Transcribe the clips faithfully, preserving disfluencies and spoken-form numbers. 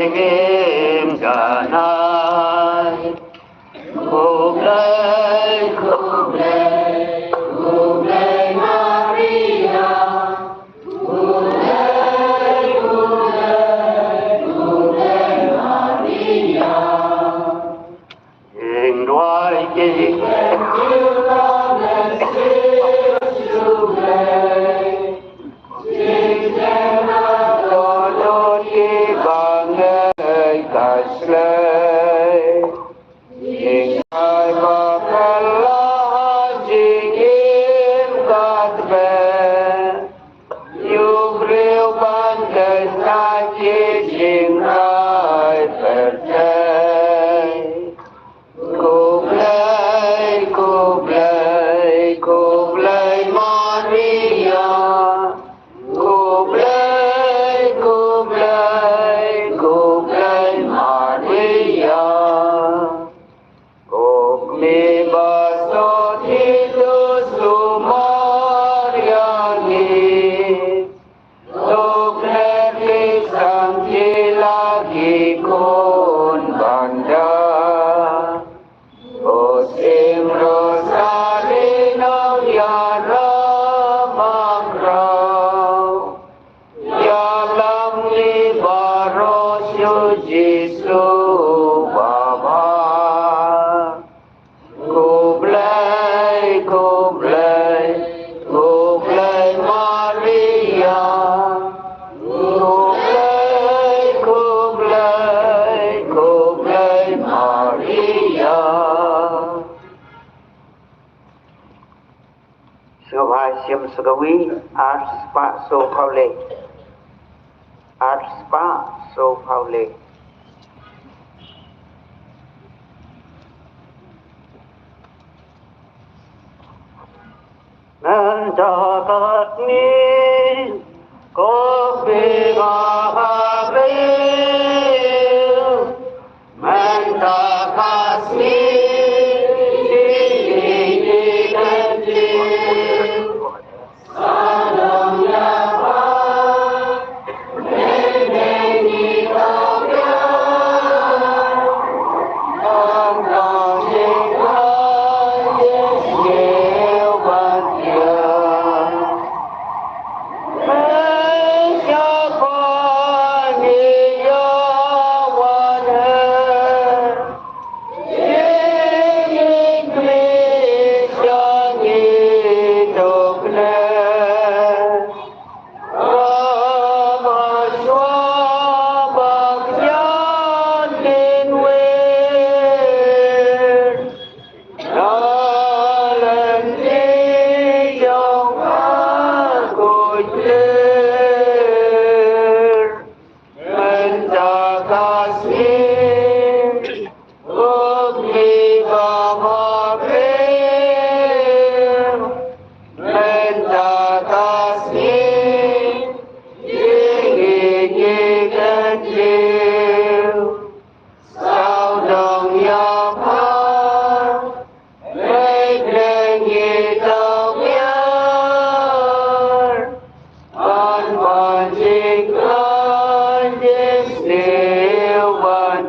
Ngim janai. Khublei, khublei, khublei Maria. Khublei, khublei, khublei Maria. Ing duwai ki. Khublei, khublei, khublei Maria. Khublei, khublei, khublei Maria. Ko kmie ba sot hi to sumar ïa ngi. To klet ki sang ki la ki khun ban da. O Syiem Rosari nongïarap bakhraw. Ïalam ngi baroh sha u Jisu ba bha. Khublei, khublei, khublei Maria. Khublei, khublei, khublei Maria. Sngewbha shim sngewbha, ar spah sawphew le. Ar spah sawphew le. Mynta katne ko phi ba ha briew. Mynta ka sngi ki kyntiew. Sa dang ïa ba, dang dang ngi tau ïa. Dang dang ngi tau ïa, ïa ban ïa. Mynta ka sngi, u ngi ba ma briew. Mynta ka sngi, ngi ngi ngi kyntiew. Sawdong ïa pha, leit leit ngi tau ïar. Ban ban jingkhlaiñ jingsniew ban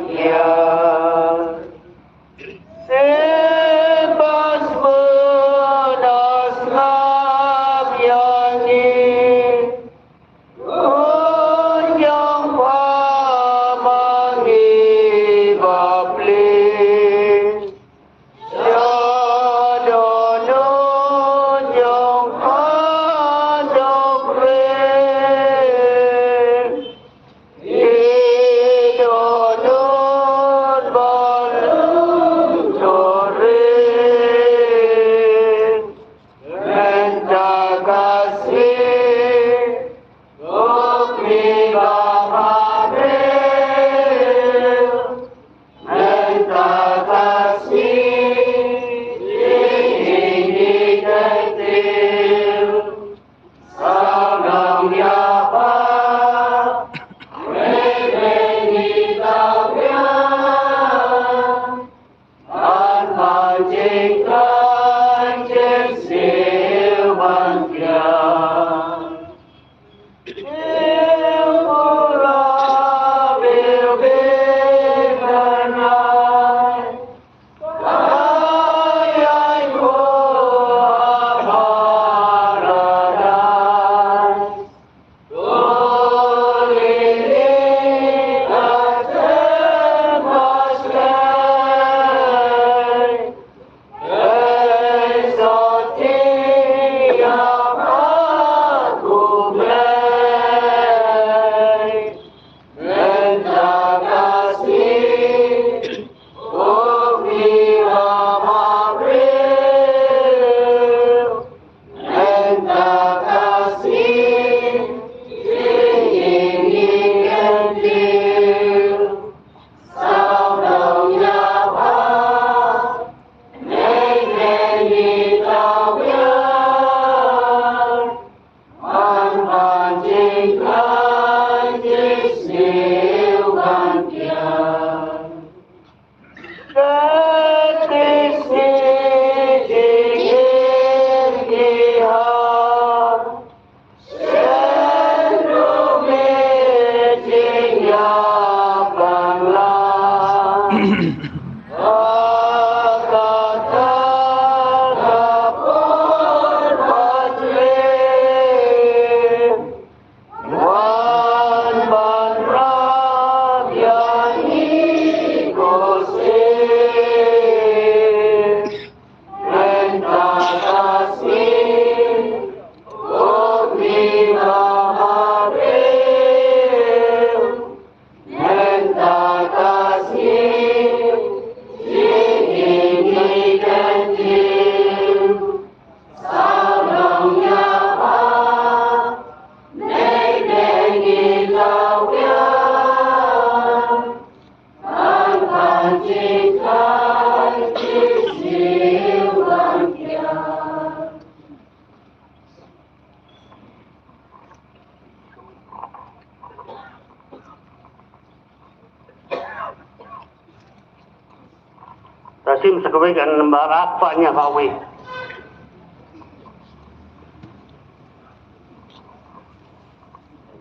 Tasim sa kawei kan nambar ak pa nya hawi.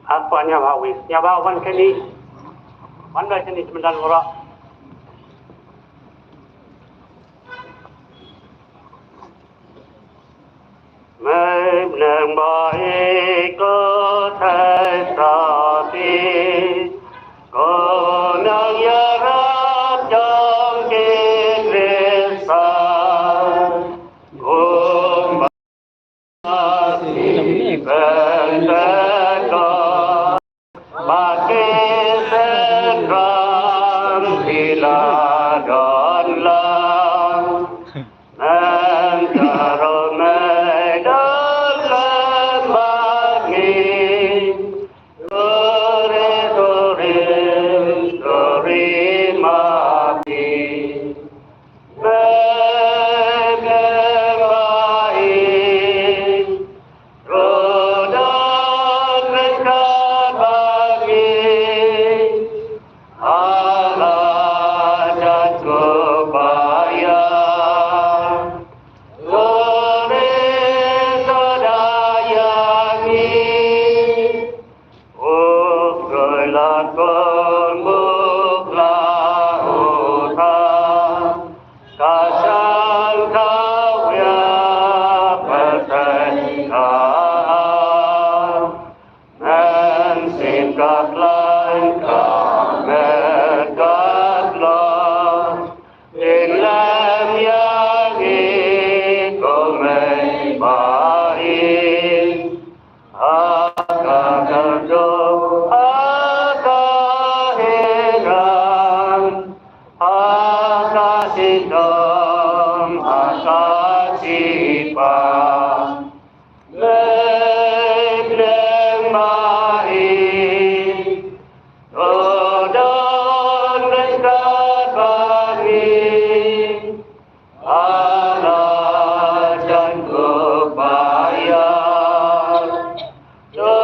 Ak pa nya hawi. Nya ba wan kani. Wan ba kani semendan ora. Mem nang ba i ko thai sa ti ko nang ya rap jong ki Kristan. Kum ba si ben ben ko ba ki sen ram ki la don la. Ngan sim ka khlaiñ ka met ka tlot. Kin lem ïa ngi ko mei ba ïeit. Ha ka kyrduh, ha ka hynrang, ha ka shitom, ha ka shipa. Leh leh ma i, to don ryngkat bad ngi, ha la jan ko ba ïa, to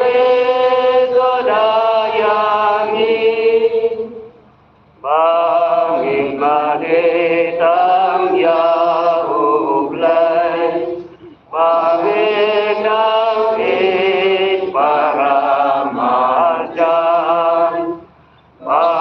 ri to da ïa ngi. Ba ngin mane tang ïa U Blei, ba ngin nang ïeit para marjan, ba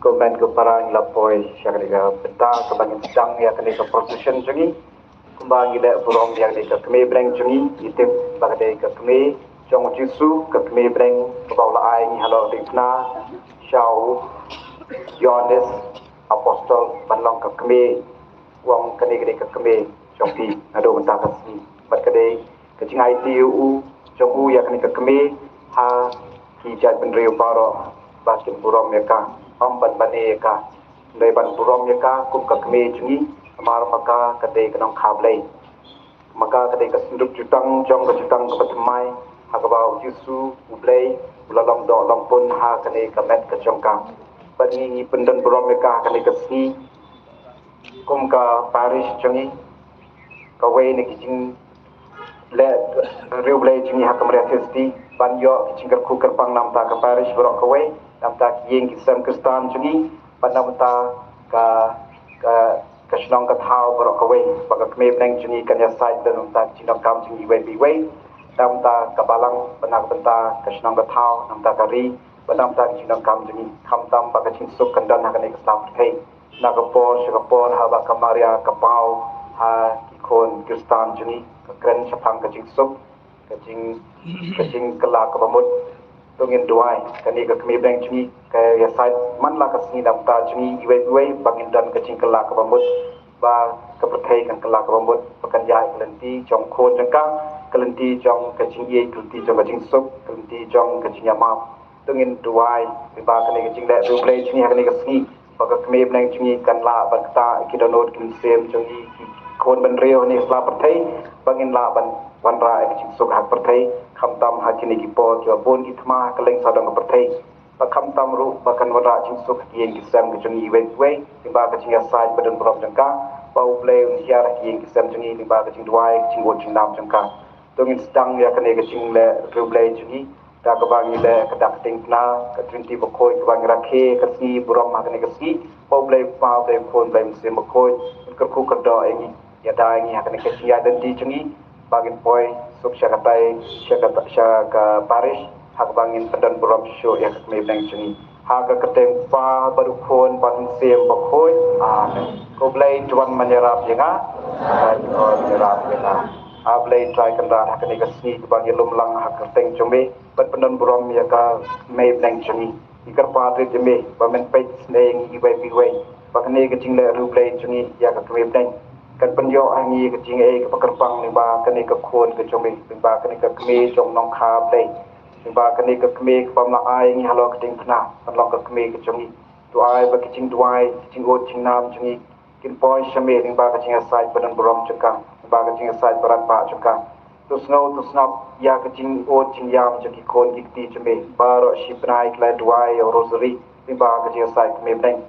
Kumban ko para, ngi la poi sha kane ka bynta kaba ngin sdang ïa kane ka procession jong ngi. Kumba ngi leh burom ïa kane ka kmie bneng jong ngi, ngi tip ba ka dei ka kmie jong u Jisu, ka kmie bneng kaba u la ai ngi halor ka diengphna sha u Ïoannis apostol ban long ka kmie. Ong kane ka dei ka kmie jong phi naduh mynta ka sngi. Bad ka dei ka jingaiti u jong u ïa kane ka kmie ha ki jaitbynriew baroh ba kin burom ïa ka, ym ban bane ïa ka. Dei ban burom ïa ka kum ka kmie jong ngi, namar ma ka ka dei ka nongkha Blei. Ma ka ka dei ka synduk jutang jong ka jutang kaba thymmai, ha kaba u Jisu u Blei u la long doh long pun ha kane ka met ka jong ka. Bad ngi ngi pyndon burom ïa ka ha kane ka sngi kum ka parish jong ngi. Kawei na ki jingleh riewblei jong ngi ha ka Mariachi City ban ïoh ki jingkyrkhu kyrpang na bynta ka parish baroh kawei, na bynta ki ïing ki sem Khristan jong ngi, bad na bynta ka ka ka shnong ka thaw baroh kawei. Ba ka kmie bneng jong ngi kan ïasaid na bynta ka jingdonkam jong ngi iwei pa iwei, na bynta ka balang, bad na bynta ka shnong ka thaw, na bynta ka ri, bad na bynta ka jingdonkam jong ngi. Khamtam ba ka jingsuk kan don ha kane ka sla pyrthei. Na ka por sha ka por haba ka Maria ka paw ha ki khun Khristan jong ngi, ka kren shaphang ka jingsuk, ka jing ka jingkylla kaba mut. To ngin duwai, kane ka kmie bneng jong ngi ka ïasaid man la ka sngi na bynta jong ngi iwei iwei ba ngin don ka jingkylla kaba mut, ba ka pyrthei kan kylla kaba mut, ba kan ïaid ka lynti jong khun jong ka, ka lynti jong ka jingïeit, ka lynti jong ka jingsuk, ka lynti jong ka jingïamap. To ngin duwai, ba kane ka jingleh riewblei jong ngi ha kane ka sngi, ba ka kmie bneng jong ngi kan lah ban ktah ïa ki dohnud ki mynsiem jong ngi, ki khun bynriew ha kane ka sla pyrthei, ba ngin lah ban wanrah ïa ka jingsuk ha ka pyrthei, khamtam ha kine ki por kiba bun ki thma ha kylleng sawdong ka pyrthei. Ba khamtam ruh ba kan wanrah jingsuk ha ki ïing ki sem ka jong ngi iwei iwei, lyngba ka jingïasaid badonburom jong ka, ba U Blei un hiar ha ki ïing ki sem jong ngi, lyngba ka jingduwai ka jingud jingnam jong ka. To ngin sdang ïa kane ka jingleh riewblei jong ngi da kaba ngi leh ka dak ka diengphna, ka Trinity bakhuid kaba ngi rakhe ka sngi burom ha kane ka sngi, ba U Blei Kpa, U Blei Khun, U Blei Mynsiem Bakhuid un kyrkhu kyrdoh ïa ngi, ïada ïa ngi ha kane ka jingïaid lynti jong ngi, ba ngin poi suk sha katai, sha kata, sha ka parish ha kaba ngin pyndon burom shuh shuh ïa ka kmie bneng jong ngi. Ha ka kyrteng U Kpa bad U Khun bad U Mynsiem Bakhuid. Amen. Ko Blei to wan ban ïarap ïa nga. Amen. Ko Blei to ïarap ïa nga. A Blei Trai Kynrad, ha kane ka sngi kaba ngi lum lang ha ka kyrteng jong me ban pyndon burom ïa ka kmie bneng jong ngi. Ngi kyrpad rit ïa me ba men peit sngewbha ïa ngi iwei pa iwei, ba kane ka jingleh riewblei jong ngi ïa ka kmie bneng kan pynïoh ha ngi ka jingaiei kaba kyrpang lyngba kane ka khun ka jong me, lyngba kane ka kmie jong u nongkha Blei, lyngba kane ka kmie kaba me la ai ïa ngi halor ka diengphna ban long ka kmie ka jong ngi. To ai ba ki jingduwai, ki jingud jingnam jong ngi kin poi sha me lyngba ka jingïasaid badonburom jong ka, lyngba ka jingïasaid barat bah jong ka. To sngew, to sngap ïa ka jingud jingïam jong ki khun ki kti jong me baroh shi bnai ki la duwai ïa u Rosary lyngba ka jingïasaid kmie bneng,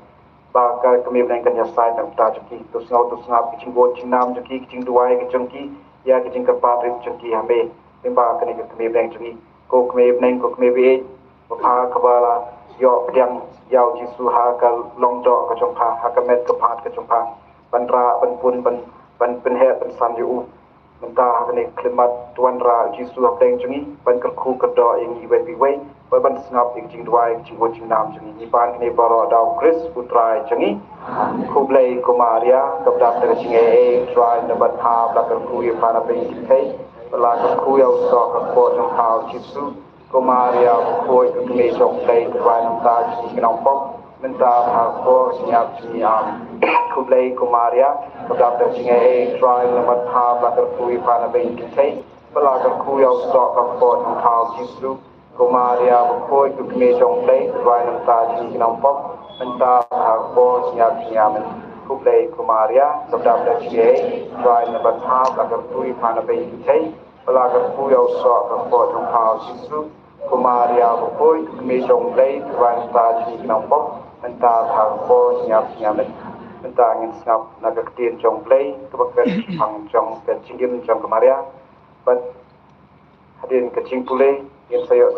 ba ka kmie bneng kan ïasaid na ka bynta jong ki. To sngew, to sngap ki jingud jingnam jong ki, ki jingduwai ka jong ki, ïa ki jingkyrpad rit jong ki ha me lyngba kane ka kmie bneng jong ngi. Ko kmie bneng, ko kmie baieit, ba pha kaba la ïoh pdiang ïa U Jisu ha ka longdoh ka jong pha, ha ka met ka phad ka jong pha, ban rah, ban pun, ban ban pynheh pynsan ïa u. Mynta ha kane ka khyllipmat, to wanrah Jisu hapdeng jong ngi, ban kyrkhu kyrdoh ïa ngi iwei pa iwei, bad ban sngap ïa ka jingduwai, ka jingkhuid jingnam jong ngi. Ngi pan kane baroh da u Khrist u Trai jong ngi. Khublei ko Maria, kaba dap da ka jingaiei, U Trai u don bad pha, ba la kyrkhu ïa pha na pdeng ki kynthei, ba la kyrkhu ïa u soh ka kpoh jong pha u Jisu. Ko Maria bakhuid, ko kmie jong U Blei, to wanrah ïa ngi ki nongpop, mynta bad ha ka por jingïap jong ngi. Amen. Khublei ko Maria, kaba dap da ka jingaiei, U Trai u don bad pha, ba la kyrkhu ïa pha na pdeng ki kynthei, ba la kyrkhu ïa u soh ka kpoh jong pha u Jisu. Ko Maria bakhuid, ko kmie jong U Blei, to wanrah ïa ngi ki nongpop, mynta bad ha ka por jingïap jong ngi. Amen. Khublei ko Maria, kaba dap da ka jingaiei, U Trai u don bad pha, ba la kyrkhu ïa pha na pdeng ki kynthei, ba la kyrkhu ïa u soh ka kpoh jong pha u Jisu. Ko Maria bakhuid, ko kmie jong U Blei, to wanrah ïa ngi ki nongpop, mynta bad ha ka por jingïap jong ngi. Amen. Mynta ngin sngap na ka ktien jong U Blei, kaba kren shaphang jong ka jingim jong ka Maria. Bad hadien ka jingpule, ngin sa ïoh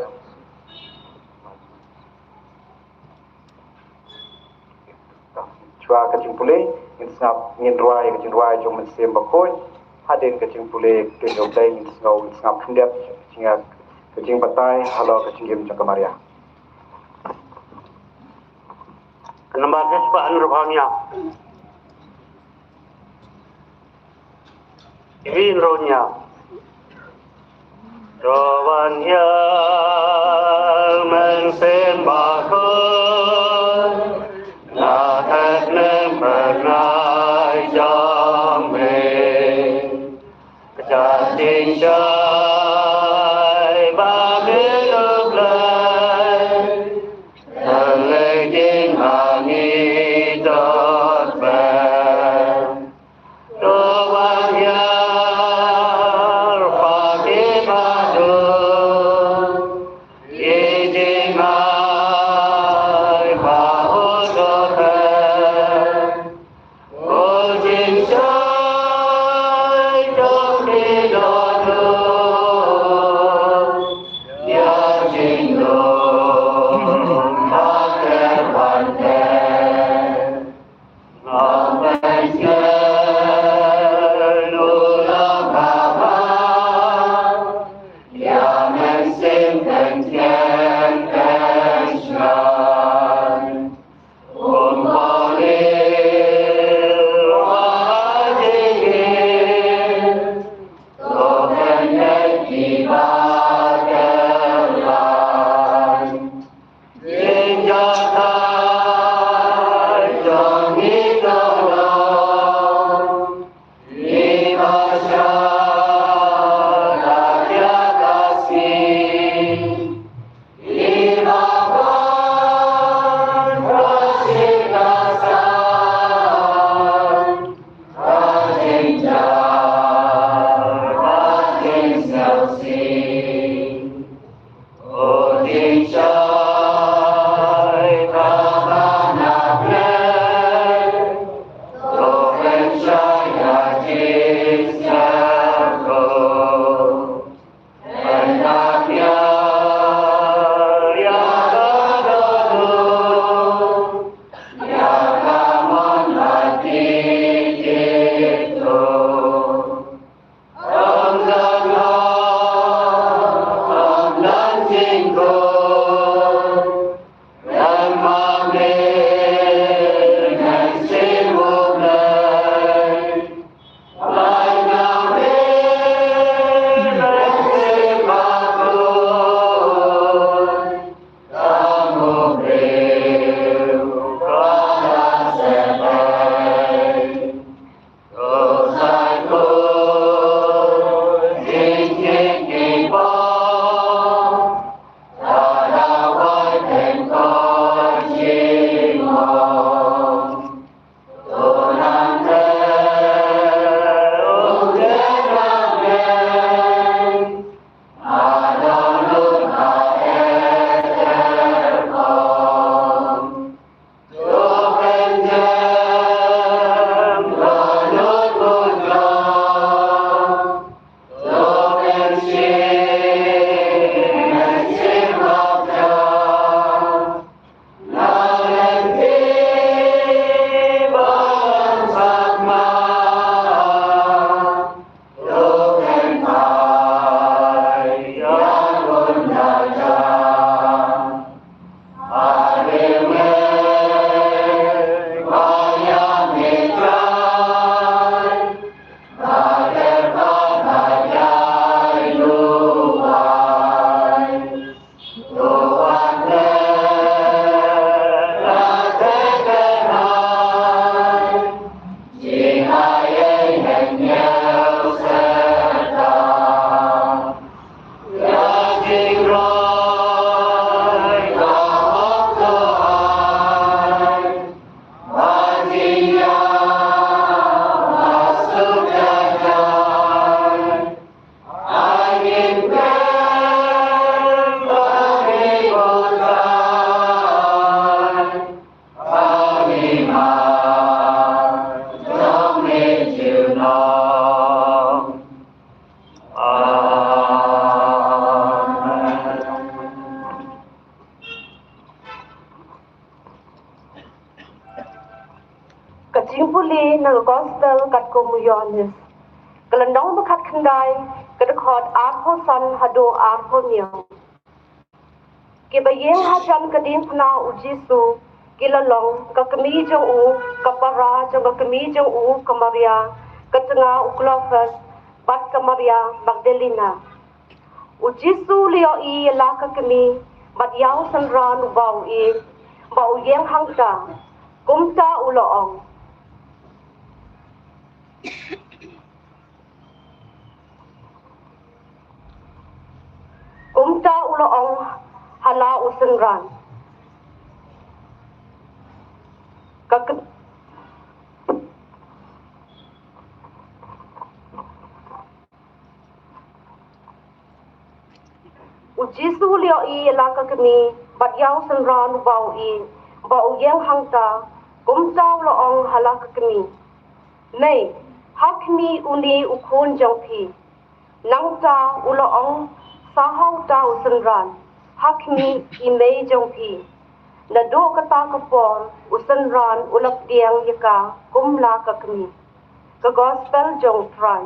Shuwa ka jingpule, ngin sngap, ngin rwai ka jingrwai jong u Mynsiem Bakhuid. Hadien ka jingpule, ka jingpule, ngin sngew, ngin sngap khyndiat, jingïa, ka jingbatai halor ka jingim jong ka Maria. Ka nambar ka spah hynriewphew hynñiew. Ivin ronya. To wan ïa u Mynsiem Bakhuid, na ka kyrteng bernai jong me. Ka jingshai ba me u Blei, ka lei jinghangi dot ben. Amen. Ka jingpule na ka Gospel katkum u Ïoannis. Ka lynnong ba khatkhyndai, ka dkhot arphew san haduh arphew hynñiew. Kiba ïeng hajan ka diengphna u Jisu ki la long ka kmie jong u, ka para jong ka kmie jong u ka Maria, ka tnga u Klopas, bad ka Maria Magdalena. U Jisu u la ïohi ïa la ka kmie bad ïa u synran uba u ïeit, ba u ïeng hangta. Kumta u la ong. Kumta u la ong ha la u synran. Ka k- U Jisu u la ïohi ïa la ka kmie bad ïa u synran uba u ïeit, ba u ïeng hangta. Kumta u la ong ha la ka kmie. Nei, ha khmih une u khun jong phi. Nangta u la ong sa ha uta u synran. Ha khmih i mei jong phi. Naduh kata ka por u synran u la pdiang ïa ka kum la ka kmie. Ka Gospel jong u Trai.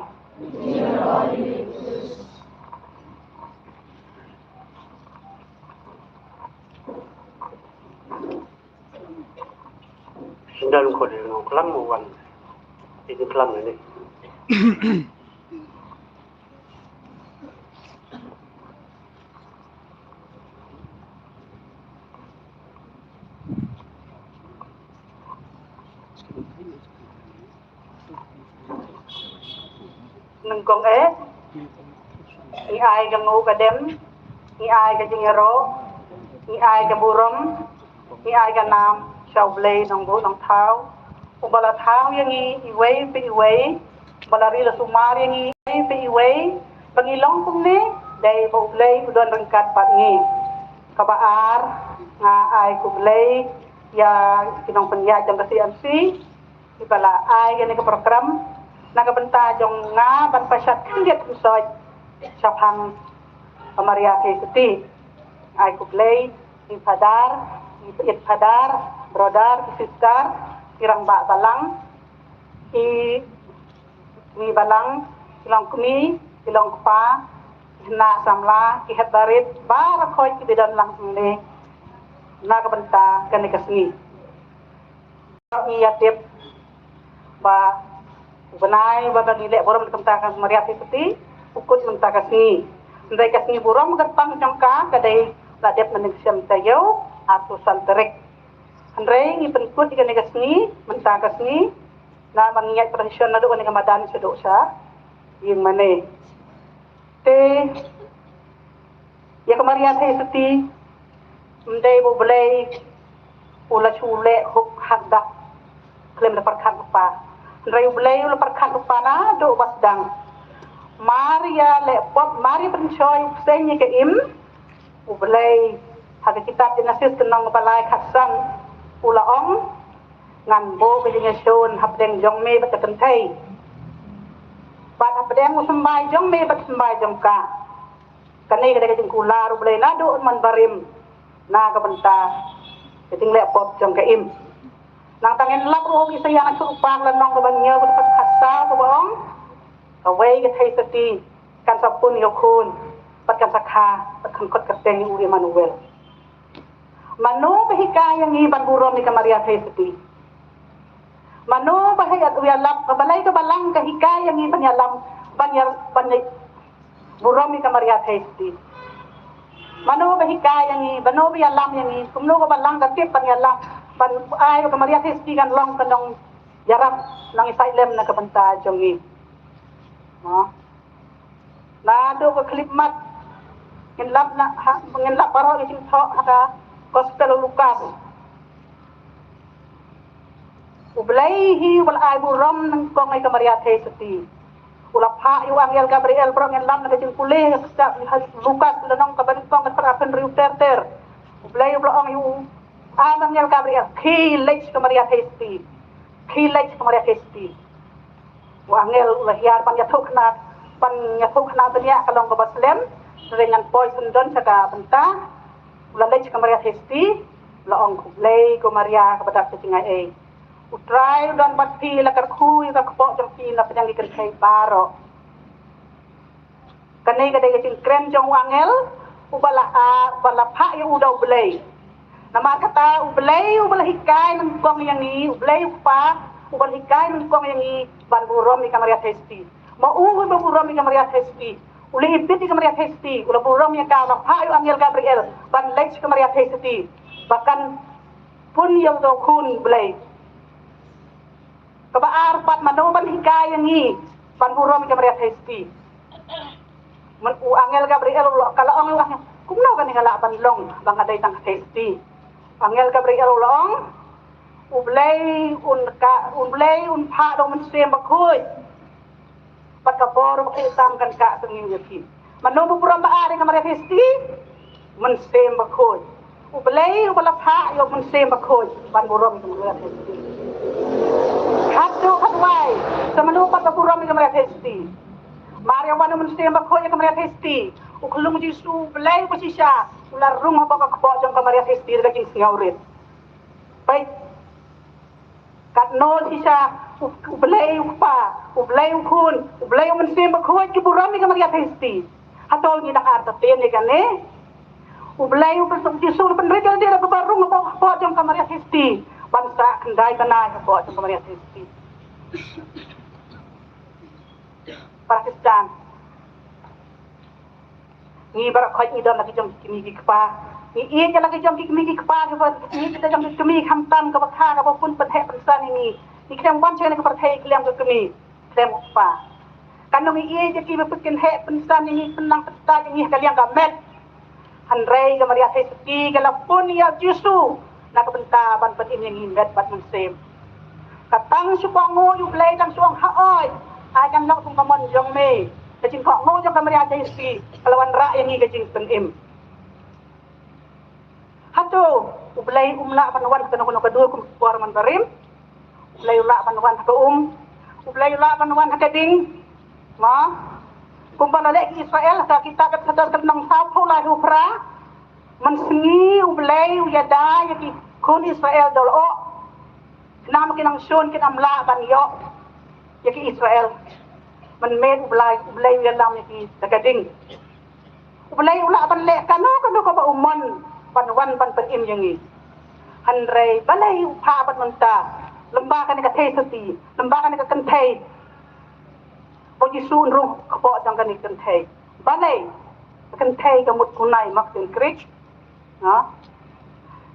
Sdang ko de no klam mo wan. Ini klam ini. Nyngkong eh, ngi ai ka nguh ka dem, ngi ai ka jingïaroh, ngi ai ka burom, ngi ai ka nam sha U Blei Nongbuh Nongthaw, uba la thaw ïa ngi iwei pa iwei, uba la ri la sumar ïa ngi iwei pa iwei, ba ngi long kumne, dei ba U Blei u don ryngkat bad ngi. Kaba ar, nga ai khublei ïa ki nongpynïaid jong ka C M C, kiba la ai kane ka program na ka bynta jong nga ban pynshad khyndiat pynsoit shaphang ka Maria Theisotti. Ai khublei ïa ki phadar, ïa ki phadar, brother, ki sister, ki rangbah balang, ki kmie balang, ki long kmie, ki long kpa, ki khynnah samla, ki hep barit, baroh khoit kiba don lang hangne na ka bynta kane ka sngi. Ngi ïa tip ba u bnai ba ngi leh burom na ka bynta ka Maria Theisotti u kut mynta ka sngi. Hynrei ka sngi burom kyrpang jong ka ka dei la dep mynne ka snem taïew arphew san tarik. Hynrei ngi pynkut ïa kane ka sngi mynta ka sngi, namar ngi ïaid procession naduh kane ka madan shaduh sha ïing mane. Te ïa ka Maria Theisotti, ym dei ba U Blei u la shu leh hok hak dak khlem da pyrkhat lypa. Hynrei U Blei u la pyrkhat lypa naduh ba sdang. Mar ïa leh pop, mar ïa pynshoi u bseiñ ïa ka im, U Blei ha ka kitab Jenesis ka lynnong ba lai khatsan u la ong, ngan buh ka jingïashun hapdeng jong me bad ka kynthei, bad hapdeng u symbai jong me bad u symbai jong ka. Kane ka dei ka jingkular U Blei naduh man barim na ka bynta ka jingleh pop jong ka im. Nangta ngin lap ruh ha u Isaïah na ka lynnong kaba hynñiew ka dkhot khatsaw kaba ong, kawei ka theisotti kan sa pun ïa u khun bad kan sa kha bad kan khot kyrteng ïa u Immanuel. Mano ba hikai ïa ngi ban burom ïa ka Maria Theisotti? Mano ba hikai ïa, ïalap, ba balei ka balang ka hikai ïa ngi ban ïalam, ban ïa, ban ïa burom ïa ka Maria Theisotti? Mano ba hikai ïa ngi, mano ba ïalam ïa ngi, kumno ka balang ka tip ban ïalam, ban ai ba ka Maria Theisotti kan long ka nongïarap, nongïasaid lem na ka bynta jong ngi? Mo? Naduh ka khyllipmat ngin lap na, ha, ngin lap baroh ka jingthoh ha ka Gospel u Lukas. U Blei hi u ba la ai burom nyngkong ïa ka Maria Theisotti. U la phah ïa u angel Gabriel, baroh ngin lap na ka jingpule ha ka Lukas lynnong kaba nyngkong ka dkhot arphew hynriew ter ter. U Blei u ba la ong ïa u angel Gabriel, khie leit sha ka Maria Theisotti. Khie leit sha ka Maria Theisotti. U angel u la hiar ban ïathuh khana, ban ïathuh khana bniah ka long kaba slem. Hynrei ngan poi sngewdon sha ka bynta. U la leit sha ka Maria Theisotti, u la ong, "Khublei ko Maria kaba dap ka jingaiei. U Trai u don bad phi, la kyrkhu ïa ka kpoh jong phi na pdeng ki kynthei baroh." Kane ka dei ka jingkren jong u angel uba la, ah, uba la phah ïa u da U Blei. Namar kata U Blei uba la hikai nyngkong ïa ngi, U Blei U Kpa uba la hikai nyngkong ïa ngi ban burom ïa ka Maria Theisotti. Ma u uba burom ïa ka Maria Theisotti, u la ibit ïa ka Maria Theisotti, u la burom ïa ka, u la phah ïa u angel Gabriel ban leit sha ka Maria Theisotti ba kan pun ïa u da u khun Blei. Kaba ar pat, mano ban hikai ïa ngi ban burom ïa ka Maria Theisotti? Myn, u angel Gabriel u la, ka la ong ïa u angel, kumno kane ka lah ban long ba nga dei tang ka Theisotti? Angel Gabriel u la ong, U Blei un ka, U Blei un phah da U Mynsiem Bakhuid. Bad ka bor ba khlieh tam kan kah sngewbha ïa phi. Mano ba burom ba ar ïa ka Maria Theisotti? Mynsiem Bakhuid. U Blei uba la phah ïa U Mynsiem Bakhuid ban burom ïa ka Maria Theisotti. Haduh katwai, sa mano pat ba burom ïa ka Maria Theisotti? Mar ïa wan U Mynsiem Bakhuid ïa ka Maria Theisotti, u khyllung Jisu, U Blei uba shisha, u la rung hapoh ka kpoh jong ka Maria Theisotti da ka jingsngewrit. Peit. Katno shisha U, U Blei U Kpa, U Blei U Khun, U Blei U Mynsiem Bakhuid ki burom ïa ka Maria Theisotti. Hato ngi dang artatien ïa kane? U Blei U Kpa Jisu u pynrit ïa lade da kaba rung hapoh ka kpoh jong ka Maria Theisotti ban sah khyndai bnai hapoh jong ka Maria Theisotti. Para Khristan, ngi baroh khoit ngi don la ki jong ki kmie ki kpa. Ngi ïeit ïa la ki jong ki kmie ki kpa, kiba ngi ïeit ïa la ki jong ki kmie, khamtam kaba kha, kaba pun pynheh pynsan ïa ngi. Ngi khlem wan sha kane ka pyrthei khlem ka kmie, khlem ka kpa. Katno ngi ïeit ïa ki ba pynheh pynsan ïa ngi, pynnang pyntat ïa ngi ha ka liang ka met. Hynrei ka Maria Theisotti ka la pun ïa u Jisu na ka bynta ban pynim ïa ngi met bad mynsiem. Ka tang shu kohnguh ïa U Blei, tang shu ong, "Haoid, ai kan long kum ka mon jong me." Ka jingkohnguh jong ka Maria Theisotti ka la wanrah ïa ngi ka jingpynim. Hato U Blei um lah ban wan ha kano kano ka dur kum ka por mynbarim? U Blei u lah ban wan ha ka um. U Blei u lah ban wan ha ka ding. Ma, kumba la leh ki Israel, ka kitab Eksodos ka lynnong sawphew lai, hynriew phra. Mynsngi U Blei u ïada ïa ki khun Israel da u lyoh. Khnang ba kin nang shun, kin ym lah ban ïoh ïa ki Israel. Mynmiet U Blei, U Blei u ïalam ïa ki da ka ding. U Blei u lah ban leh kano kano kaba u mon ban wan ban pynim ïa ngi. Hynrei balei u phah bad mynta lem bad kane ka Theisotti, lem bad kane ka kynthei? Ba U Jisu un rung ha ka kpoh jong kane ka kynthei. Balei? Ka kynthei ka mut kumne, mak ktien Grik. Ha?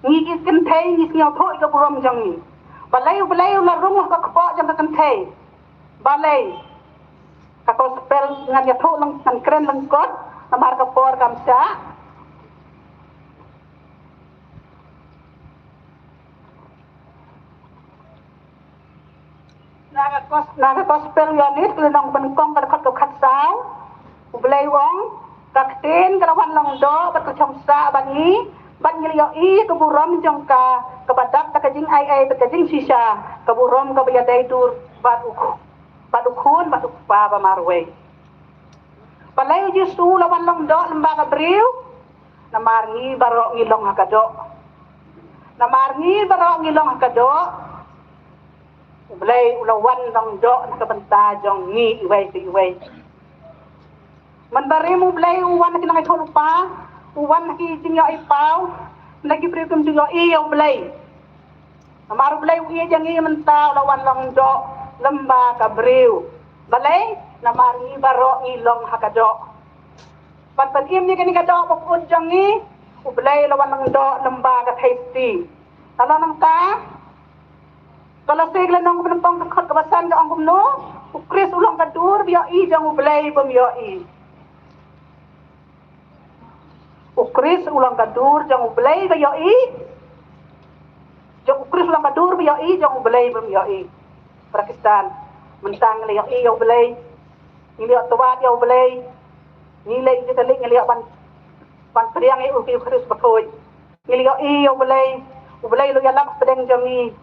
Ngi ki kynthei ngi sngewthuh ïa ka burom jong ngi. Balei U Blei u la rung ha ka kpoh jong ka kynthei? Balei? Ka gospel ngan ïathuh lang, ngan kren lyngkot namar ka por kam shah. Na ka gos-, na ka gospel Ïoannis ka lynnong ba nyngkong ka dkhot ka khatsaw, U Blei u ong, ka ktien ka la wan long doh bad ka la shong sah bad ngi, bad ngi la ïohi ka burom jong ka, kaba dap da ka jingaiei bad ka jingshisha, ka burom kaba ïadei dur bad u, bad u Khun bad u Kpa ba marwei. Balei U Jisu u la wan long doh lem bad ka briew? Namar ngi baroh ngi long ha ka doh. Namar ngi baroh ngi long ha ka doh, U Blei u la wan long doh na ka bynta jong ngi iwei pa iwei. Mynbarim U Blei u wan ha ki nongïathuhlypa, u wan ha ki jingïohi paw, hynrei ki briew kim ju ïohi ïa U Blei. Namar U Blei u ïeit ïa ngi mynta u la wan long doh lem bad ka briew. Balei? Namar ngi baroh ngi long ha ka doh. Ban pynim ïa kane ka doh ba kut jong ngi, U Blei u la wan long doh lem bad ka Theisotti. Te la nangta, Kolose ka lynnong ba nyngkong ka dkhot kaba san ka ong kumno? U Khrist u long ka dur ba ïohi jong U Blei bym ïohi. U Khrist u long ka dur jong U Blei ba ïohi. Jong U Khrist u long ka dur ba ïohi jong U Blei bym ïohi. Para Khristan, mynta ngi la ïohi ïa U Blei. Ngi la ïoh twa ïa U Blei. Ngi la ïohi Katholik, ngi la ïoh ban, ban pdiang ïa U Khrist bakhuid. Ngi la ïohi ïa U Blei. U Blei u la ïalap hapdeng jong ngi.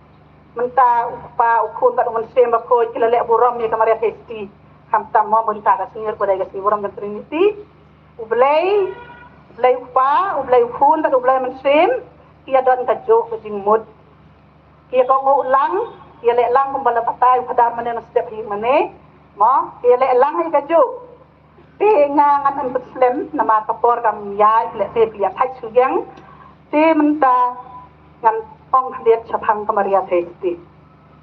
Mynta u Kpa, u Khun bad u Mynsiem Bakhuid ki la leh burom ïa ka Maria Theisotti. Khamtam mo mynta ka sngi ruh ka dei ka sngi burom jong Trinity. U Blei, u Blei u Kpa, u Blei u Khun bad u Blei u Mynsiem, ki ïa don kajuh ka jingmut. Ki ïa kohnguh lang, ki ïa leh lang kumba la batai u Phadar mane na step hi mane. Mo, ki ïa leh lang hi kajuh. Te nga ngan ym pynslem namar ka por kam ïaid leh te phi ïa thait shu ïeng. Te mynta ngan ong khyndiat shaphang ka Maria Theisotti.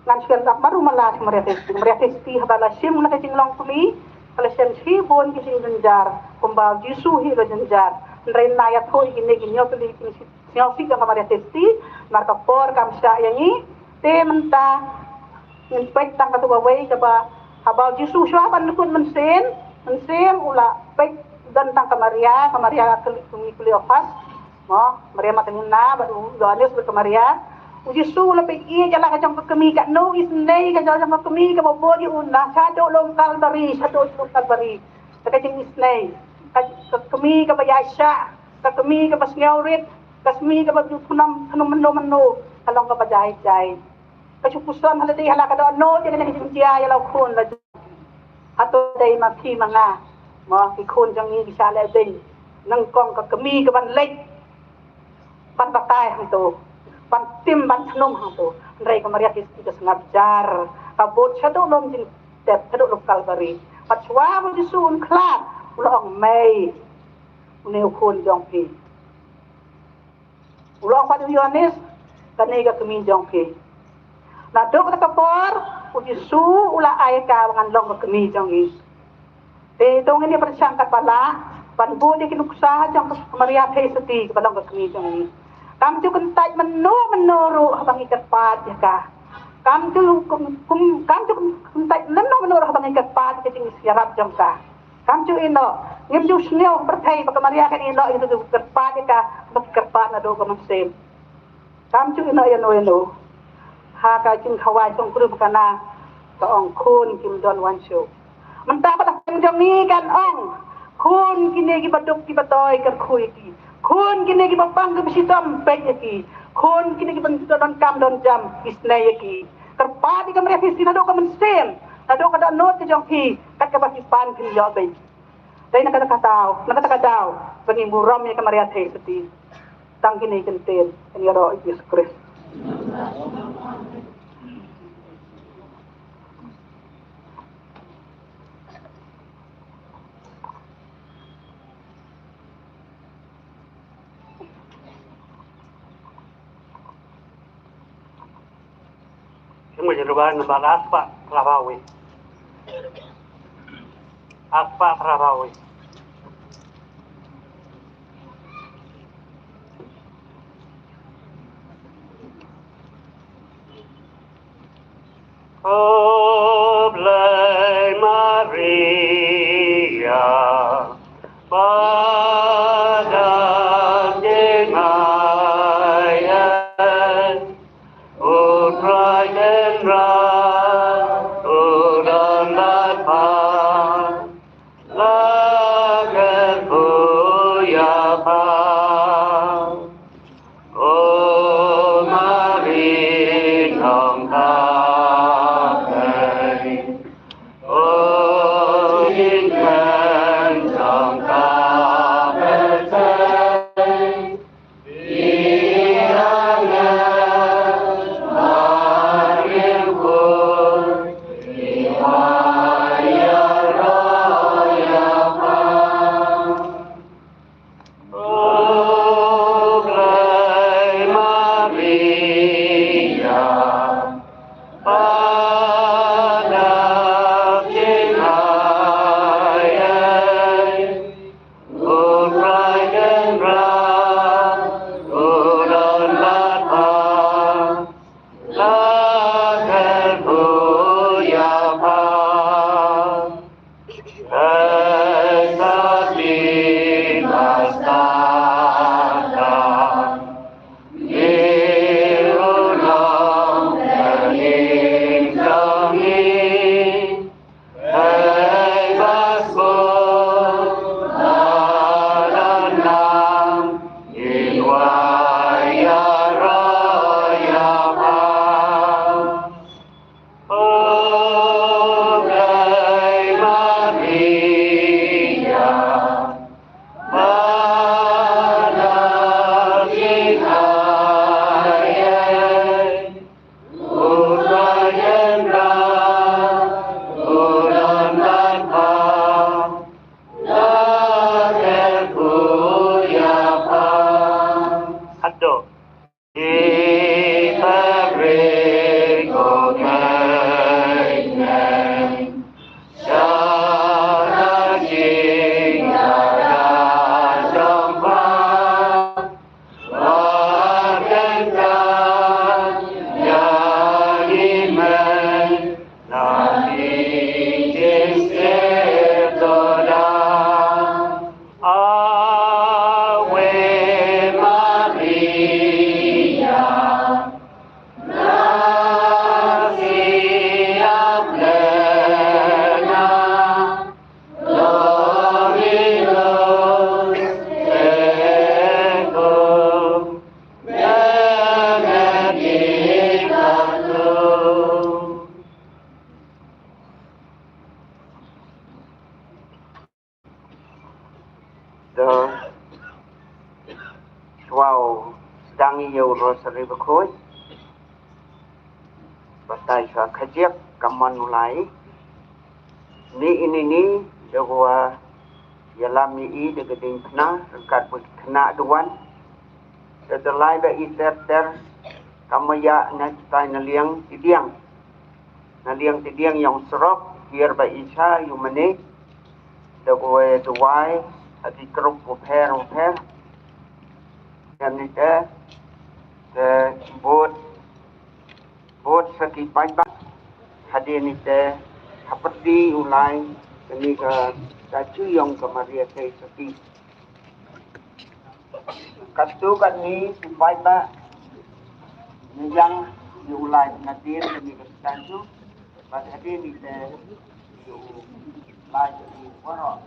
Ngan shu ïa lap marumala sha Maria Theisotti. Maria Theisotti haba la shim na ka jinglong kmie, ka la shim shibun ki jingjynjar kumba u Jisu hi u la jynjar. Hynrei nga ïathuh ïa kine ki hynñiew tylli ki Sngewsih jong ka Maria Theisotti, namar ka por kam shah ïa ngi, te mynta ngin peit tang katu kawei kaba haba u Jisu shuwa ban lyngkut mynsiem, mynsiem u la peit don tang ka Maria, ka Maria Kle-, Kleopas, mo, Maria Magdalena bad u Ïoannis bad ka Maria. U Jisu u la peit ïa la ka jong ka kmie, katno isynei ka jong ka kmie kaba bud ïa u na shaduh lum Kalbari, shaduh lum Kalbari. Ka jingisynei, ka, ka kmie kaba ïaishah, ka kmie kaba sngewrit, ka kmie kaba ju pynam pynam mynno mynno, ka long kaba jai jai. Ka ju puson ha lade ha la ka dohnud ïa kane ka jingjia ïa la u khun la ju. Hato dei ma phi ma nga, mo ki khun jong ngi ki shah leh ding nyngkong ka kmie kaban leit ban batai hangto, ban tim ban pynam hangto. Hynrei ka Maria Theisotti ka sngap jar, ka bud shaduh lum jingtep, shaduh lum Kalbari. Bad shuwa ba u Jisu un khlad, u la ong, Mei, une u khun jong phi. U la ong pat u Ïoannis, kane ka kmie jong phi. Naduh kata ka por u Jisu u la ai ka ba ngan long ka kmie jong ngi. Te to ngin ïa pyrshang katba lah ban bud ïa ki nuksa jong ka Maria Theisotti kaba long ka kmie jong ngi. Kam ju kyntait mynno mynno ruh haba ngi kyrpad ïa ka. Kam ju kum, kum, kam ju kyntait mynno mynno ruh haba ngi kyrpad ïa ka jingïarap jong ka. Kam ju ïehnoh, ngim ju sngew pyrthei ba ka Maria kan ïehnoh ïa ka, kyrpad ïa ka, ba ki kyrpad naduh ka mynsiem. Kam ju ïehnoh ïano ïano. Ha ka jingkhawai jong u Kpa ka na ka ong khun kim don wan shuh. Mynta ba da jong ngi kan ong khun kine kiba duk kiba doi kyrkhu ïa ki. Khun kine kiba pang kiba shitom peit ïa ki. Khun kine kiba don kam don jam isynei ïa ki. Kyrpad ïa ka Maria Theisotti naduh ka mynsiem, naduh ka dohnud ka jong phi, kat kaba phi pan phin ïoh beit. Dei na kata ka daw, na kata ka daw ba ngin burom ïa ka Maria Theisotti. Tang kine ki ktien, ïaroh ïa u Jisu Khrist. Jingmut jingduwai namar arspah phra phew wei. Arspah phra phew wei. O Blei Maria, ba dang jngai, eh, U Trai Kynrad u don bad pha, la kyrkhu ïa pha. O Mari Nongkynrad, o Jingkren jong ka pyrthei, Ïa u Rosary Bakhuid. Batai sha khajiak ka mon u Lai. Ni ini ni da wa ïalam i da ka ding khna, ryngkat bad khna duwan. Da da lai ba i ter ter ka ma ïa na kitai na liang ti diang. Na liang ti diang ïong surok, hiar ba i sha ïu mane. Da wa duwai ha ki grup wa pher wa pher. Ïa ni te te bud bud sa ki paidbah. Hadien ni te ha pyrdi u Lai kani ka statue ïong ka Maria Theisotti. Katto katne ki paidbah ngi ïang ïa u Lai nadien kani ka statue. Bad hadien ni te ïa u Lai kani waroh.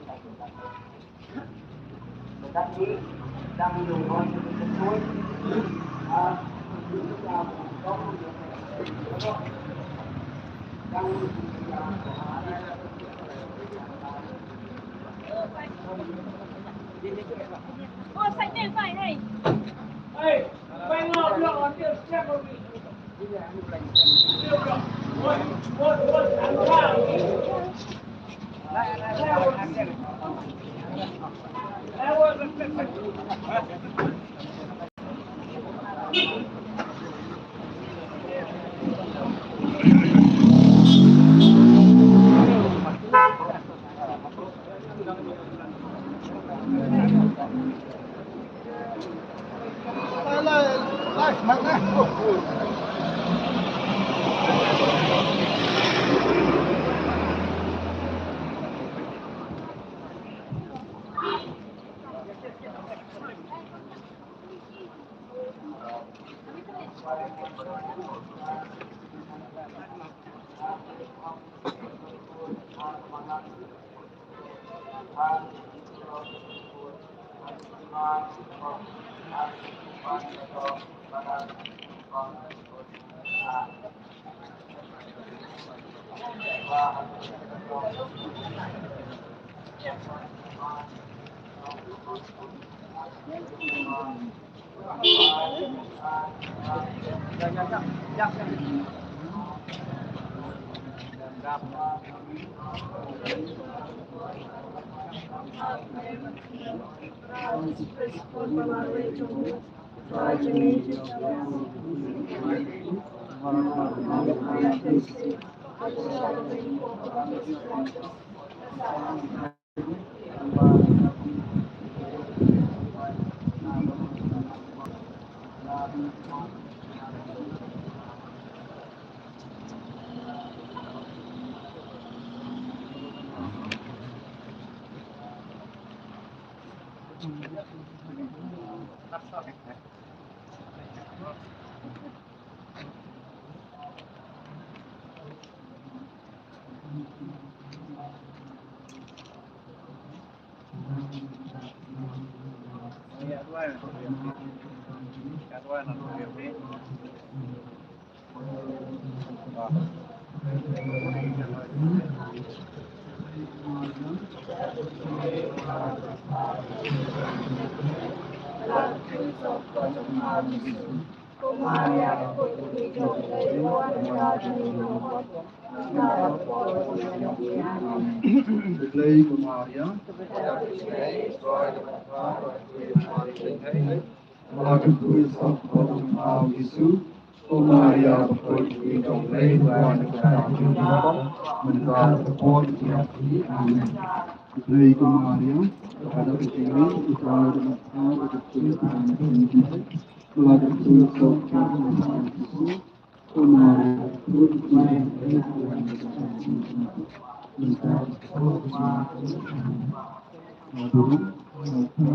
Blei ko Maria. Ba la kyntu ïa soh ka por jong u Jisu. Ko Maria bakhuid, khuid jong U Blei, pynban ïa ka jingïaroh, mynta bad shaduh. Amen. Khublei ko Maria, ka dap ka jingim, u Trai u don bad pha, ka jingim ka dap ka jingim. Ba la kyntu ïa soh ka por jong u Jisu. Ko Maria bakhuid, khuid jong U Blei, pynban ïa ka jingim ka dap ka jingim. Mynta bad shaduh. Amen.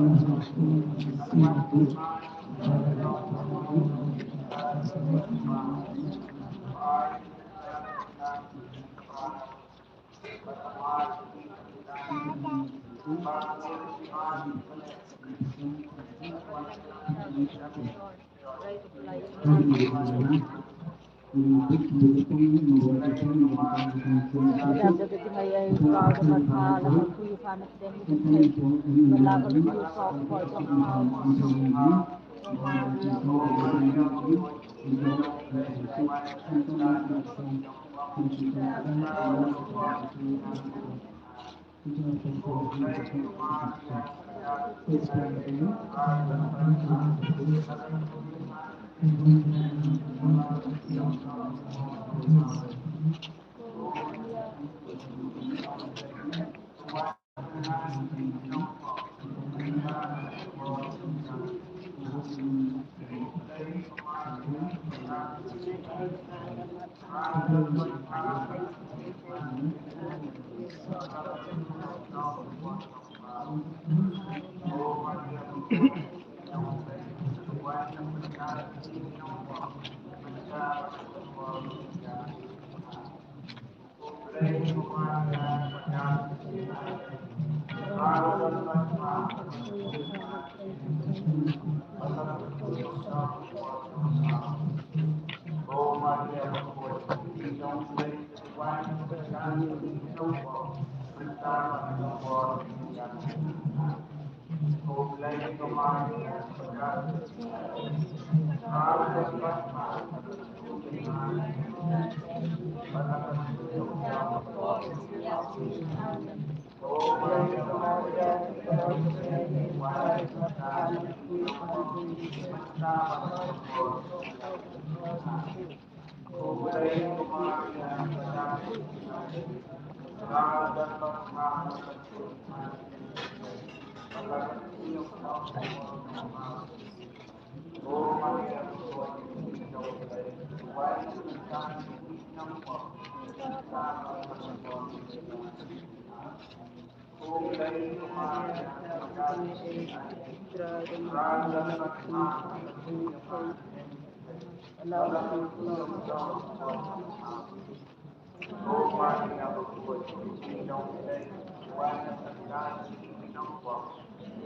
Ko Maria, bakhuid, ko kmie jong me, duwai na ka bynta jong ngi ki nongpop,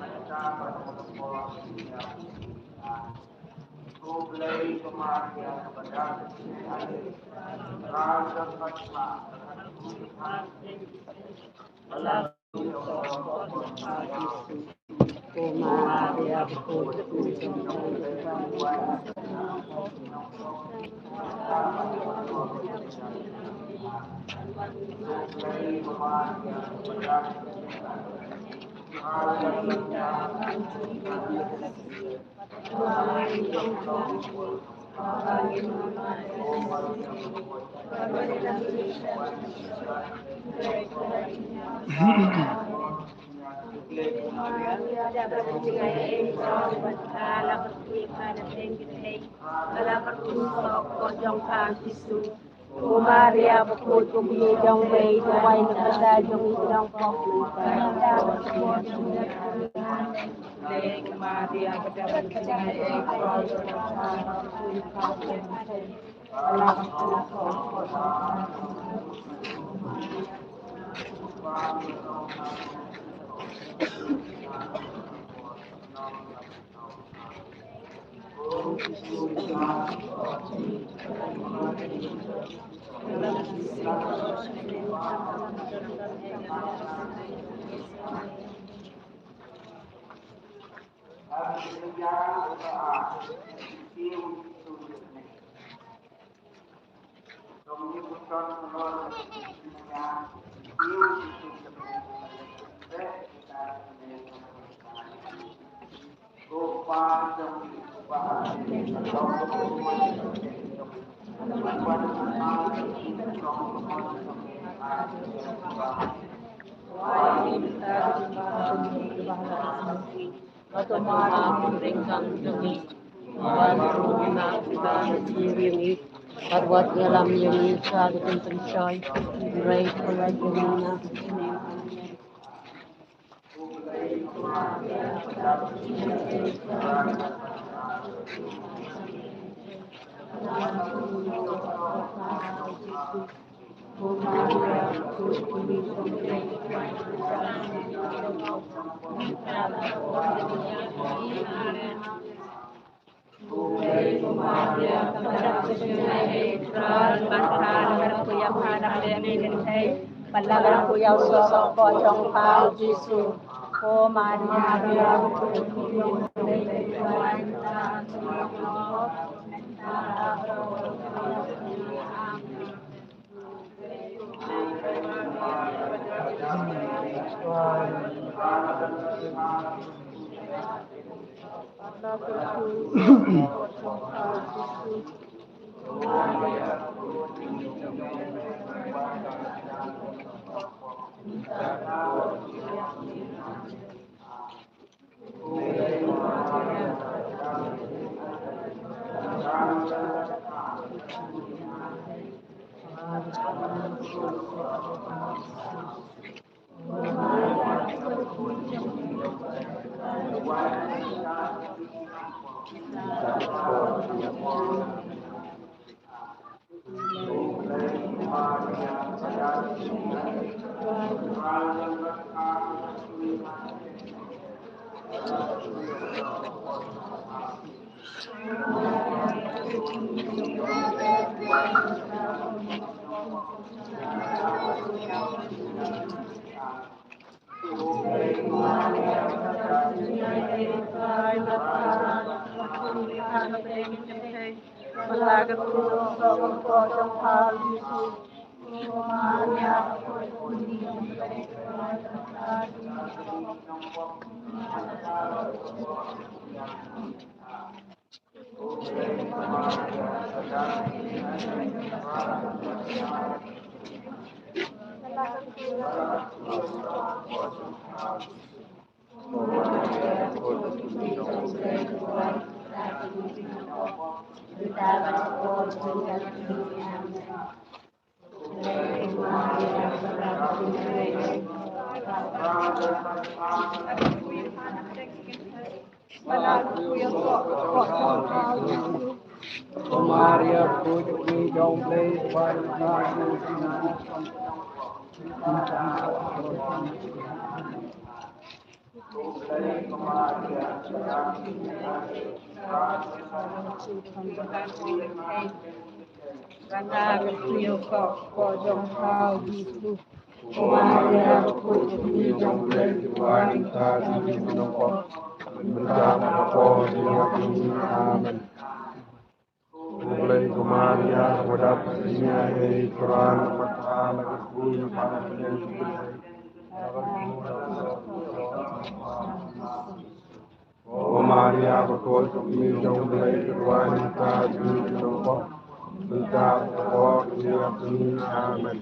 mynta bad ha ka por jong ngi. Maria, Wat ïalam ïa ngi sha ka jingpynshoi. Hynrei pynlait ïa ngi na ka jingim. O Maria, Amen. Khublei ko Maria, ka dap ka jingïaid, ka Trai ka bad ka la ka khuid, ka la ka khuid. O Maria, ka khuid ka khuid jong U Blei, ka duwai nangta ïa ngi ki nongpop, mynta bad ka por ka jingïap ka jong ngi. Amen.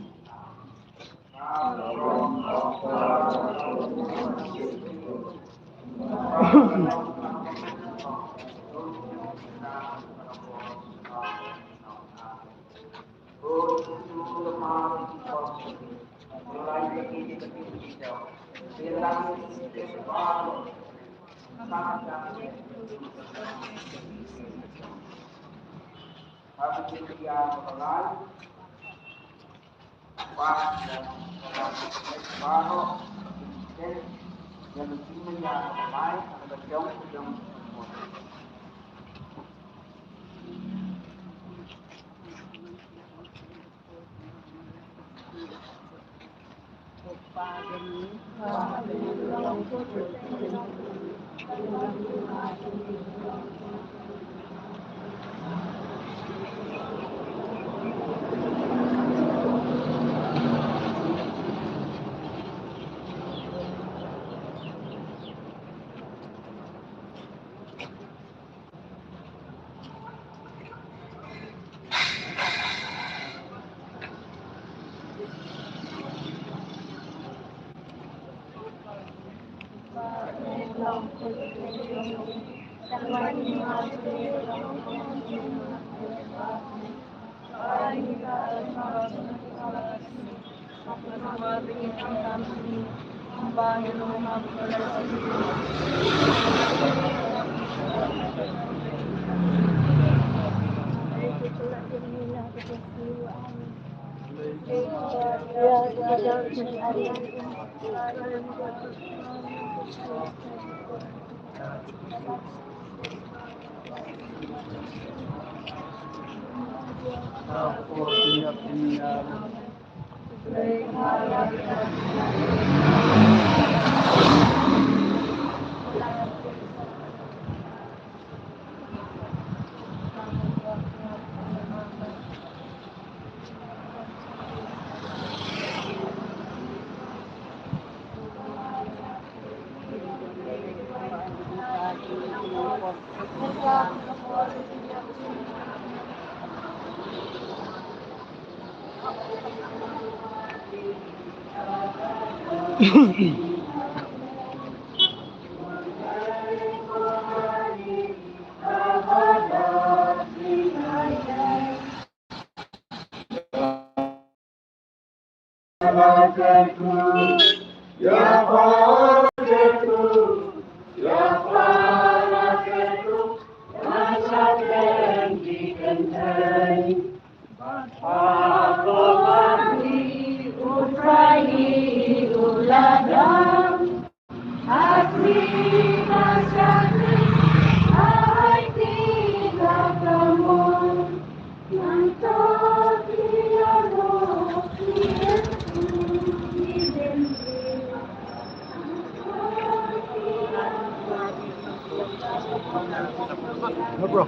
No, bro.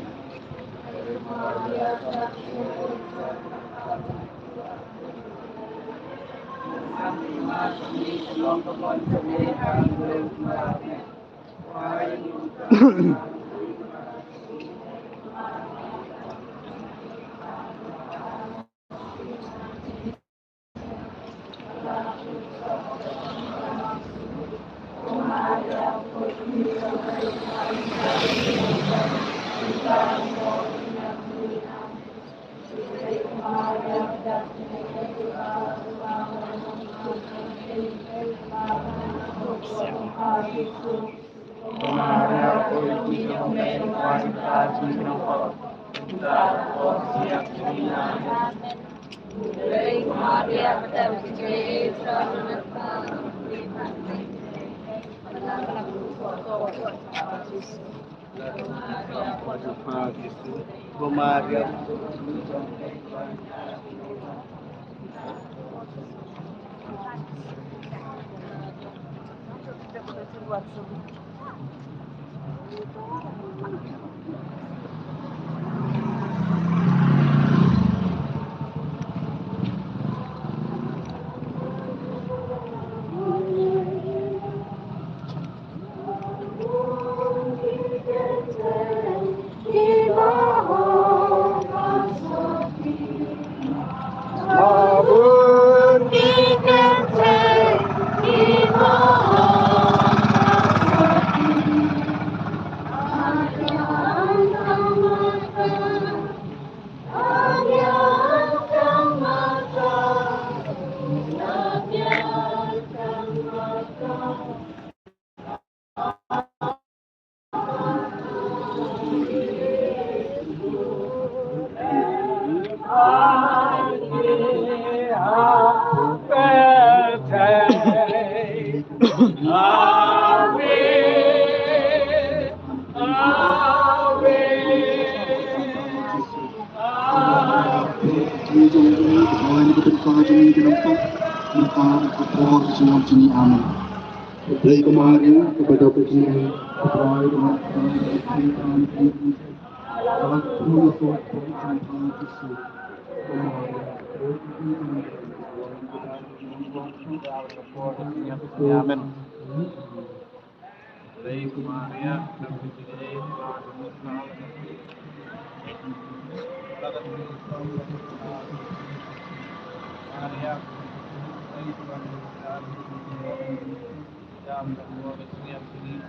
Amen.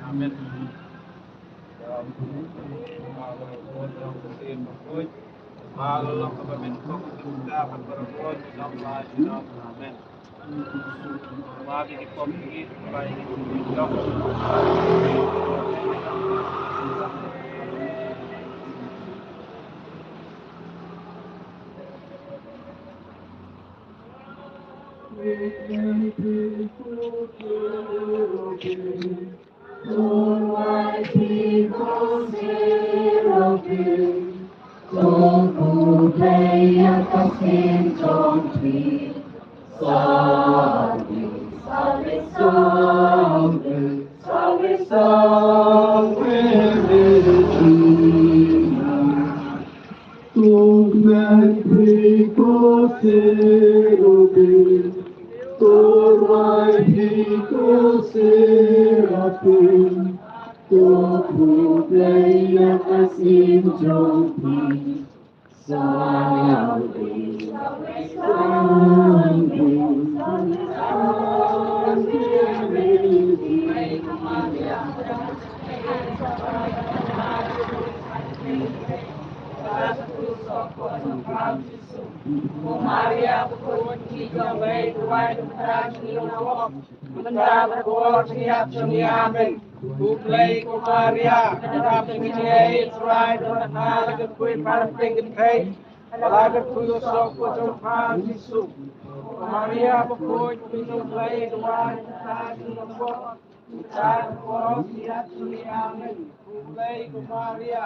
Amen. Amen. Amen. U Blei, ko Maria, ka dap ka jingïeit, U Trai u don bad pha, la ka khuid bad pha ha pdeng ki kynthei, la ka khuid u soh u jong pha Jisu. Ko Maria bakhuid, Kmie u Blei, duwai ïa ngi ki kynthei, mynta bad ha ka hor jingïap jong ngi. Amen. U Blei, ko Maria,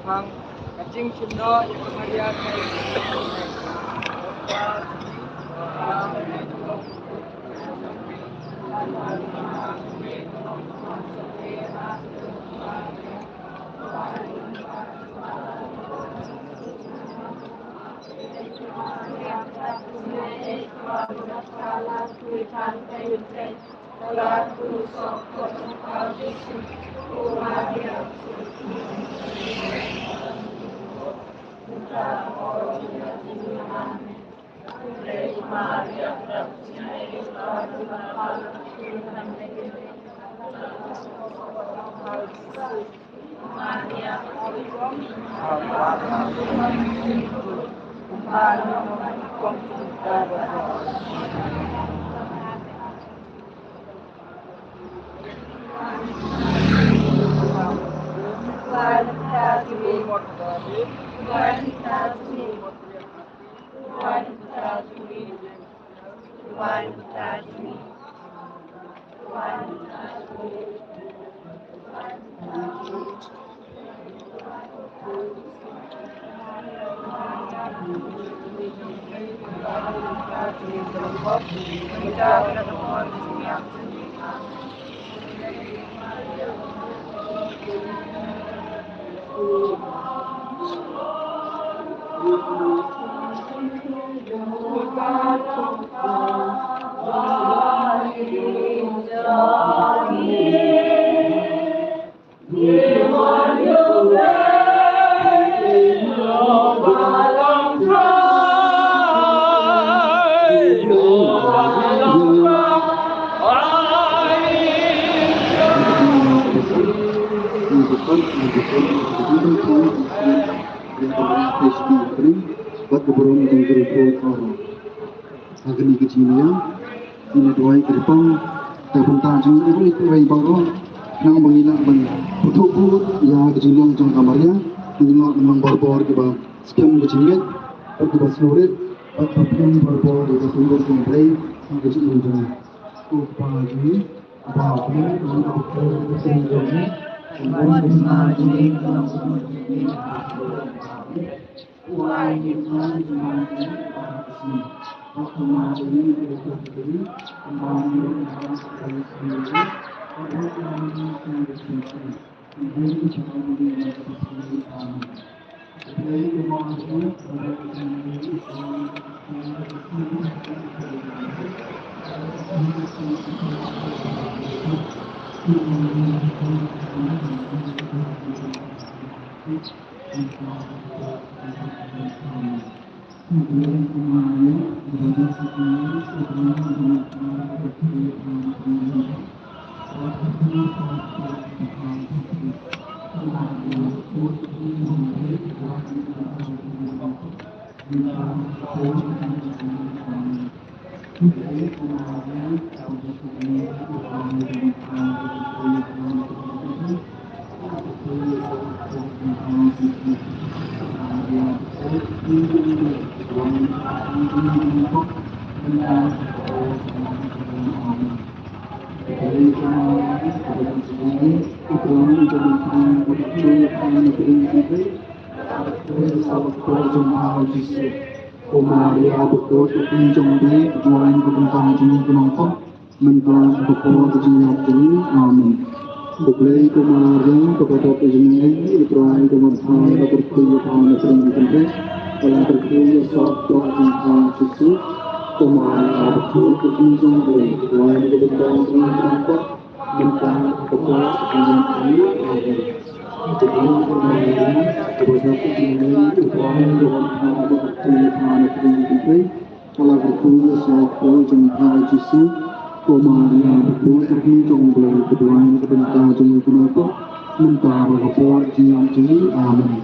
Maria, ka jingshim noh ïa ka Maria. Ha kane ka jingïaid, ngi la duwai kyrpang, ka bynta jong ngi, ngi la duwai baroh, nang ba ngi lah ban pynthut bud ïa ka jinglong jong ka Maria, ngi lah ban long barabor kiba skhem ka jingngeit, bad kiba sngewrit, bad kiba pynlong barabor ïa ka kynnoh jong U Blei ha ka jingim jong ngi. Ko Kpa jong ngi, Kpa jong ngi, Ko Maria, ba kut ka kti jong U Blei, duwai na ka bynta jong ngi ki nongpop, mynta bad ha ka por ka jingïap jong ngi. Amen. Khublei ko Maria, kaba dap ïa ka jingaiei, U Trai u don bad phi, la kyrkhu ïa phi ha ki kynthei, bad la kyrkhu ïa u sadoh jong phi Jisu. Ko Maria, ba kut ka kti jong U Blei, duwai na ka bynta jong ngi ki nongpop, mynta bad ha ka por ka jingïap jong ngi. Amen. Khublei ko Maria, kaba dap ïa ka jingaiei, U Trai u don bad phi, la kyrkhu ïa phi ha ki kynthei, bad la kyrkhu ïa u sadoh jong phi Jisu. Ko Maria, ba kut ka kti jong U Blei, duwai na ka bynta jong ngi ki nongpop, mynta bad ha ka por ka jingïap jong ngi. Amen.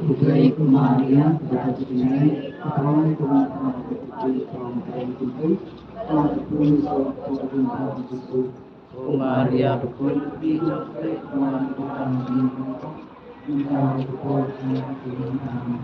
Khublei ko Maria, kaba dap ïa ka jingaiei, U Trai u don bad phi, la kyrkhu ïa phi ha ki kynthei, bad la kyrkhu ïa u sadoh jong phi Jisu. Ko Maria, ba kut ka kti jong U Blei, duwai na ka bynta jong ngi ki nongpop, mynta bad ha ka por ka jingïap jong ngi. Amen.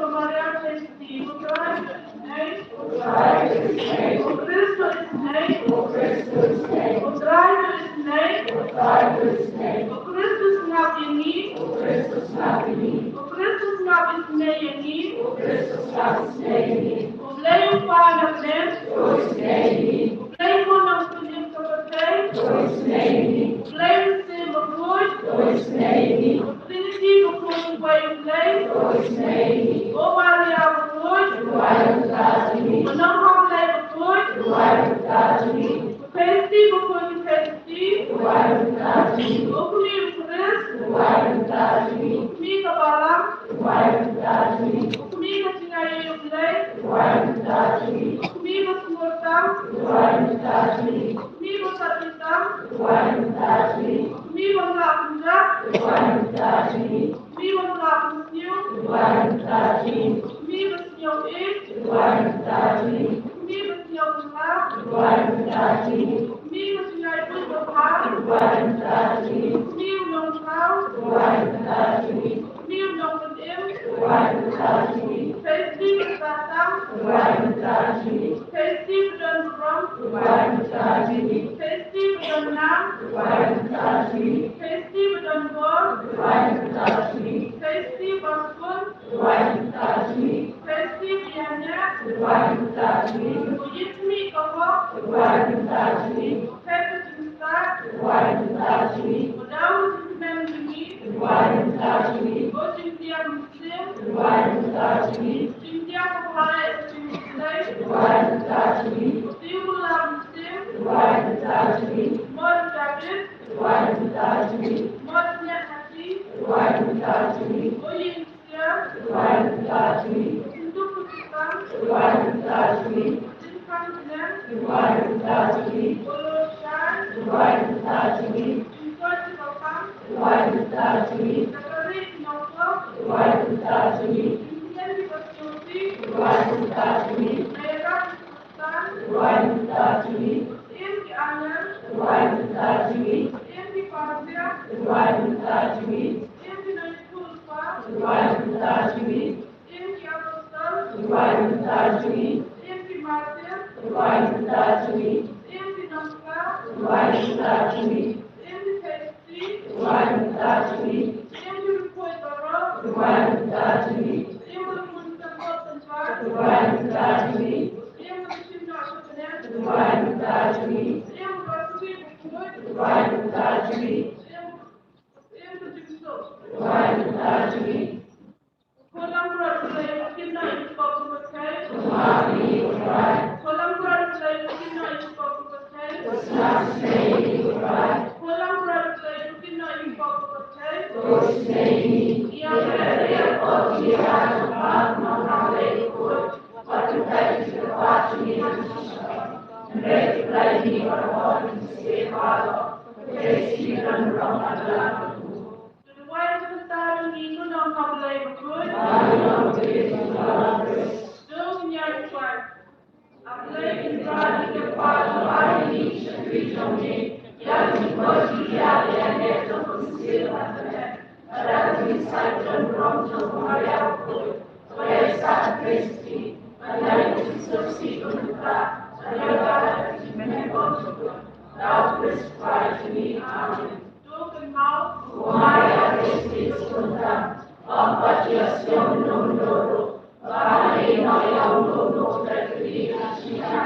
Maria Christi, u Trai to isynei, u Khrist to isynei, u Trai to isynei, u Khrist u sngap ïa ngi, u Khrist u sngap isynei ïa ngi, u Blei u Kpa na bneng, u Blei u Khun uba shong ha ka pyrthei, u Blei u Mynsiem Bakhuid, u Trinity bakhuid uwei u Blei, u Maria bakhuid, u nongkha Blei bakhuid, u Kheisti bakhuid ki kheisti, u Kmie u Khrist, u Kmie ka Balang, u Kmie ka jingaiei u Blei, u Kmie ka sngewtang, u Kmie ka sngewtang, u Kmie ba lah pynjah, u Kmie ba lah pynsniew, u Kmie ba sngewbha, u Kmie ba sngewbha, u Kmie ba sngewbha, u Kmie ba sngewbha, u Kmie u nongthaw, u Kmie u nongpynim, u Kheisti ba sah tam, u Kheisti ba don burom, u Kheisti ba don nam, u Kheisti ba don bor, u Kheisti ba skun, u Kheisti ba ïaineh, u ïit khmih ka hok, u thep ka jingstad, u daw ka jingkmen jong ngi, u jingdiang mynsiem, u jingdiang ka bharai ka jong U Blei, u Blei u la mynsiem, u Mor David, u Mor Nehati, u Ïing Siar, u Synduk Khuslai, u Jingkhang Bneng, u Lorshai, u Jingkoit Kyrpang, u Zakari Nongkop, u Jingkmen Kipasngi, u Naira Khuslai, u Syiem ki Angel, u Syiem ki Pasia, u Syiem ki Nongïathuhlypa, u Syiem ki Apostol, u Syiem ki Martir, u Syiem ki Nongkylla, u Syiem ki Kheisti, u Syiem ki Riewkhuid baroh, u Syiem u Symbud Synpar, u Syiem u Syiem Noh Syiem Bneng, u Syiem u Syiem u Syiem u Jingsuk. Ko Langbrot Blei, u kynnoh ïa ki pop ki pyrthei. Ko Langbrot Blei, u kynnoh ïa ki pop ki pyrthei. Ko Langbrot Blei, u kynnoh ïa ki pop ki pyrthei. Ïa ka ïa ko ki ïa ka ma ma ka Blei ko. Wat tu kai ki ka pa ki ni ha ki. Hynrei Blei ni ba ko ki se ba ko. Blei si ran ram adla. To duwai to kynta ïa ngi, to nongkha Blei bakhuid. To ngin ïa duwai. A Blei Trai, ngi kyrpad ba ngi shakri jong ngi ïa ki bor ki ïa ki ïa jong u Mynsiem Bakhuid. Lada ngi sai jong rom jong Maria bakhuid. Ba ïa sa Kristi. Ba ïa ki sopsi jong ka. Ba ïa ka ki men bor jong ka. Da u Khrist Trai jong ngi. Amen. To kynmaw, u Maria Christi u sngewthuh, ym pat ïa sngewthuh ruh, ba ha ïing ïa u Trai Khrist ha shisha,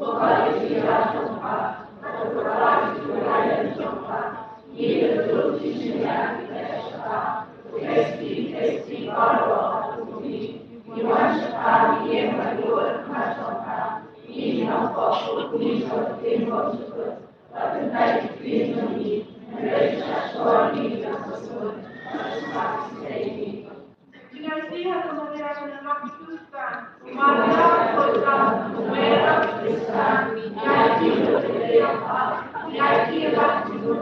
u ba ïa jong ka, u ba ïa jong ka, ngi la jur jingshaniah ïa ka sha ka, Kristi, Kristi baroh ha u ngi, ngi wan sha ka, ngi ïeng ha ka jong ka, ngi nongpop, ngi jot ïing bad jingkut.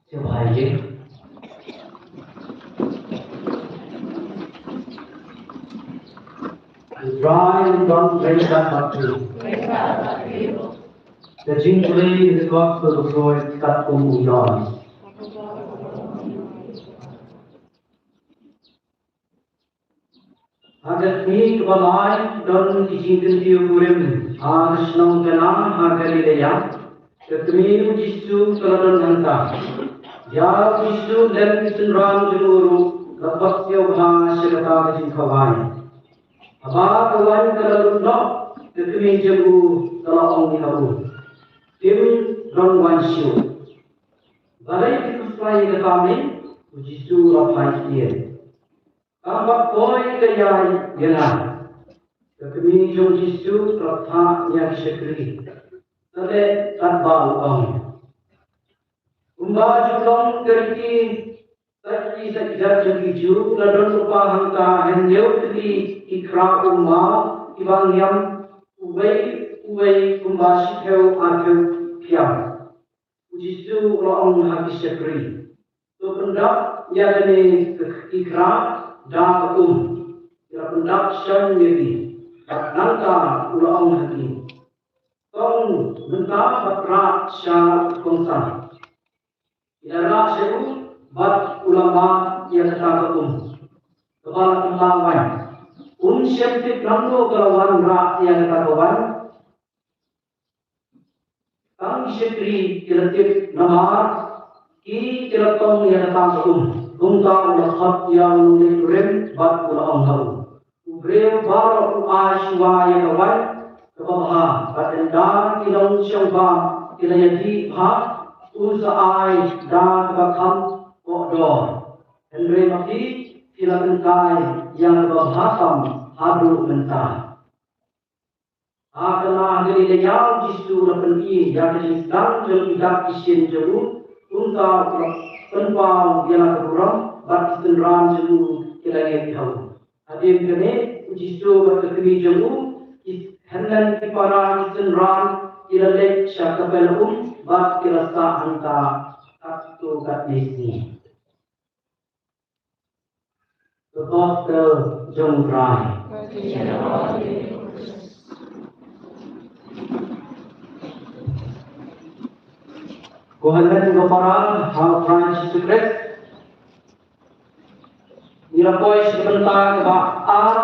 Siew Hai Jing. Dry and don't drink that much. The Jing Play in the Gospel of Lord Katkum Udon. Ha ka sngi kaba lai don ki jingkyntiew kurim ha ka shnong Kana ha Galilea. Ka kmie u Jisu ka la don hangta. Ïa u Jisu lem ki synran jong u ruh la khot siew bha sha kata ka jingkhawai. Haba ka waiñ ka la lut noh, ka kmie jong u ka la ong ïa u, "Kim don waiñ shuh." Balei phi khuslai ïa kata, u Jisu u la phai syier. Tang ba poi ka ïai ïa nga. Ka kmie jong u Jisu ka la phah ïa ki shakri. Ka leh katba u ong. Kumba ju long ka riti, sa ki sa ki jait jong ki Jiw, la don lypa hangta hynñiew tylli ki khra ummaw kiba ngiam, uwei uwei kumba shiphew arphew phiam. U Jisu u la ong ha ki shakri, "To pyndap ïa kine ki khra da ka um." Ki la pyndap shen ïa ki. Bad nangta u la ong ha ki, "Tong mynta bad rah sha kongsan." Ki la rah sha u bad u la mad ïa kata ka um kaba la kylla waiñ. Um shym tip nangno ka la wanrah ïa kata ka waiñ. Tang ki shakri ki la tip namar ki, ki la tong ïa kata ka um. Kumta u la khot ïa u nongkurim bad u la ong ha u, "U briew baroh u ai shuwa ïa ka waiñ kaba bha, bad ynda ki nongshong bam ki la ïadih bha, u sa ai da kaba kham kohdor. Hynrei ma phi, phi la kynkai ïa kaba bha tam haduh mynta." Ha Kana ha Galilea u Jisu u la pyni ïa ka jingsdang jong ki dak ki shin jong u. Kumta u la pynpaw ïa la ka burom bad ki synran jong u ki la ngeit ha u. Hadien kane u Jisu bad ka kmie jong u, ki hynmen ki para ki synran ki la leit sha Kapernaum bad ki la sah hangta katto katne sngi. The Gospel jong U Trai. Ko hynmen ko para ha U Trai Jisu Khrist. Ngi la poi sha ka bynta kaba ar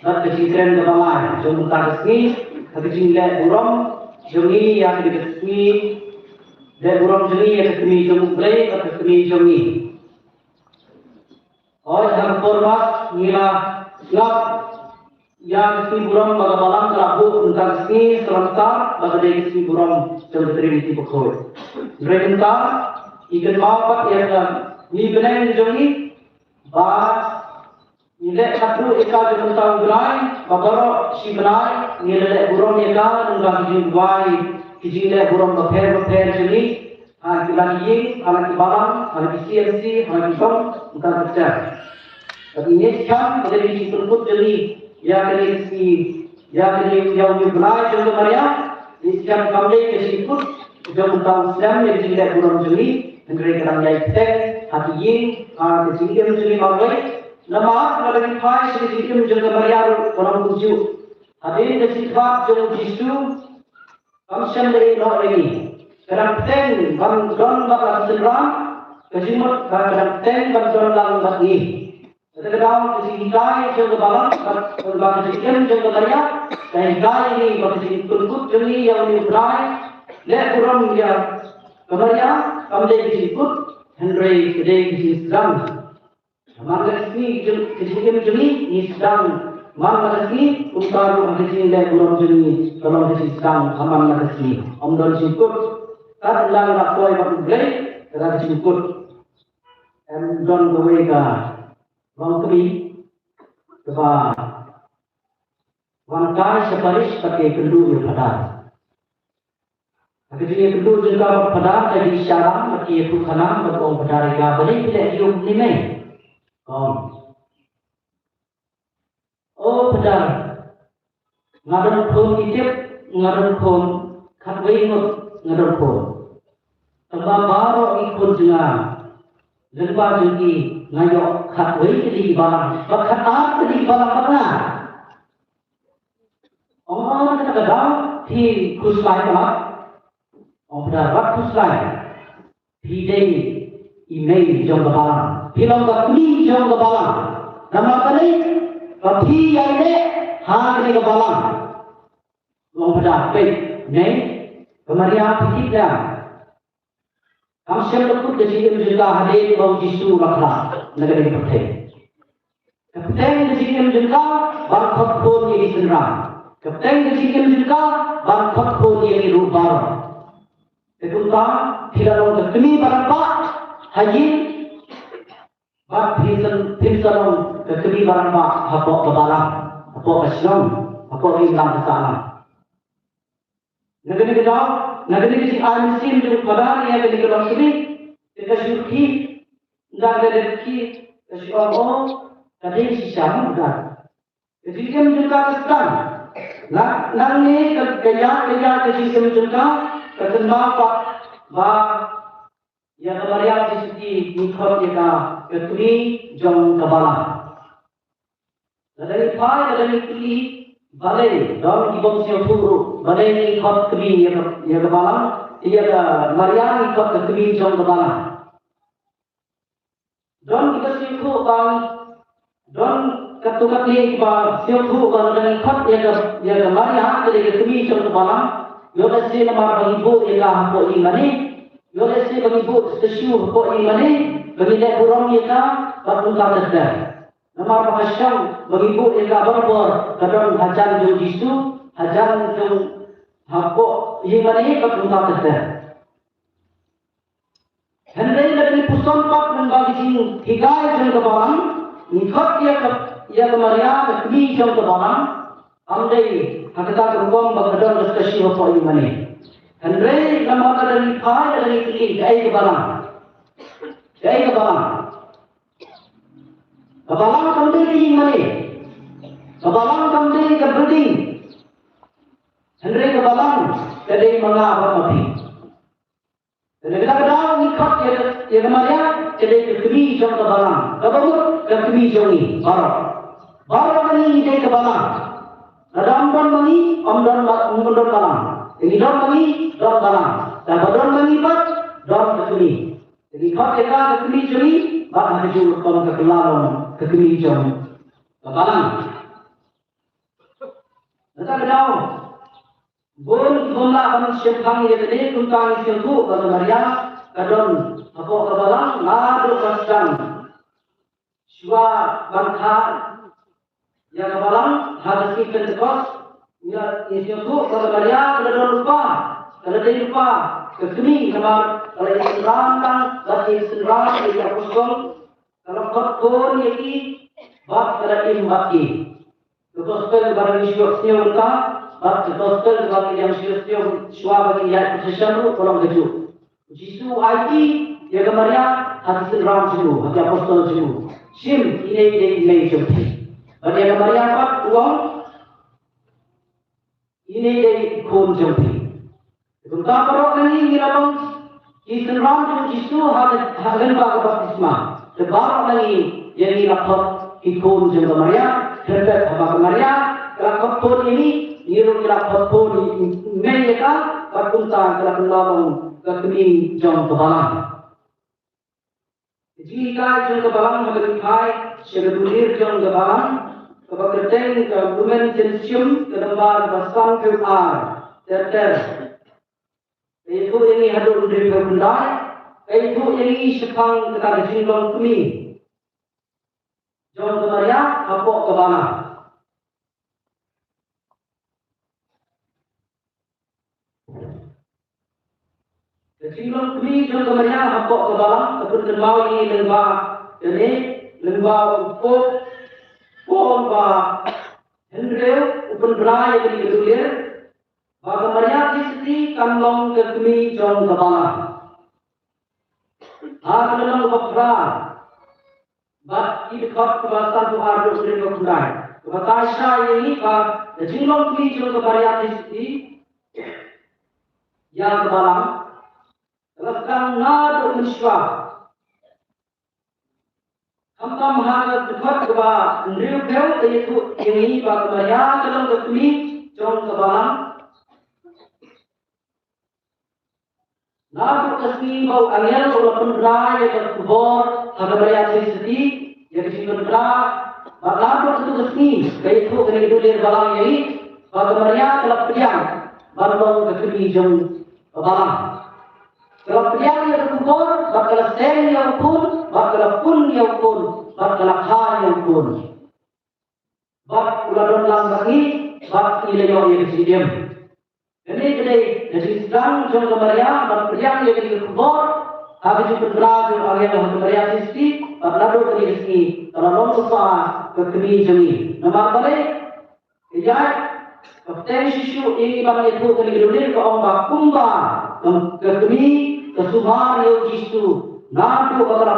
bad ka jingkren kaba lai jong mynta ka sngi, ha ka jingleh burom jong ngi ïa ka sngi leh burom jong ngi ïa ka kmie jong U Blei bad ka kmie jong ngi. Hooid, ha ka por ba ngi la sngap ïa ka sngi burom ba ka Balang ka la buh mynta ka sngi Salnasar, ba ka dei ka sngi burom jong ka Trinity Bakhuid. Hynrei mynta ngi kynmaw pat ïa ka sngi bneng jong ngi, ba ngi leh katto ïa ka jong mynta u bnai, ba baroh shi bnai ngi la leh burom ïa ka lyngba ki jingduwai, ki jingleh burom bapher bapher jong ngi. Ha ki la ki ïing, ha la ki balang, ha la ki C M C, ha la ki dong, mynta ka ter. Bad ngi ngeit skhem ba ka dei ka jingpynkut jong ngi ïa kane ka sngi, ïa kane, ïa une u bnai jong ka Maria. Ngi ngeit skhem kam dei ka jingpynkut jong mynta u snem ïa ka jingleh burom jong ngi, hynrei ka dang ïai bteng ha ki ïing, ha ka jingim jong ngi marwei. Namar lada ngi phai sha ka jingim jong ka Maria ruh ka long kumjuh. Hadien ka jingkyrpad jong u Jisu, kam shym la ïehnoh ïa ngi. Ka dang bteng ban don bad la ka synran, ka jingmut ka dang bteng ban don lang bad ngi. Kata ka daw ka jinghikai jong ka Balang bad ka jingim jong ka Maria ka hikai ïa ngi ba ka jingpynkut jong ngi ïa une u bnai leh burom ïa ka Maria kam dei ka jingpynkut, hynrei ka dei ka jingsdang. Man la ka sngi jong ka jingim jong ngi, ngi sdang man la ka sngi, kumta ruh ha ka jingleh burom jong ngi ka long ka jingsdang ha man la ka sngi. Ym don jingkut. Katba la poi bad U Blei, ka la ka jingkut. Em don kawei ka longkmie kaba wan kai sha parish bad ka ïakynduh ïa u phadar. Ha ka jingïakynduh jong ka bad u phadar, ka dei sha ram bad ka ïathuh khana bad ka ong phadar ïa ka, balei phi leh aïu kumne mei? Ka ong, o phadar, nga don khun ki tip, nga don khun khatwei ngut nga don khun. Tangba baroh ki khun jong nga, lyngba jong ki nga ïoh khatwei tylli ki balang, bad khatar tylli ki balang bad nga. Ong, ong, kata ka daw phi khuslai palat. Ong, phadar, wat khuslai. Phi dei i mei jong ka balang. Phi long ka kmie jong ka balang. Namar kane, ba phi ïaineh ha kane ka balang. Ong, phadar, peit, mei, ka Maria phi tip ïa. Kam shym la kut ka jingim jong ka hadien ba u Jisu u la khlad na kane ka pyrthei. Ka bteng ka jingim jong ka ban khot khun ïa ki synran. Ka bteng ka jingim jong ka ban khot khun ïa ki ruh baroh. Te kumta phi la long ka kmie ba rangbah ha ïing, bad phin sa, phin sa long ka kmie ba rangbah hapoh ka balang, hapoh ka shnong, hapoh ka imlang ka sahlang. Na kane ka daw, na kane ka jingai mynsiem jong u phadar ïa kane ka longkmie, te ka shu khih, ynda ka dep khih, ka shu ong, o, ka dei shisha mo ka. Ka jingim jong ka ka sdang. Na, nangne ka, ka ïaid, ka ïaid ka jingim jong ka, ka kynmaw pat ba ïa ka Maria Theisotti ngi khot ïa ka ka kmie jong ka balang. Lada ngi phai, lada ngi kylli, balei don ki bym sngewthuh ruh, balei ngi khot kmie ïa ka, ïa ka balang, ïa ka Maria ngi khot ka kmie jong ka balang. Don kiba sngewthuh ba, don katto katne kiba sngewthuh ba lada ngi khot ïa ka, ïa ka Maria ka dei ka kmie jong ka balang, ïoh lehse namar ba ngi buh ïa ka hapoh ïingmane, ïoh lehse ba ngi buh statue hapoh ïingmane, ba ngi leh burom ïa ka, bad kumta ter ter. Namar ba ka shong ba ngi buh ïa ka barabor ka don hajan jong u Jisu, hajan jong hapoh ïingmane bad kumta ter ter. Hynrei lada ngi puson pat lyngba ka jinghikai jong ka balang, ngi khot ïa ka, ïa ka Maria ka kmie jong ka balang, ym dei ha kata ka rukom ba ka don ka statue hapoh ïingmane. Hynrei namar lada ngi phai, lada ngi kylli, kaei ka balang? Kaei ka balang? Ka balang kam dei ka ïingmane. Ka balang kam dei ka building. Hynrei ka balang ka dei ma nga bad ma phi. Te na kata ka daw ngi khot ïa, ïa ka Maria ka dei ka kmie jong ka balang. Kaba mut ka kmie jong ngi baroh. Baroh ngi dei ka balang. Lada ym don ma ngi, ym don ba-, ym don balang. Te ngi don ma ngi, don balang. Lada ba don ma ngi pat, don ka kmie. Te ngi khot ïa ka ka kmie jong ngi, bad ha kajuh ka rukom ka kylla long ka kmie jong ka balang. Na kata ka daw, bun ki bym lah ban shemphang ïa kane, kumta ngi sngewthuh ba ka Maria ka don hapoh ka balang naduh ba sdang. Shuwa ban kha ïa ka balang ha ka sngi Pentekost, ngi, ngi sngewthuh ba ka Maria ka la don lypa, ka la dei lypa ka kmie, namar ka la ïasynran lang, ka la ïasynran ïa ki apostol, ka la khot khun ïa ki, bad ka la im bad ki. Ka gospel ba ngi shu ïohsngew mynta, bad ka gospel ba ngi dang shu ïohsngew shuwa ba ngi ïaid procession ruh ka long kajuh. U Jisu u aiti ïa ka Maria ha ki synran jong u, ha ki apostol jong u. Shim, ine i dei i mei jong phi. Bad ïa ka Maria pat u ong, ine i dei i khun jong phi. Te kumta baroh na ngi ngi la long ki synran jong u Jisu ha, ha lyngba ka baptisma. Te baroh na ngi ïa ngi la khot ki khun jong ka Maria. Kynpet haba ka Maria ka la khot khun ïa ngi, ngi ruh ngi la khot khun ïa ngi, mei ïa ka, bad kumta ka la kylla long ka kmie jong ka balang. Ka jinghikai jong ka balang haba ngi phai sha ka dulir jong ka balang, kaba kyrteng ka Lumen Gentium, ka nombar ba sanphew ar ter ter. Ka ïathuh ïa ngi haduh hynriewphew khyndai, ka ïathuh ïa ngi shaphang kata ka jinglong kmie. hapoh ka balang. Ka jinglong kmie jong ka Maria hapoh ka balang ka pynkynmaw ïa ngi lyngba kane, lyngba u Pope Paul ba hynriew u pynbna ïa kane ka dulir ba ka Maria Theisotti kan long ka kmie jong ka balang. Ha ka lynnong ba phra bad ki dkhot kaba sanphew ar, dkhot kaba khyndai, ka batai shai ïa ngi ba ka jinglong kmie jong ka Maria Theisotti ïa ka balang ka la sdang naduh mynshuwa. Khamtam ha ka dkhot kaba hynriewphew ka ïathuh ïa ngi ba ka Maria ka long ka kmie jong ka balang. Naduh ka sngi ba u angel u la pynbna ïa ka khubor ha ka Maria Theisotti ïa ka jingpynbna, bad naduh kata ka sngi ka ïathuh kane ka dulir balang ïa ngi ba ka Maria ka la pdiang ban long ka kmie jong ka balang. Ka la pdiang ïa ka khubor bad ka la seng ïa u khun bad ka la pun ïa u khun bad ka la kha ïa u khun. Bad u la don lang bad ngi bad ngi la ïoh ïa ka jingim. Kane ka dei ka jingsdang jong ka Maria ban pdiang ïa kane ka khubor ha ka jingpynbna jong u angel ha ka Maria Theisotti, bad naduh kane ka sngi ka la long lypa ka kmie jong ngi. Namar balei? Ka ïaid ka bteng shuh shuh ïa ngi ban ïathuh kane ka dulir, ka ong ba kumba ka, ka kmie ka sumar ïa u Jisu naduh ba ka la,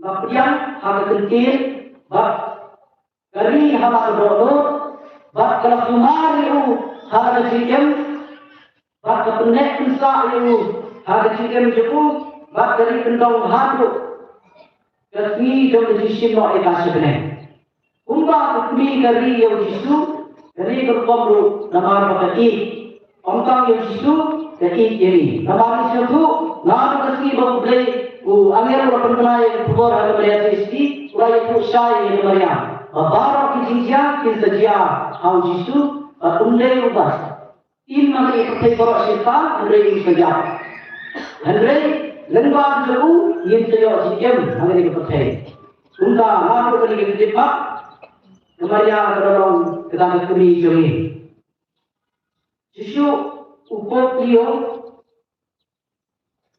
la pdiang ha ka kyntien, bad ka ri ha la ka dohnud, bad ka la sumar ïa u ha ka jingim, bad ka pynneh pynsah ïa u ha ka jingim jong u, bad ka ri kyndong haduh ka sngi jong ka jingshim noh ïa ka sha bneng. Kumba ka kmie ka ri ïa u Jisu, ka ri ka rukom ruh namar ba ka ïeit. Ym tang ïa u Jisu, ka ïeit ïa ngi. Namar ngi sngewthuh, naduh ka sngi ba U Blei, u angel u la pynbna ïa ka khubor ha ka Maria Theisotti, u la ïathuh shai ïa ka Maria ba baroh ki jingjia kin sa jia ha u Jisu, bad um dei u bad. Im ha kane ka pyrthei baroh shi katta, hynrei im ka ïap. Hynrei lyngba ka jong u ngin sa ïoh jingim ha kane ka pyrthei. Kumta naduh kane ka khyllipmat, ka Maria ka la long kata ka kmie jong ngi. Shisha u Pope Leo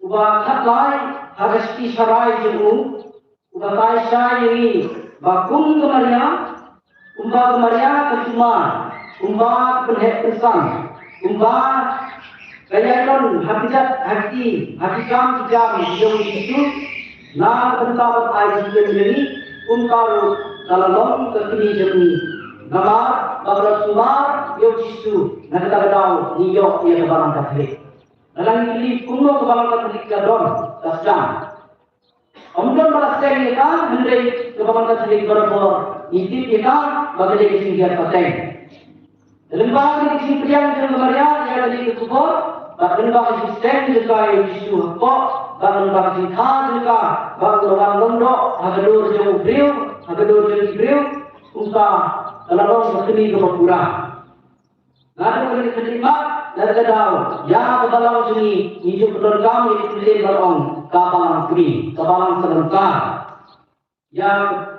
uba khatlai ha ka shithi sharai jong u, u batai shai ïa ngi ba kum ka Maria, kumba ka Maria ka sumar, kumba ka pynheh pynsan, kumba ka ïailon ha kjat ha kti, ha ki kam ki jam jong u Jisu na ka bynta ban ai jingim ïa ngi, kumta ruh ka la long ka kmie jong ngi. Namar ba ka la sumar ïa u Jisu, na kata ka daw ngi ïoh ïa ka Balang Katholik. Lada ngi kylli kumno ka Balang Katholik ka don, ka sdang. Ym don ba la seng ïa ka, hynrei ka Balang Katholik barabor ngi tip ïa ka ba ka dei ka jinghiar pateng. Lyngba ka jingpdiang jong ka Maria ïa kane ka khubor, bad lyngba ka jingseng jong ka ïa u Jisu hapoh, bad lyngba ka jingkha jong ka ba u la wan long doh ha ka dur jong u briew, ha ka dur jong ki briew, kumta ka la long ka kmie kaba pura. Naduh kane ka khyllipmat, na kata ka daw, ïa ka balang jong ngi, ngi ju pyndonkam ïa ka ktien ba la ong, ka balang kmie, ka balang salontar. Ïa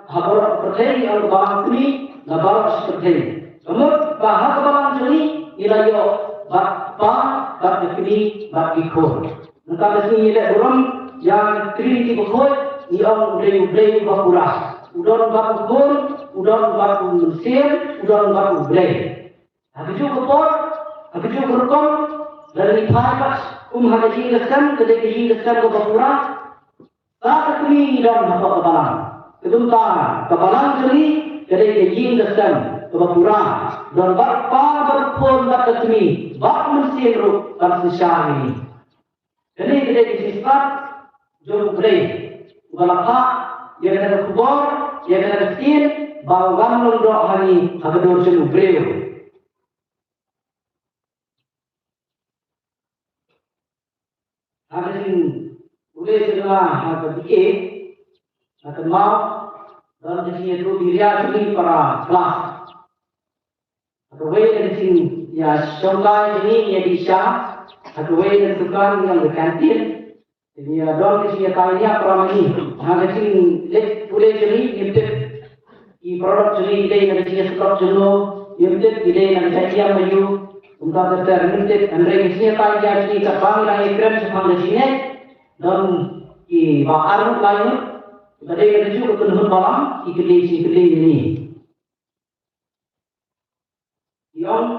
ha baroh ka pyrthei ngi ong ka balang kmie, na baroh shi pyrthei. Ka mut ba ha ka balang jong ngi, ngi la ïoh bad kpa, bad ka kmie, bad ki khun. Mynta ka sngi ngi leh burom ïa ka Trinity bakhuid, ngi ong u dei U Blei uba pura. U don bad u Khun, u don bad u Mynsiem, u don bad U Blei. Ha kajuh ka por, ha kajuh ka rukom, lada ngi phai pat kum ha ka ïing ka sem, ka dei ka ïing ka sem kaba pura, sa ka kmie ngi don hapoh ka balang. Ka kumta, ka balang jong ngi ka dei ka ïing ka sem kaba pura. Don bad kpa, bad khun, bad ka kmie, bad mynsiem ruh kan synshar ïa ngi. Kane ka dei ka jingstad jong U Blei uba la phah ïa kane ka khubor, ïa kane ka ktien, ba u wan long doh ha ngi ha ka dur jong u briew. Ha ka jingpule jong nga ha ka B A, ha ka maw, don ka jingïathuhkhia jong ngi para klas. Ha kawei na ka jingïashongkai jong ngi, ngi ïadih sha, ha kawei na ka dukan ngi ong ka canteen. Ngi ïa don ka jingïatai nia para mani. Ha ka jingleit pule jong ngi, ngi tip Product jong ngi ki dei na ka jingïasyllok jong no, ïa mynta ki dei na ka jingïam aïu, kumta ter ter mynta, hynrei ka jingïatai ïa jong ngi katba ngi dang ïakren shaphang ka jingngeit, don kiba ar ngut lai ngut, kiba dei na kajuh ka kynhun balang, ki kylli jingkylli ïa ngi. Ki ong,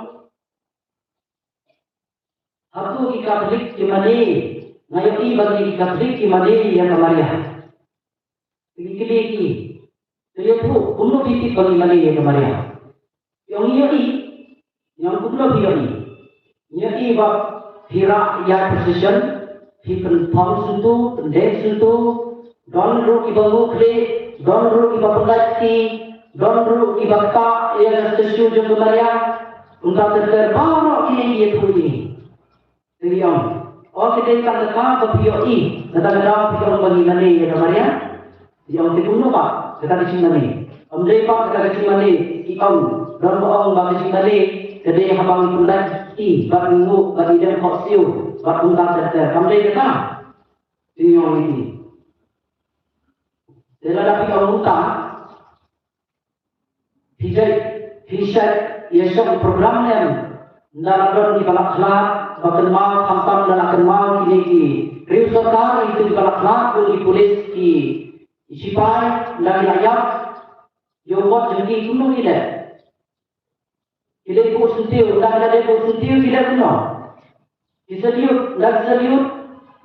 hato ki Katholik ki mane, nga ïohi ba ki Katholik ki mane ïa ka Maria. Ki kylli ki, ki ïathuh, kumno phi tip ba ngi mane ïa ka Maria? Ki ong, ngi ïohi. Ngi ong, kumno phi ïohi? Ngi ïohi ba phi rah ïa procession, phi pynthong sngewthuh, pyndeng sngewthuh, don ruh kiba nguh khlieh, don ruh kiba pyndait kti, don ruh kiba ktah ïa ka statue jong ka Maria. Kumta ter ter baroh kine ki ïathuh ïa ngi. Te ngi ong, o, ka dei tang kata ba phi ïohi, kata ka daw phi ong ba ngi mane ïa ka Maria. Ngi ong, te kumno pat kata ka jingmane? Kam dei pat kata ka jingmane, ki ong, don ba ong ba ka jingmane ka dei haba ngi pyndait kti bad ngi nguh bad ngi dem khohsiew bad kumta ter ter. Kam dei kata? Te ngi ong ïa ki, te lada phi ong kumta, phi shait, phi shait ïa shong program ne em? Ynda la don kiba la khlad, ba kynmaw, khamtam ynda la kynmaw kine ki riew sorkar, ïa kitu kiba la khlad, kum ki pulit, ki, ki sipai, ynda ki la ïap ïa u kot jong ki, kumno ki leh? Ki leit buh syntiew, ynda ki la leit buh syntiew ki leh kumno? Ki salute, ynda ki salute,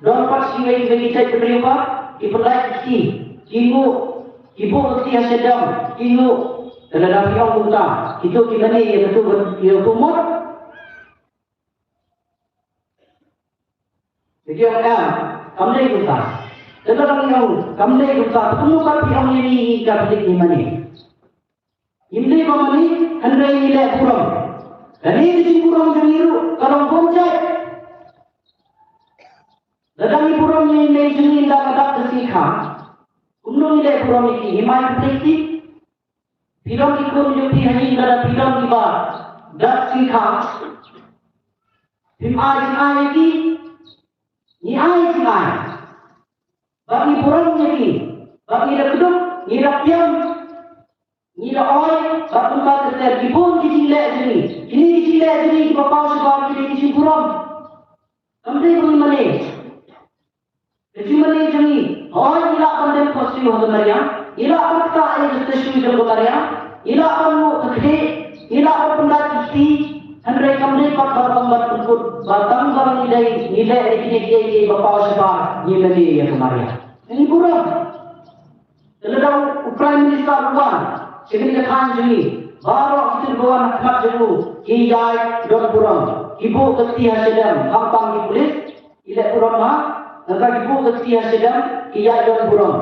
don pat shi wei wei ki jait bynriew pat, ki pyllait ki kti, ki nguh, ki buh ki kti ha shadem, ki nguh. Te lada phi ong kumta, kito ki mane ïa katu, ïa utu u mot? Te ki ong, em, kam dei kumta. Te lada ngi ong kam dei kumta, kumno pat phi ong ïa ngi, ngi Katholik ngi mane? Ngim dei ba mane, hynrei ngi leh burom. Kane ka jingburom jong ngi ruh ka long bun jait. Lada ngi burom ïa i mei jong ngi ynda ka dap ka sngi kha, kumno ngi leh burom ïa ki? Ngi mai pynthei kti? Phi don ki khun jong phi ha ïing, lada phi don kiba dap sngi kha, phim ai jingai ïa ki? Ngi ai jingai. Ba ngi burom ïa ki, ba ngi da kdup, ngi da pdiang, ngi da oi, bad kumta ter ter, ki bun ki jingleh jong ngi. Kine ki jingleh jong ngi kiba paw shabar, kine ki jingburom. Kam dei ba ngi mane. Ka jingmane jong ngi, hooid ngi lah ban dem khohsiew ha ka Maria, ngi lah ban ktah ïa ka statue jong ka Maria, ngi lah ban nguh ka khlieh, ngi lah ban pyndait ki kti, hynrei kam dei pat ban ong ban pynkut ba tang ba ngi dei, ngi leh ïa kine kiei kiei ba paw shabar, ngi mane ïa ka Maria. Ngi burom. Te lada u Prime Minister u wan sha kane ka thaiñ jong ngi, baroh kito kiba wan ha khmat jong u ki ïaid don burom, ki buh ka kti ha shadem, khamtam ki pulit ki leh burom, ha, nangta ki buh ka kti ha shadem, ki ïaid don burom.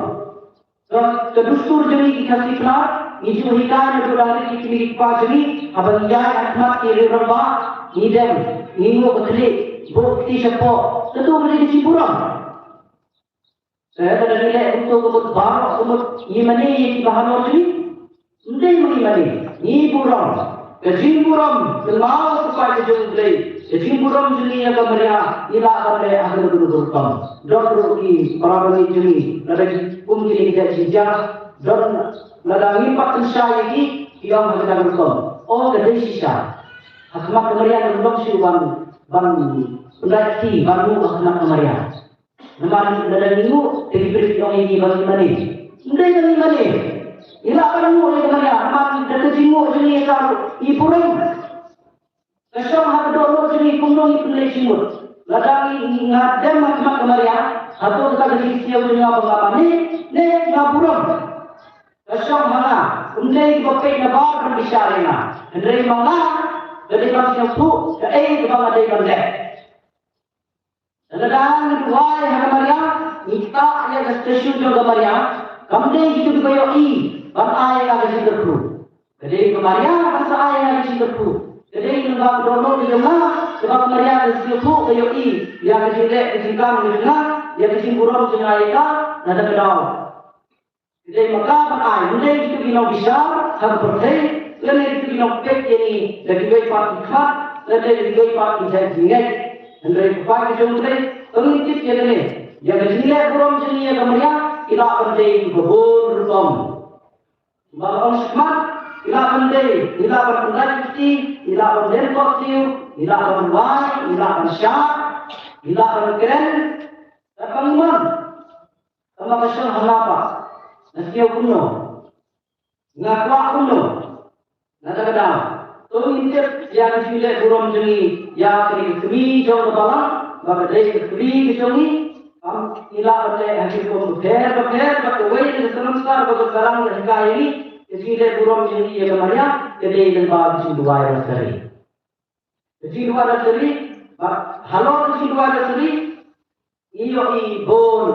Ka, ka dustur jong ngi ki Khasi Pnar, ngi ju hikai naduh dang rit ïa ki kmie ki kpa jong ngi, haba ngi ïaid ha khmat ki riew rangbah, ngi dem, ngi nguh ka khlieh, buh ka kti shapoh, kato ka dei ka jingburom. Eh, lada ngi leh kumto ka mut baroh ka mut ngi mane ïa kiba halor jong ngi? Ym dei ba ngi mane, ngi burom. Ka jingburom, kynmaw, ko phi ki jong U Blei, ka jingburom jong ngi ïa ka Maria ngi lah ban leh ha kano kano ka rukom. Don ruh ki para bangeit jong ngi, lada ki kum kine ki jait jingjia, don, lada ngim pat pynshai ïa ki, ki ong ha kata ka rukom, o, ka dei shisha. Ha khmat ka Maria ngam long shuh ban, ban pyndait kti, ban nguh ha khmat ka Maria. Namar lada ngi nguh, te ki briew ki ong ïa ngi ba ngi mane. Ym dei ba ngi mane. Ngi lah ban nguh ïa ka Maria, namar da ka jingngooh jong ngi ïa ka ruh ngi burom. Ka shong ha ka dohnud jong ngi kumno ngi pynleit jingmut. Lada ngi, ngi, nga dem ha khmat ka Maria, hato kata ka jingsngew jong nga ba nga mane ne nga burom? Ka shong ha nga, ym dei kiba peit na bar ban bishar ïa nga. Hynrei ma nga, ka dei ban sngewthuh kaei kaba nga dei ban leh. Lada ngi duwai ha ka Maria, ngi ktah ïa ka statue jong ka Maria, kam dei kito kiba ïohi ban ai ïa nga ka jingkyrkhu. Ka dei ka Maria ban sa ai ïa nga ka jingkyrkhu. Ka dei lyngba ka dohnud jong nga kaba ka Maria ka sngewthuh, ka ïohi ïa ka jingleh ka jingkam jong nga, ïa ka jingburom jong nga ïa ka, lada ka daw. Ka dei ma ka ban ai, ym dei kito ki nongbishar ha ka pyrthei, lane kito ki nongpeit ïa ngi da kiwei pat ki khmat, lane da kiwei pat ki jait jingngeit. Hynrei ko phi ki jong U Blei, to ngin tip ïa kane, ïa ka jingleh burom jong ngi ïa ka Maria ki lah ban dei kiba bun rukom. Ba la ong shakhmat, Ngi lah ban dei, ngi lah ban pyndait kti, ngi lah ban dei kot siew, ngi lah ban wai, ngi lah ban shah, ngi lah ban kren. Kat ban man. Tang ba ka shong ha nga pat. Nga siew kumno. Nga kwah kumno. Nga da ka daw. To ngin tip ïa ka jingleh burom jong ngi ïa kane ka kmie jong ka balang, ba ka dei ka kmie ka jong ngi. Ngi lah ban leh ha ki rukom bapher bapher, bad kawei na ka samsar ba ka balang ka hikai ïa ngi, ka jingleh burom jong ngi ïa ka Maria, ka dei lyngba ka jingduwai rosari. Ka jingduwai rosari, bad halor ka jingduwai rosari, ngi ïohi bun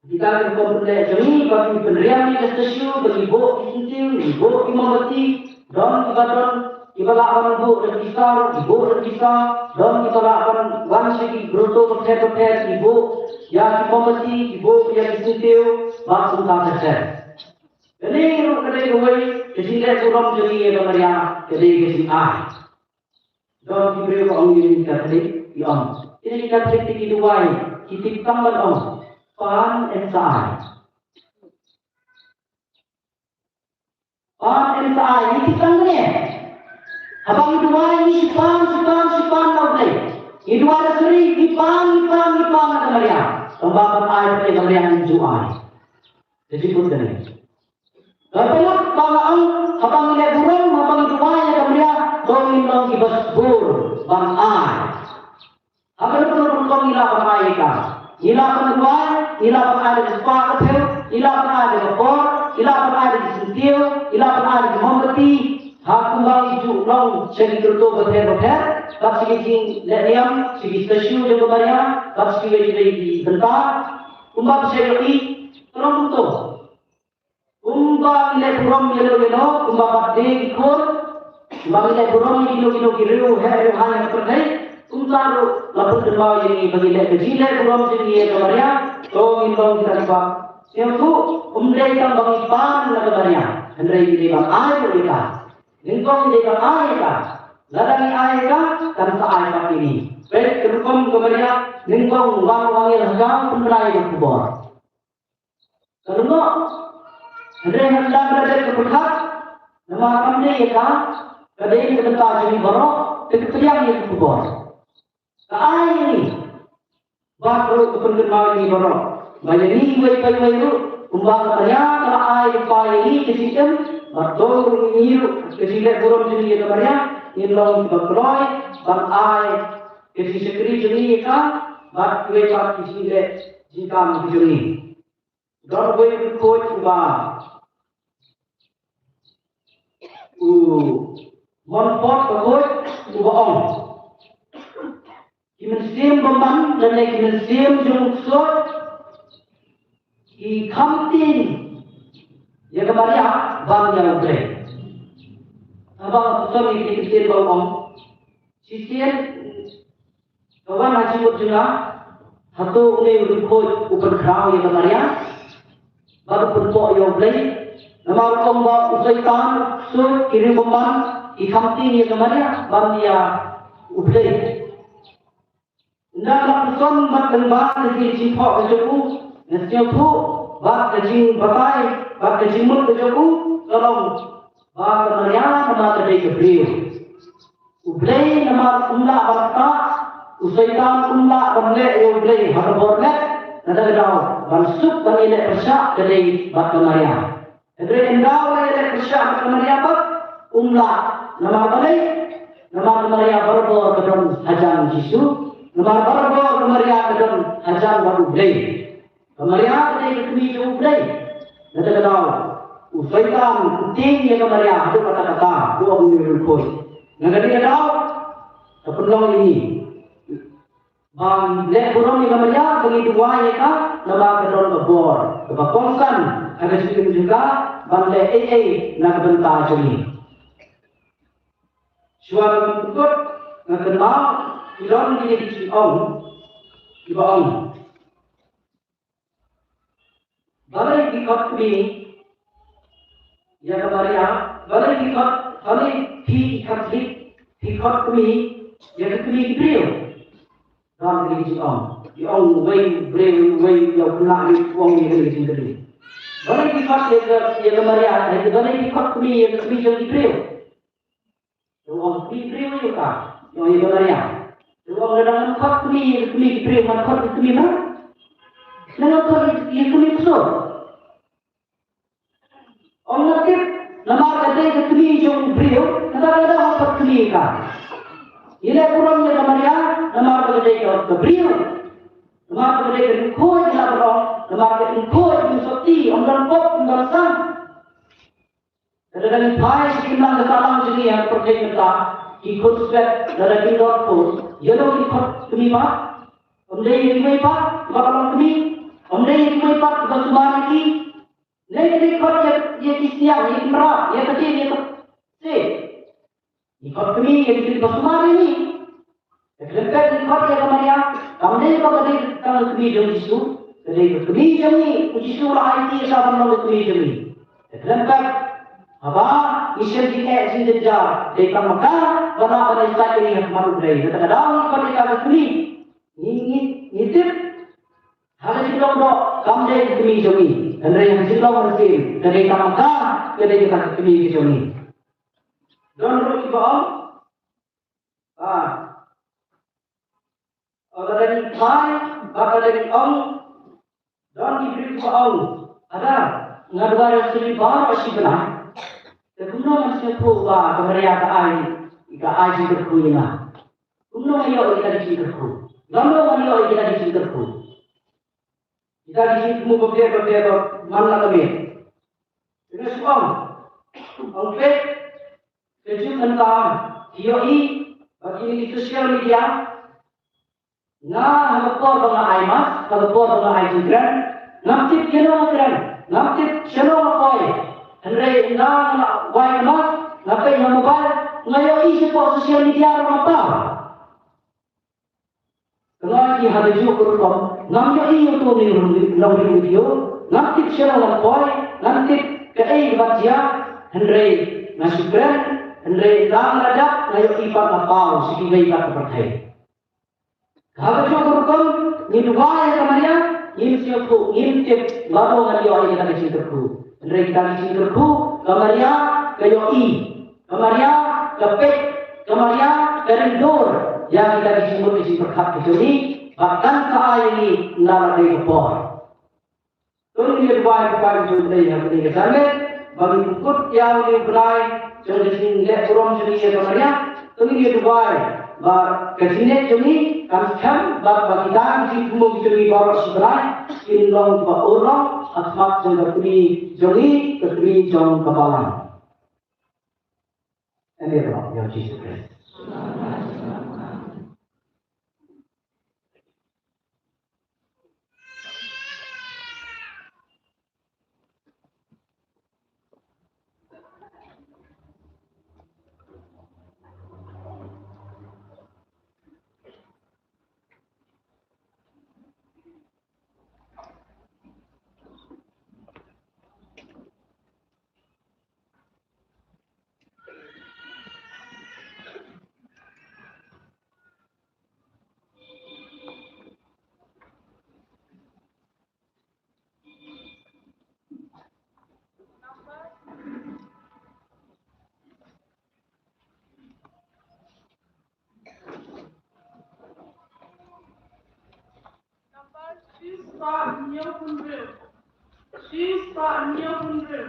kita ki rukom pynleh jong ngi, ba ki pynriam ïa ka statue, ba ki buh ki syntiew, ki buh ki mombati, don kiba don kiba lah ban buh da ki sar, ki buh da ki sar, don kiba lah ban wan sha ki grotto bapher bapher, ki buh ïa ki mombati, ki buh ïa ki syntiew, bad kumta ter ter. Kane ruh ka dei kawei ka jingleh burom jong ngi ïa ka Maria, ka dei ka jingai. Don ki briew ba ong ïa ngi Katholik, ki ong, kine ki Katholik te ki duwai, ki tip tang ban ong, pan yn sa ai. Pan yn sa ai, ngi tip tang ne. Haba ngi duwai ngi shu pan, shu pan, shu pan na U Blei. Ngi duwai rosari, ngi pan, ngi pan, ngi pan na ka Maria. Tang ba ban ai, ka Maria ngim ju ai. Ka jingkut kane. Ka pynlut ba nga ong, haba ngi leh burom, haba ngi duwai ïa ka Maria, to ngin long kiba sbur ban ai. Ha kano kano ka rukom ngi lah ban ai ïa ka. Ngi lah ban duwai, ngi lah ban ai da ka spah ka phew, ngi lah ban ai da ka por, ngi lah ban ai da ki syntiew, ngi lah ban ai da ki mombati. Ha kumba ngi ju long sha ki grotto bapher bapher, bad sha ki jingleh niam, sha ki statue jong ka Maria, bad sha kiwei kiwei ki bynta. Kumba phi sa ïohi, ka long kumto. Kumba ngi leh burom ïa no ïa no, kumba birthday ki khun, kumba ngi leh burom ïa kino kino ki riew heh riew haiñ ha pyrthei, kumta ruh la pynkynmaw ïa ngi ba ngi leh ka jingleh burom jong ngi ïa ka Maria, to ngin long kita kiba sngewthuh, ym dei tang ba ngi pan na ka Maria, hynrei ngi dei ban ai ruh ïa ka. Nyngkong ngi dei ban ai ïa ka. Lada ngi ai ïa ka, kan sa ai pat ïa ngi. Peit ka rukom ka Maria, nyngkong wan u angel ha ka, pynbna ïa ka khubor. Ka lyngngoh. Hynrei hynda ka la dep ka pyrkhat, namar kam dei ïa ka, ka dei ka bynta jong ngi baroh, te ka pdiang ïa ka khubor. Ka ai ïa ngi. Bad ruh ka pynkynmaw ïa ngi baroh ba ïa ngi iwei pa iwei ruh, kumba ka Maria ka la ai lypa ïa ngi ka jingim, bad to ruh ngi ruh ka jingleh burom jong ngi ïa ka Maria, ngin long kiba kloi ban ai ka jingshakri jong ngi ïa ka, bad kiwei pat ki jingleh jingkam ki jong ngi. Don uwei u riewkhuid uba u Montfort bakhuid uba ong, ki mynsiem bymman lane ki mynsiem jong u ksuid ki kham tieng ïa ka Maria ban ïa U Blei. Haba nga pule ïa kine ki ktien ba u ong, shisien ka wan ha jingmut jong nga, hato une u riewkhuid u pynkhraw ïa ka Maria bad u pynpoh ïa U Blei? Namar u ong ba u Soitan, u ksuid, ki riew bymman ki kham tieng ïa ka Maria ban ïa U Blei. Ynda nga la pyrshang bad lyngba ka jingthoh ka jong u, nga sngewthuh bad ka jingbatai bad ka jingmut ka jong u ka long ba ka Maria namar ka dei ka briew. U Blei namar um lah ban ktah, u Soitan um lah ban leh ïa U Blei ha ka bor met, lada ka daw ban suk ban ïaleh pyrshah ka dei bad ka Maria. Hynrei ynda u la ïaleh pyrshah bad ka Maria pat, um lah, namar balei? Namar ka Maria barabor ka don hajan Jisu, namar barabor ka Maria ka don hajan bad U Blei. Ka Maria ka dei ka kmie jong U Blei. Lada ka daw u Soitan u tieng ïa ka Maria haduh katta katta, u ong u riewkhuid. Na kane ka daw ka pynlong ïa ngi ban leh burom ïa ka Maria, ba ngi duwai ïa ka, namar ka don ka bor kaba kongsan ha ka jingim jong ka ban leh ei ei na ka bynta jong ngi. Shuwa ban pynkut, nga kynmaw ki don kine ki jingong kiba ong, balei phi khot kmie ïa ka Maria, balei phi khot, balei phi ki Katholik phi khot kmie ïa ka kmie ki briew? Don kine ki jingong. Ki ong uwei u briew, uwei u khynnah, u ong ïa kine ki jingkylli. Balei phi khot ïa ka, ïa ka Maria, ïa ka, balei phi khot kmie ïa ka kmie jong ki briew? Te u ong, kmie briew ïa ka, ïa ka Maria. Te u ong, lada ngam khot kmie ïa ka kmie ki briew, ngan khot ïa ka kmie ma? Lada ngam khot ïa ka kmie pynshoi. Ong, nga tip, namar ka dei ka kmie jong u briew, kata ka daw nga khot kmie ïa ka. Ngi leh burom ïa ka Maria, namar ka dei ka, ka briew. Namar ka dei ka lyngkhuid, ngi lah ban ong, namar ka lyngkhuid, ka lyngkhuid, ym don pop, ym don sam. Lada ngi phai sha ki imlang ka sahlang jong ngi ha ka pyrthei mynta, ki khun swet, lada kim don khun, ïa no ki khot kmie pat? Ym dei ïa kiwei pat kiba la long kmie? Ym dei ïa kiwei pat kiba sumar ïa ki? Ne ki dei khot ïa, ïa ki sniang, ïa ki mrad, ïa ka dien, ïa ka se. Ngi khot kmie ïa ki dei ba sumar ïa ngi. Te khlem pep ngi khot ïa ka Maria, kam dei ba ka dei tang ka kmie jong u Jisu, ka dei ka kmie jong ngi. U Jisu u la aiti ïa ka ban long ka kmie jong ngi. Te khlem pep, haba ngi shem jingeh jingjynjar, dei tang ma ka ba lah ban ïasaid ïa ngi ha khmat U Blei. Kata ka daw ngi khot ïa ka ka kmie. Ngi, ngi, ngi tip, ha ka jinglong doh kam dei ka kmie jong ngi, hynrei ha ka jinglong mynsiem ka dei tang ma ka, ka dei ka kmie ka jong ngi. Don ruh kiba ong, ah, lada ngi phai bad lada ngi ong, don ki briew kiba ong, ada, nga duwai ïa u Syiem baroh shi bnai. Te kumno ngan sngewthuh ba ka Maria ka ai, ka ai jingkyrkhu ïa nga? Kumno ngan ïoh ïa kita ki jingkyrkhu? Kumno ngan ïoh ïa kita ki jingkyrkhu? Kita ki jingthmu bapher bapher ba man la ka miet. Te nga shu ong, ong peit, ka juk mynta ki ïohi ba kine ki social media. Nga ha ka por ba nga ai mask, ha ka por ba nga ai jingkren, ngam tip ïano nga kren, ngam tip shano nga poi. Hynrei ynda nga wai mask, nga peit ha mobile, nga ïohi shapoh social media ruh nga paw. Nga ïohi ha kajuh ka rukom, ngam ïohi ïa uto u nongrim video, ngam tip shano ngan poi, ngam tip kaei kaba jia, hynrei nga shu kren, hynrei ynda nga la dep nga ïohi pat nga paw sha kiwei pat ka pyrthei. Ha kajuh ka rukom, ngin duwai ïa ka Maria, ngim sngewthuh, ngim tip lano ngan ïoh ïa kita ki jingkyrkhu. Hynrei kita ki jingkyrkhu, ka Maria ka ïohi. Ka Maria ka peit, ka Maria ka ring dur ïa kita ki jingmut ki jingpyrkhat ki jong ngi, bad kan sa ai ïa ngi ynda la dei ka por. To ngin ïa duwai, ka Kpa jong U Blei, ha kane ka janmiet ba ngin kut ïa une u bnai jong ka jingleh burom jong ngi ïa ka Maria. To ngin ïa duwai ba ka jingngeit jong ngi kan skhem bad ba kita ki jingthmu jong ngi baroh shi bnai kin long kiba urlong ha khmat jong ka kmie jong ngi, ka kmie jong ka balang. Amen. Ïa U Jisu Khrist. Nambar shi spah hynñiew hynriew. Shi spah hynñiew hynriew.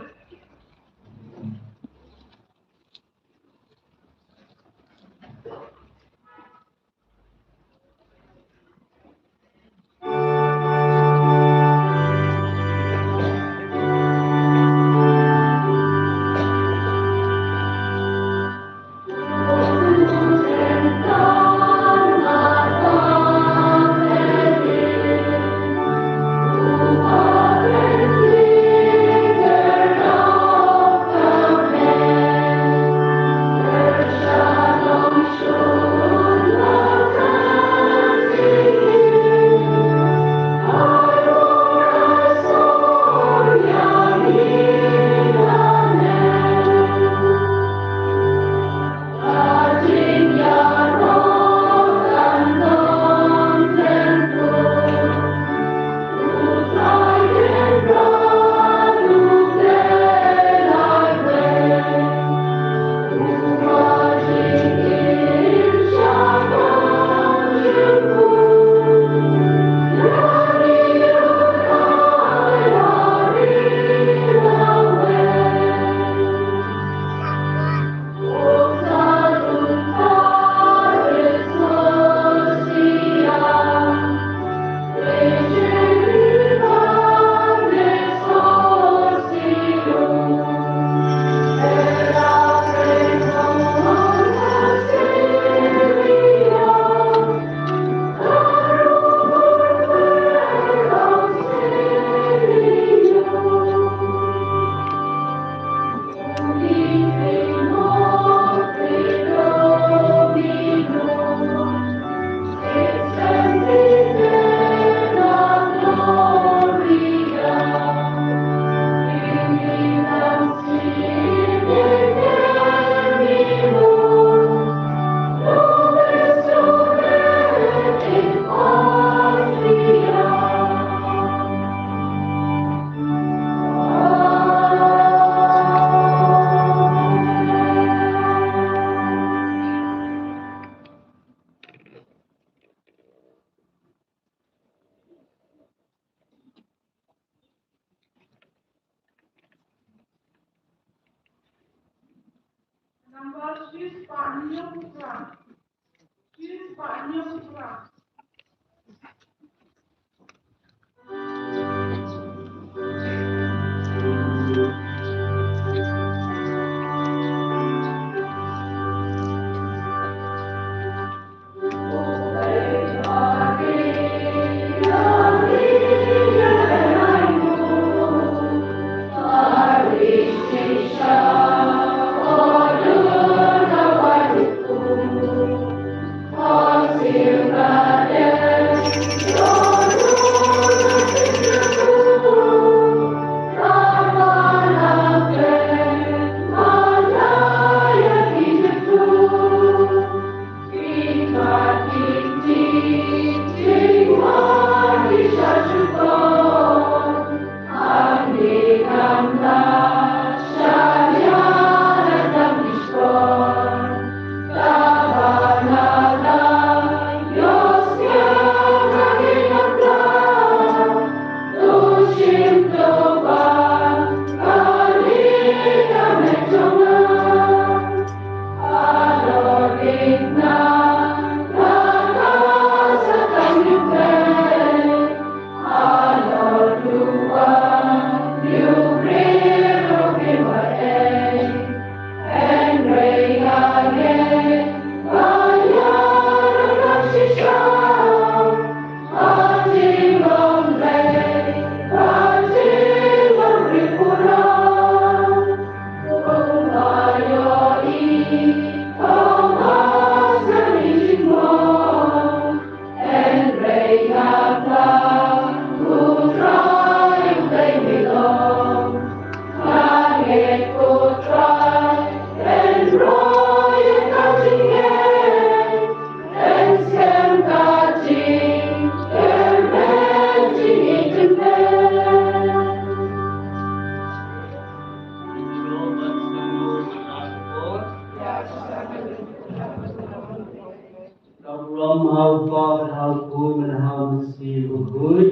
Ka burom ha u Kpa bad ha u Khun bad ha u Mynsiem Bakhuid.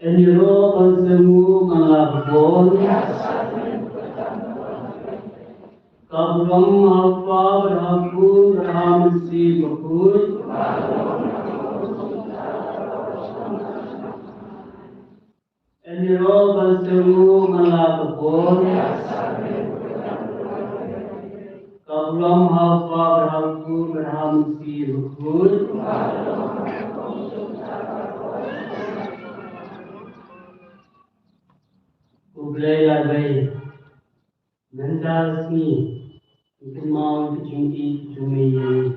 Yn ïaroh ban sngewnguh man la ka bor. Ka burom ha u Kpa bad ha u Khun bad ha u Mynsiem Bakhuid. Yn ïaroh ban sngewnguh man la ka bor. Ka burom ha u Kpa bad ha u Khun bad ha u Mynsiem Bakhuid. U Blei la wei. Mynta ka sngi ngi kynmaw ïa ka jingïeit jong me ïa ngi.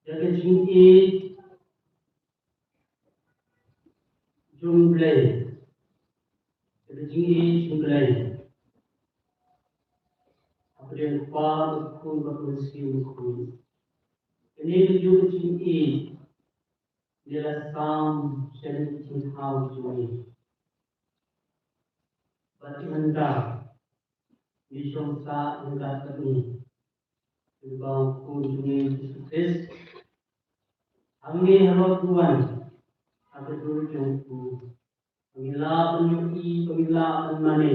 Ïa ka jingïeit jong U Blei. Ïa ka jingïeit jong U Blei. Hapdeng U Kpa bad U Khun bad U Mynsiem Bakhuid. Kane ka jong ka jingïeit. Ngi la sam sha ka jingthaw jong ngi. Bad mynta ngi shong sah ryngkat bad ngi. Lyngba U Khun jong ngi Jisu Khrist. Hangne halor duwan ha ka dur jong u. Ba ngin lah ban ïohi, ba ngin lah ban mane,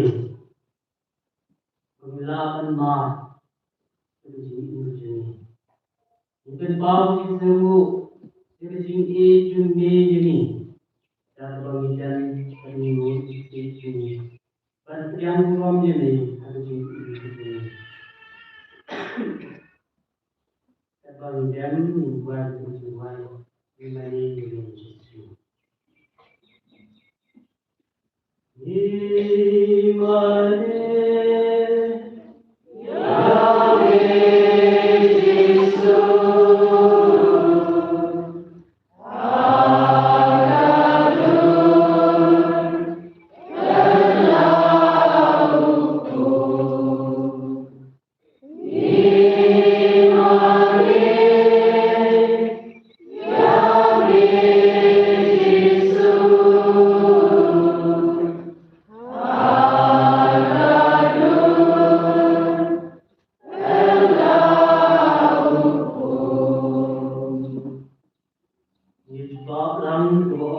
ba ngin lah ban mad ïa ka jingim jong ngi. Ngi pynpaw jingïasyrdoh ïa ka jingïeit jong me ïa ngi. Da kaba ngi dem ban ïohi ïa ka jingïeit jong ngi. Ban pdiang burom ïa me ha ka jingim jong ngi. Kaba ngi dem ngi wan ngi wan ngi mane ngi wan Jisu. Ngi mane ïa me Jisu. Ngi jubab lang, ko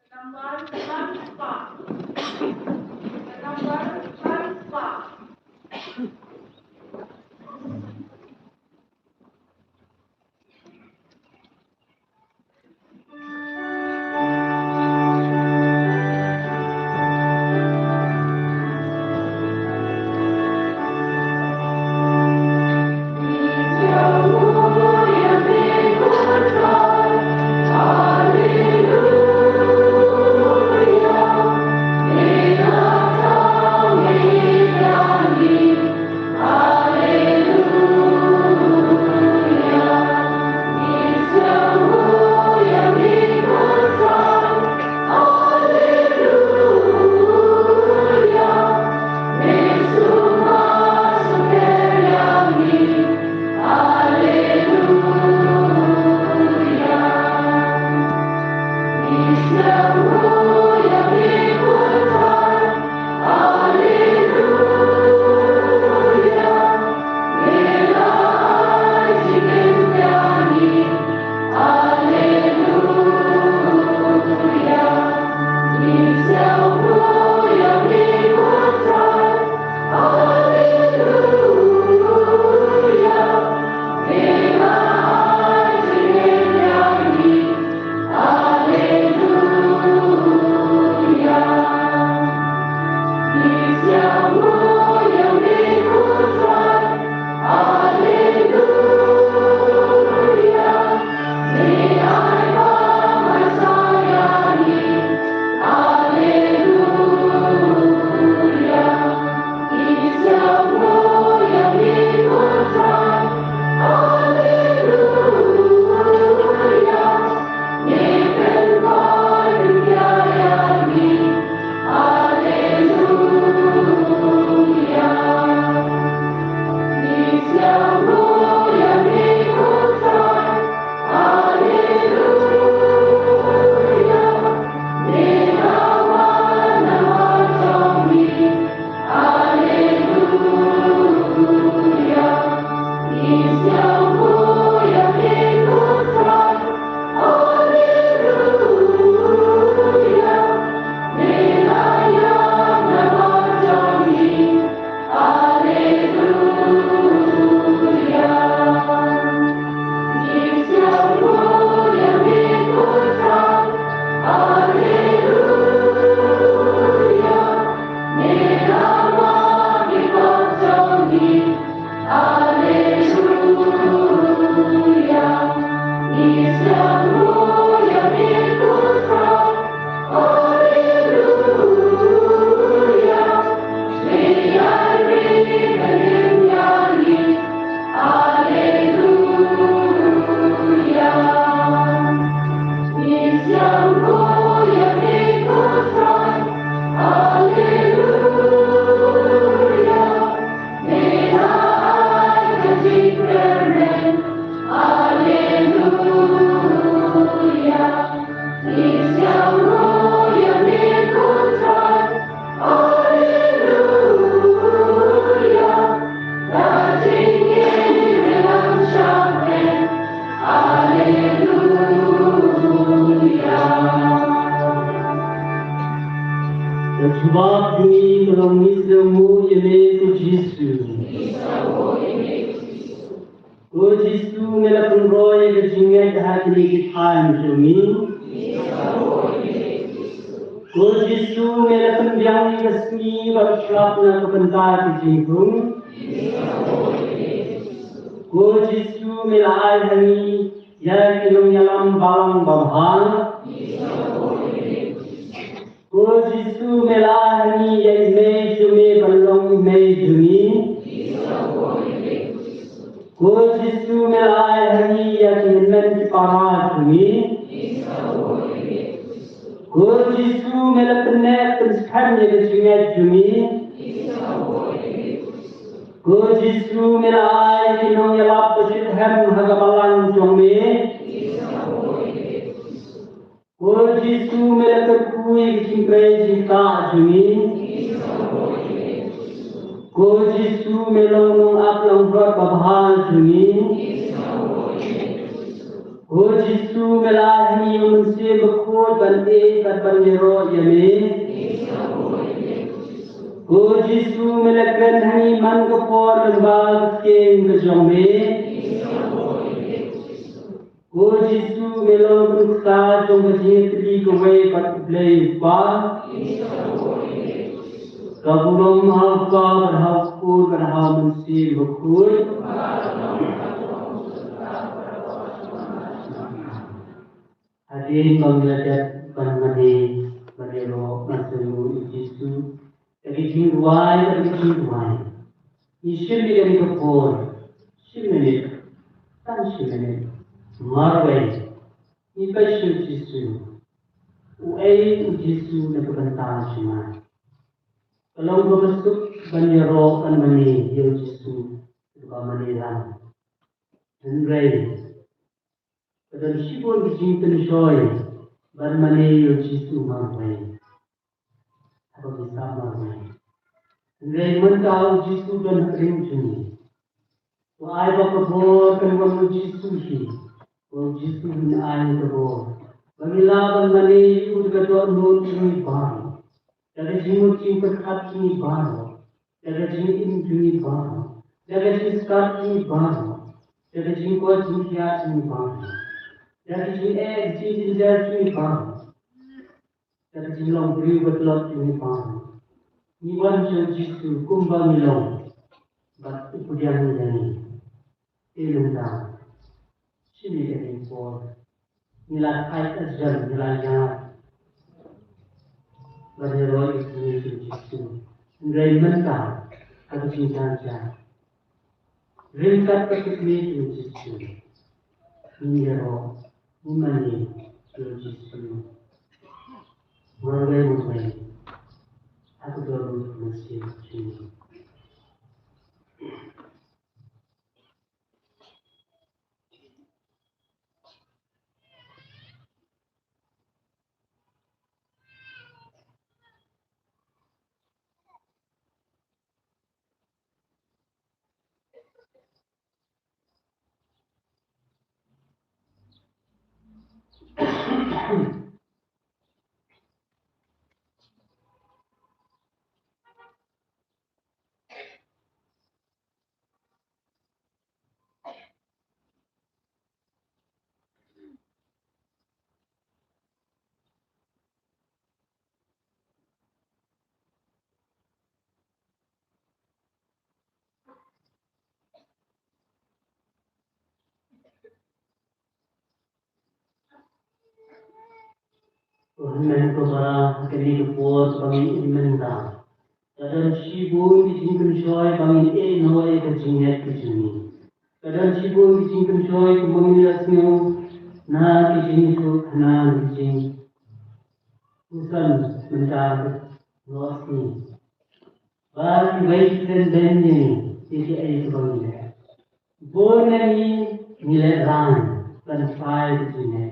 Ka nambar khatspah. Ka nambar khatspah. jong ngi ka long ngi sngewbha ïa me ko Jisu. Ko Jisu me la pynroi ka jingngeit ha kine ki thaiñ jong ngi. Ko Jisu me la pynbiang ïa ka sngi bad shlap na ka bynta ka jingthung. Ko Jisu me la ai ha ngi ïa ki nongïalam balang babha. Ko Jisu me la ai ha ngi ïa i mei jong me ban long i mei jong ngi. Ko Jisu me la ai ha ngi ïa ki hynmen ki para jong ngi. Ko Jisu me la pynneh pynskhem ïa ka jingngeit jong ngi. Ko Jisu me la ai ïa ki nongïalap ba shu hem ha ka balang jong me. Ko Jisu me la kyrkhu ïa ki jingtrei jingktah jong ngi. Ko Jisu me long nongap langbrot babha jong ngi. Ko Jisu me la ai ha ngi ïa u Mynsiem Bakhuid ban ïeit bad ban ïaroh ïa me. Ko Jisu me la kren ha ngi man ka por lyngba ka ktien ka jong me. Ko Jisu me long u nuksa jong ka jingïatylli kawei bad U Blei U Kpa. Ka burom ha U Kpa bad ha U Khun bad ha U Mynsiem Bakhuid. Hadien ba ngi la dep ban mane, ban ïaroh, ban sngewthuh ïa U Jisu da ki jingduwai, da ki jingduwai, ngi shim ïa kane ka por shi minit, tang shi minit, marwei, ngi peit sha U Jisu. Uei U Jisu na ka bynta jong nga? Ka long kaba suk ban ïaroh, ban mane ïa U Jisu, kaba mane lang. Hynrei ka don shibun ki jingpynshoi ban mane ïa U Jisu marwei. Haba ngi sah marwei, hynrei mynta U Jisu don hapdeng jong ngi. Wat ai ba ka bor kan wan na U Jisu hi. Ba U Jisu un ai ka bor ba ngi lah ban mane ïa u da ka dohnud jong ngi baroh, da ka jingmut jingpyrkhat jong ngi baroh, da ka jingim jong ngi baroh, da ka jingstad jong ngi baroh, da ka jingkoit jingkhiah jong ngi baroh, da ka jingeh ka jingjynjar jong ngi baroh, da ka jinglong briew ba tlot jong ngi baroh. Ngi wan sha U Jisu kumba ngi long bad u pdiang ïa ngi. Te lynda, shim ïa kane ka por, ngi la thait hajan, ngi la ïaid ban ïaroh ïa kine ki jingkit. Hynrei mynta ha ka jingjan jia, ryngkat ka kit kine ki jingkit, ngin ïaroh, ngin mane ïa U Jisu marwei marwei ha ka dohnud ka mynsiem jong ngi. Ko hynmen ko para, ha kane ka por ba ngin im mynta, ka don shibun ki jingpynshoi ba ngin ïeh noh ïa ka jingngeit ka jong ngi. Ka don shibun ki jingpynshoi kumba ngin ïa sngew na ki jingïathuhkhana, na ki jingpuson mynta ka sngi. Ba kiwei ki kren beiñ ïa ngi ïa kiei kiba ngi leh. Bun na ngi ngi lehrain ban phai ka jingeh.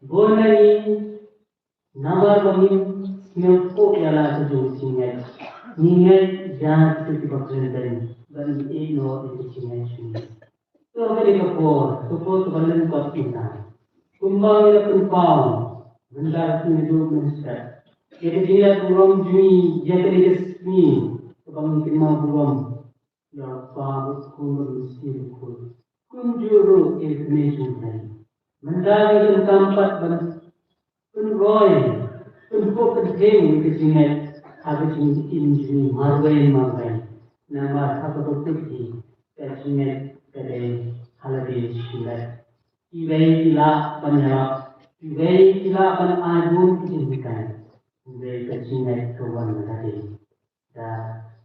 Bun na ngi namar ba ngim sngewthuh ïa la ka jong ka jingngeit, ngi ngeit ïa kito kiba kren beiñ ban ïeh noh ïa ka jingngeit jong ngi. To ha kane ka por, ka por kaba lyngkot mynta, kumba ngi la pynpaw mynta ka sngi, mynstep, Ïa ka jingleh burom jong ngi ïa kane ka sngi, kaba ngi kynmaw burom ïa u Kpa, u Khun bad u Mynsiem Bakhuid. Kumjuh ruh ïa ka kmie jong U Blei. Mynta ngi donkam pat ban pynroi, pynphuh pyntheng ïa ka jingngeit ha ka jingim jong ngi marwei marwei. Namar ha kaba kut hi, ka jingngeit ka dei ha lade shi lade. Kiwei ki lah ban ïarap, kiwei ki lah ban ai bun ki jinghikai, hynrei ka jingngeit ka wan na lade da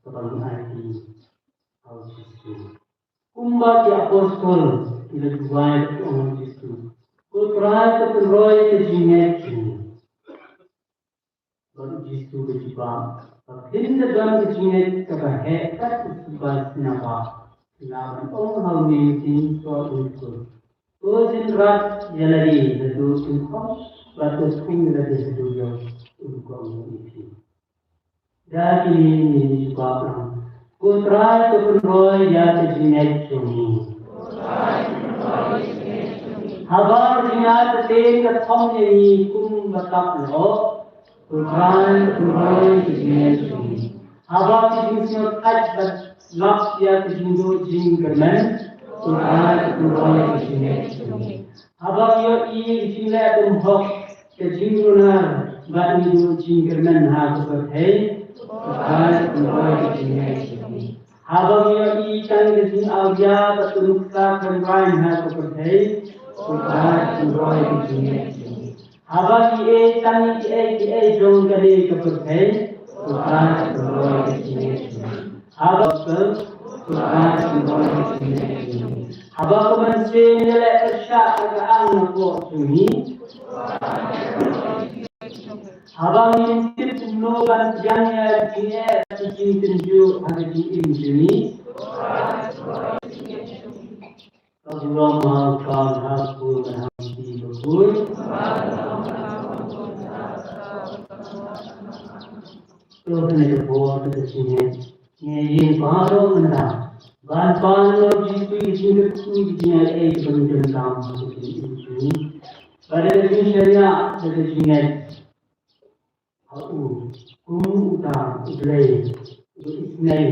kaba ngi aiti ha U Jisu. Kumba ki apostol ki la duwai bad ki ong ha U Jisu, Ko Trai, to pynroi ka jingngeit jong ngi. Bad U Jisu u la jubab, Ba phin da don ka jingngeit kaba heh kat u sipai sinapa, phi lah ban ong ha une u dieng, to un kut. To jynrat ïa lade haduh jingkhot, bad to thung ïa lade haduh ïew, un kohnguh ïa phi. Da kine ngin jubab lang, Ko Trai, to pynroi ïa ka jingngeit jong ngi. Haba ka jingïaid pateng ka thom ïa ngi kum ba tap lyoh, Ko Trai, to pynroi ïa ka jingngeit jong ngi. Haba ka jingsngewthait ka lap ïa ka jingduh jingkyrmen, Ko Trai, to pynroi ïa ka jingngeit jong ngi. Haba ngi ïohi ka jingleh bymhok, ka jingrunar bad ngi duh jingkyrmen ha ka pyrthei, Ko Trai, to pynroi ïa ka jingngeit jong ngi. Haba ngi ïohi tang ka jingawria bad ka nuksa kynrang ha ka pyrthei, Ko Trai, to pynroi ïa ka jingngeit jong ngi. Haba ngi ïeit tang ïa kiei kiei jong kane ka pyrthei, Ko Trai, to pynroi ïa ka jingngeit jong ngi. Haba ka, Ko Trai, to pynroi ïa ka jingngeit jong ngi. Haba ka mynsiem ïaleh pyrshah ha ka ang na pdeng jong ngi, haba ngim tip kumno ban pdiang ïa ka jingeh bad ka jingtynjuh ha ka jingim jong ngi, ka burom ha U Kpa, ha U Khun, ha U Mynsiem Bakhuid. To kane ka por ka jingeh ngi ïeng baroh mynta ban pan ïa U Jisu, ïa ka jingkyrkhu, ïa ka jingaiei kaba ngi donkam ha ka jingim jong ngi. Bad da ka jingshaniah, da ka jingngeit ha u kum uta U Blei uba isynei,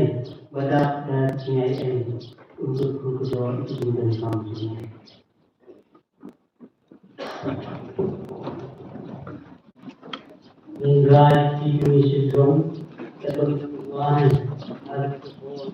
ba dap da ka jingaiei un kyrkhu kyrdoh ïa ka jingdonkam jong ngi. Ngin rai ki kmie shynrong, katba ngi dang duwai ha ka por.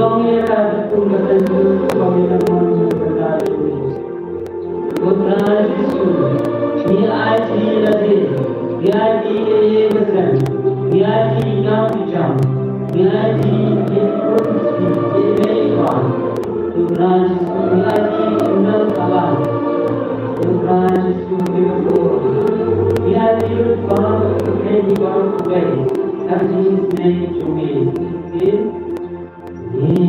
Ong ïa ka dukun ka tynjuh, ong ïa ka mon ka tynjuh. Ko Trai Jisu, ngi aiti ïa lade, ngi aiti ïa ïing ïa sem, ngi aiti ïa ki kam ki jam, ngi aiti ïa ki khun ki kti, ïa ki mei ki pa. Ko Trai Jisu, ngi aiti ïa ki nongkyrshan. Ko Trai Jisu, ngi aiti ïa ki baroh, ïa ki baroh, ïa ki baroh. Ha ka jingsneng jong me. Amen.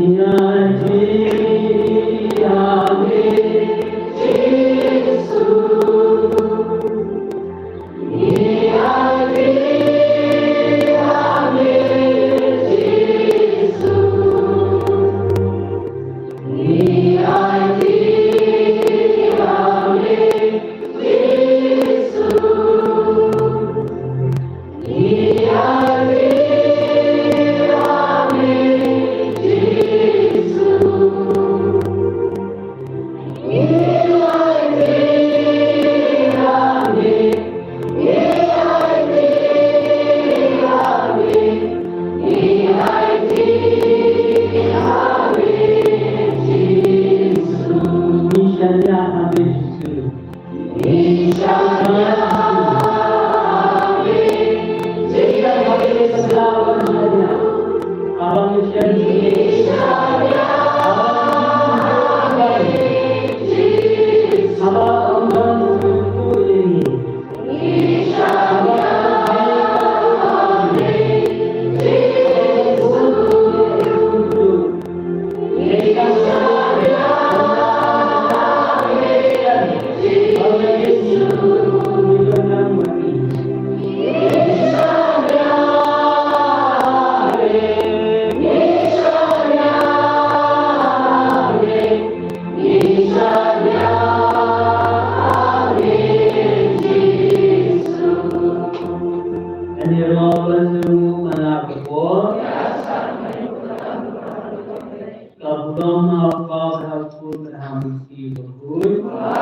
Ka burom ha u Kpa bad ha u Khun bad ha u Mynsiem Bakhuid. Ha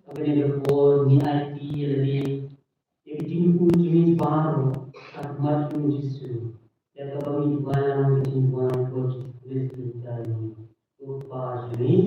kane ka por ngi aiti ïa lade, ïa ka jingkyrkhu jong ngi baroh ha khmat jong u Jisu. Ïa kaba ngi duwai lang ka jingduwai ko Jisu Khrist u Trai jong ngi. Ko Kpa jong ngi.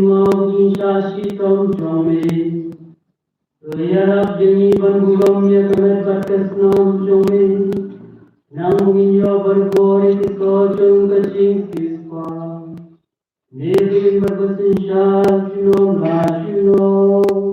Mawjin sha shitom jong me. To ïarap jong ngi ban burom ïa ka met bad ka snam jong me. Nang ba ngin ïoh barabor ïa ki sor jong ka jingsiewspah. Ne ba ngin bad ba synshar junom la junom.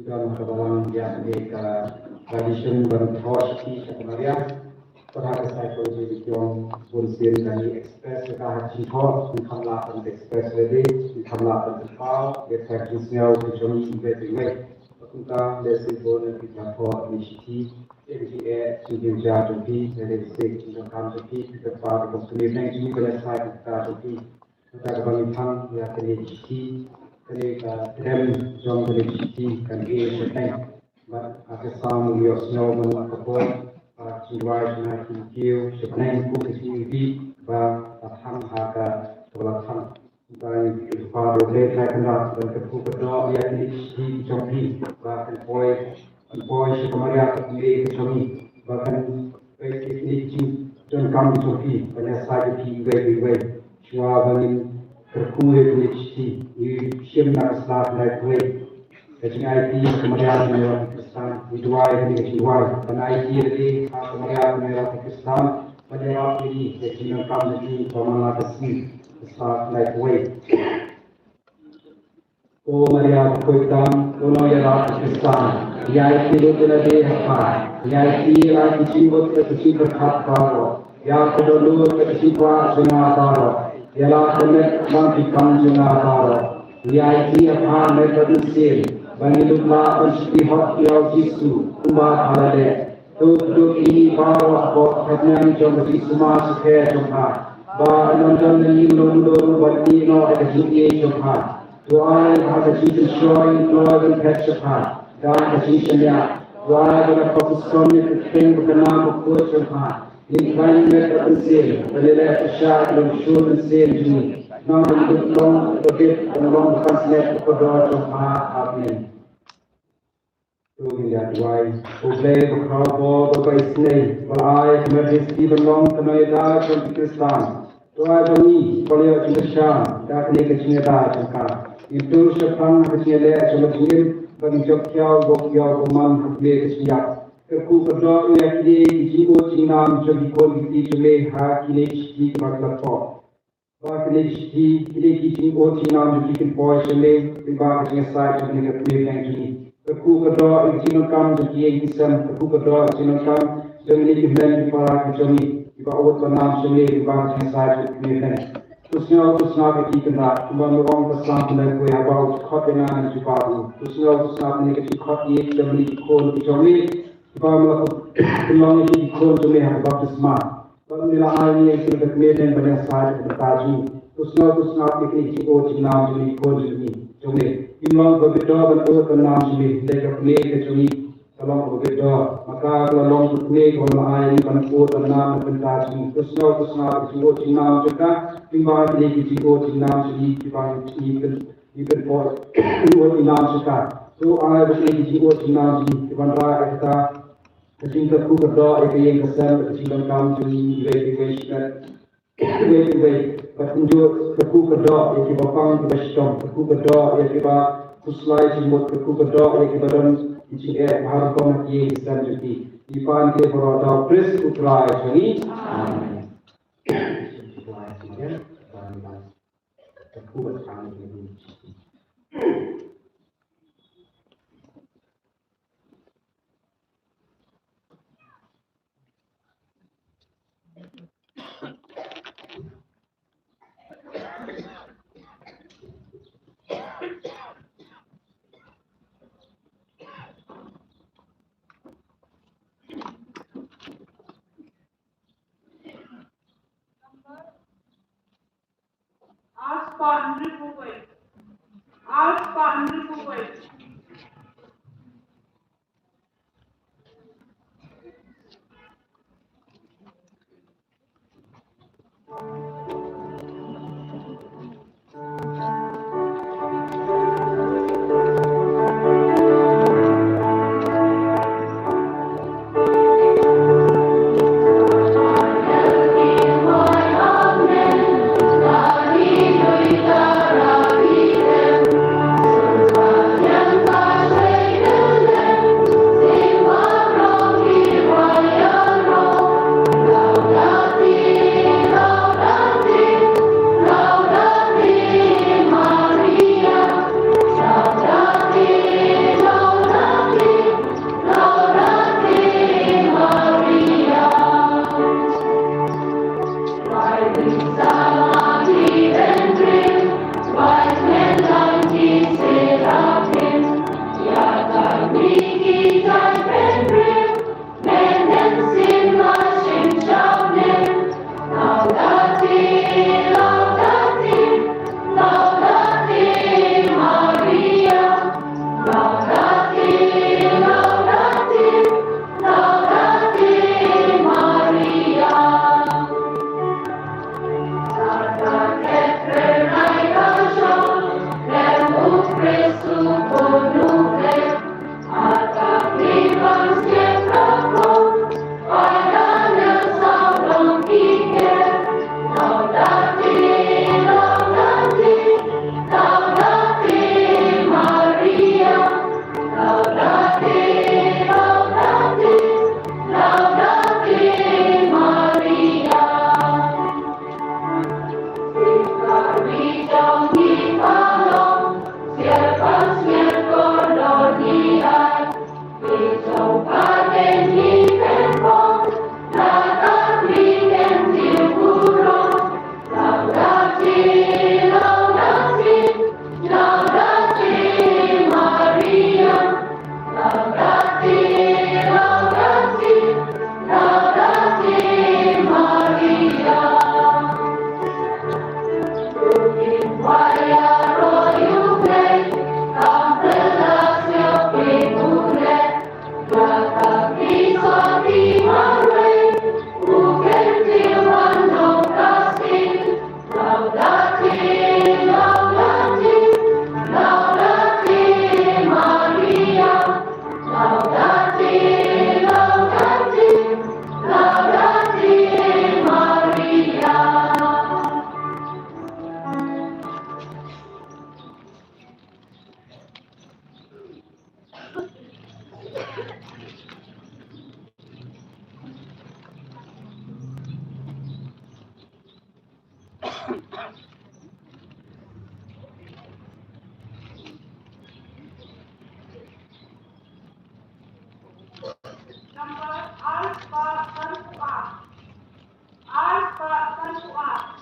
Don ka balang ïa kane ka tradition ban thoh shithi sha ka Maria. Pat ha ka psychology jong bun sien kane express ka ha jingthoh, ngi kham lah ban express lade, ngi kham lah ban paw ïa ka jingsngew ka jong ngi iwei pa iwei. Kumta lehse bun ki jingthoh, ki shithi, ki jingeh, ki jingeh jong phi, lehse ki jingkam jong phi, ki kyrpad jong phi, ngi ban ïa sai ka jong phi. Kata kaba ngi thang ïa kane ka shithi, kane ka kren jong kane ka shithi kan ïa shateng. Bad ha ka Salm ngi ïohsngew ban ïa ka por, ba ka jingduwai jong nga ki kiew shateng, kum ka jingïeid ba la thang ha ka, kaba la thang. Ba ngi kyrpad ïa U Blei Trai Kynrad ban kyrkhu kyrdoh ïa kine ki shithi jong phi, ba kan poi, kan poi sha ka Maria ka kmie ka jong ngi, ba kan peit ïa kine ki jingdonkam jong phi, ban ïa sai ïa phi iwei pa iwei. Shuwa ba ngin kyrkhu ïa kine ki shithi, ngi shim na ka sla Trai kawei. Ka jingaiti ka Maria ka Mei Khristan, ngi duwai ïa kane ka jingduwai. Ban aiti lade ha ka Maria ka Mei Khristan, ban ïarap ïa ngi, ïa ka jingdonkam jong ngi, ba man la ka sngi, ka sla Trai kawei. Ko Maria ka khuid tam, ko nongïarap Khristan, ïa aiti lut ïa lade ha pha, ïa aiti ïa la ki jingmut, ïa ki jingpyrkhat baroh, ïa ka dohnud, ïa ki jingkwah jong nga baroh, ïa la ka met bad ki kam jong nga baroh. Ïa aiti ïa pha Met bad Mynsiem, ba ngin dup lah ban shu pyrkhat ïa U Jisu, kumba pha la leh. To kdup ïa ngi baroh hapoh ka bneng jong ka jingsumar sukher jong pha. Ba ngin don ngi lum lum ban ïehnoh ïa ka jingïeit jong pha. To ai ba ka jingpynshoi ngin kloi ban phet sha pha da ka jingshaniah. To ai ba ka procession ngin pynkheiñ ba ka nam ka khuid jong pha. Ngin khlaiñ Met bad Mynsiem ban ïaleh pyrshah ïa ka long shuh mynsiem jong ngi. Nang ban dup long ba bit, ban long ba pansngiat ka kordor jong pha. Amen. To ngin ïa duwai. U Blei ba khraw bor, ba isynei, ba la ai ka Mari Theisotti ban long ka nongïada jong ki Khristan. To ai ba ngi, ba la ïoh jingkyrshan da kane ka jingïada jong ka, ngin tur shaphang ha ka jingïaleh jong ka jingim, ba ngin jop khia u bok ïa u bymman ha kane ka jingïap. Kyrkhu kyrdoh ïa kine ki jingud jingnam jong ki khun ki kti jong me ha kine ki shithi kiba ki la thoh. Ba kine ki shithi, kine ki jingud jingnam jong ki kin poi sha me, lyngba ka jingïasaid jong kane ka kmie bneng jong ngi. Kyrkhu kyrdoh ïa ki jingdonkam jong ki ïing ki sem, kyrkhu kyrdoh ïa ki jingdonkam jong kine ki hynmen ki para ki jong ngi, kiba ud ba nam sha me lyngba ka jingïasaid jong ka kmie bneng. To sngew, to sngap ïa ki Kynrad, kumba me ong ha ka Salm khyndai phew wei, haba u khot ïa nga ngan jubab u. To sngew, to sngap ïa kane ka jingkhot ïeit jong kine ki khun ki jong me, kiba me la pynlong ïa ki khun jong me ha ka baptisma. Bad me la ai ïa ngi ïa ka kmie bneng ban ïasaid ha ka bynta jong ngi. To sngew, to sngap ïa kine ki jingud jingnam jong ngi, ki khun jong ngi, jong me. Ngim long ba bit doh ban ud ban nam jong me, hynrei ka kmie ka jong ngi ka long ba bit doh. Ma ka ka la long ka kmie kaba me la ai ïa ngi ban ud ban nam ha ka bynta jong ngi. To sngew, to sngap ïa ki jingud jingnam jong ka, lyngba kine ki jingud jingnam jong ngi kiba ngi pyn, ngi pynpoi, ngi ud ngi nam jong ka. To ai ba kine ki jingud jingnam jong ngi kiban rah ïa kata ka jingkyrkhu kyrdoh ïa ka ïing ka sem, ka jingdonkam jong ngi iwei pa iwei shimet, iwei pa iwei. Bad kumjuh kyrkhu kyrdoh ïa kiba pang kiba shitom, kyrkhu kyrdoh ïa kiba khuslai jingmut, kyrkhu kyrdoh ïa kiba don ki jingeh ba ha rukom ha ki ïing ki sem jong ki. Ngi pan kine baroh da U Khrist U Trai jong ngi. Amen. Aspah hynriew phew wei. Aspah hynriew phew wei. Number arspah sanphew ar. Arspah sanphew ar.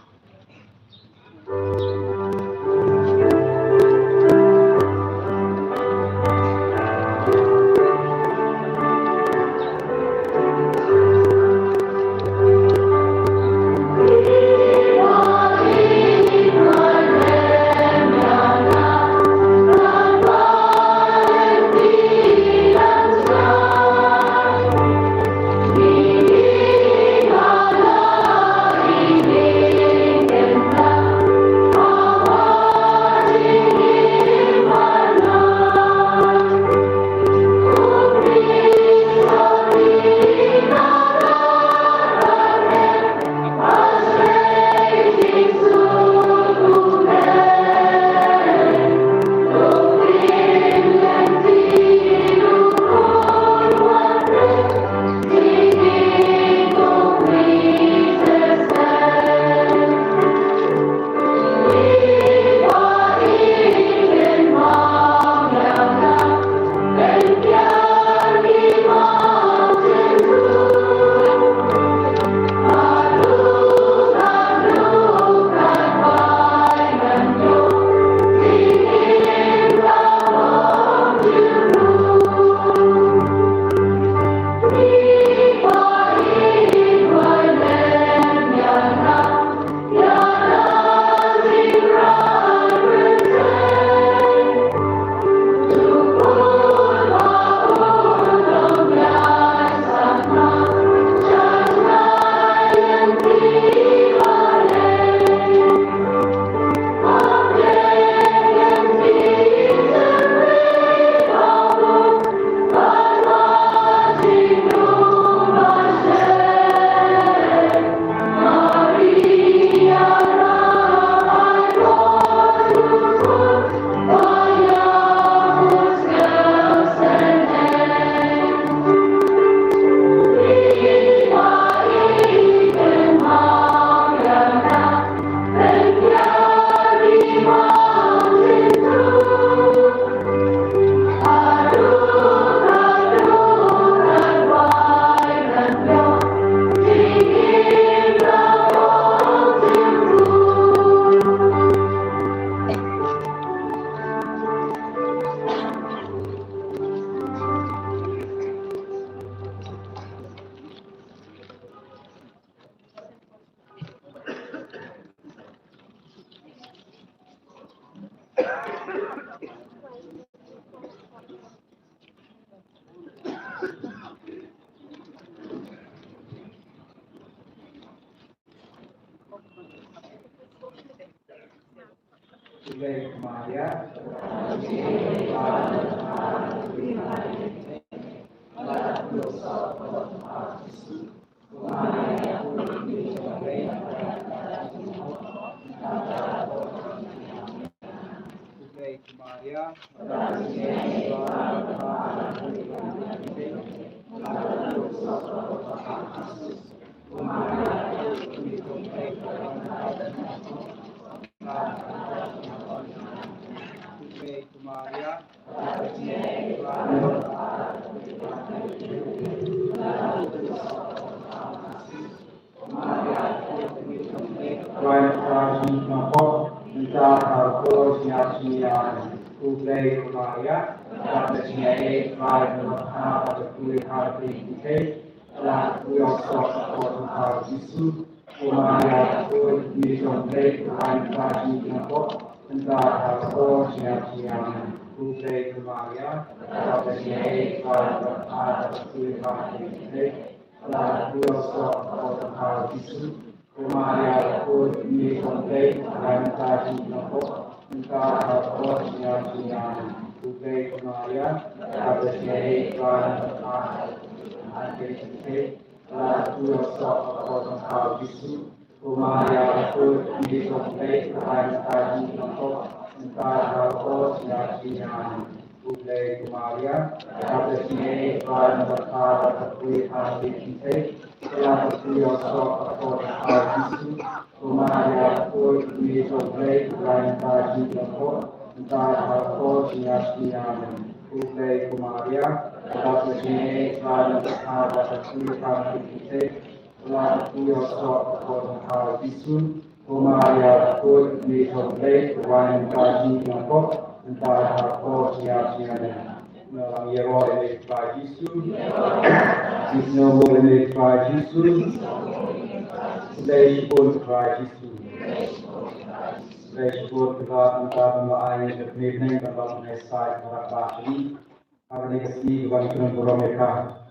Ha kane ka sngi kaba ngi kren burom ïa ka,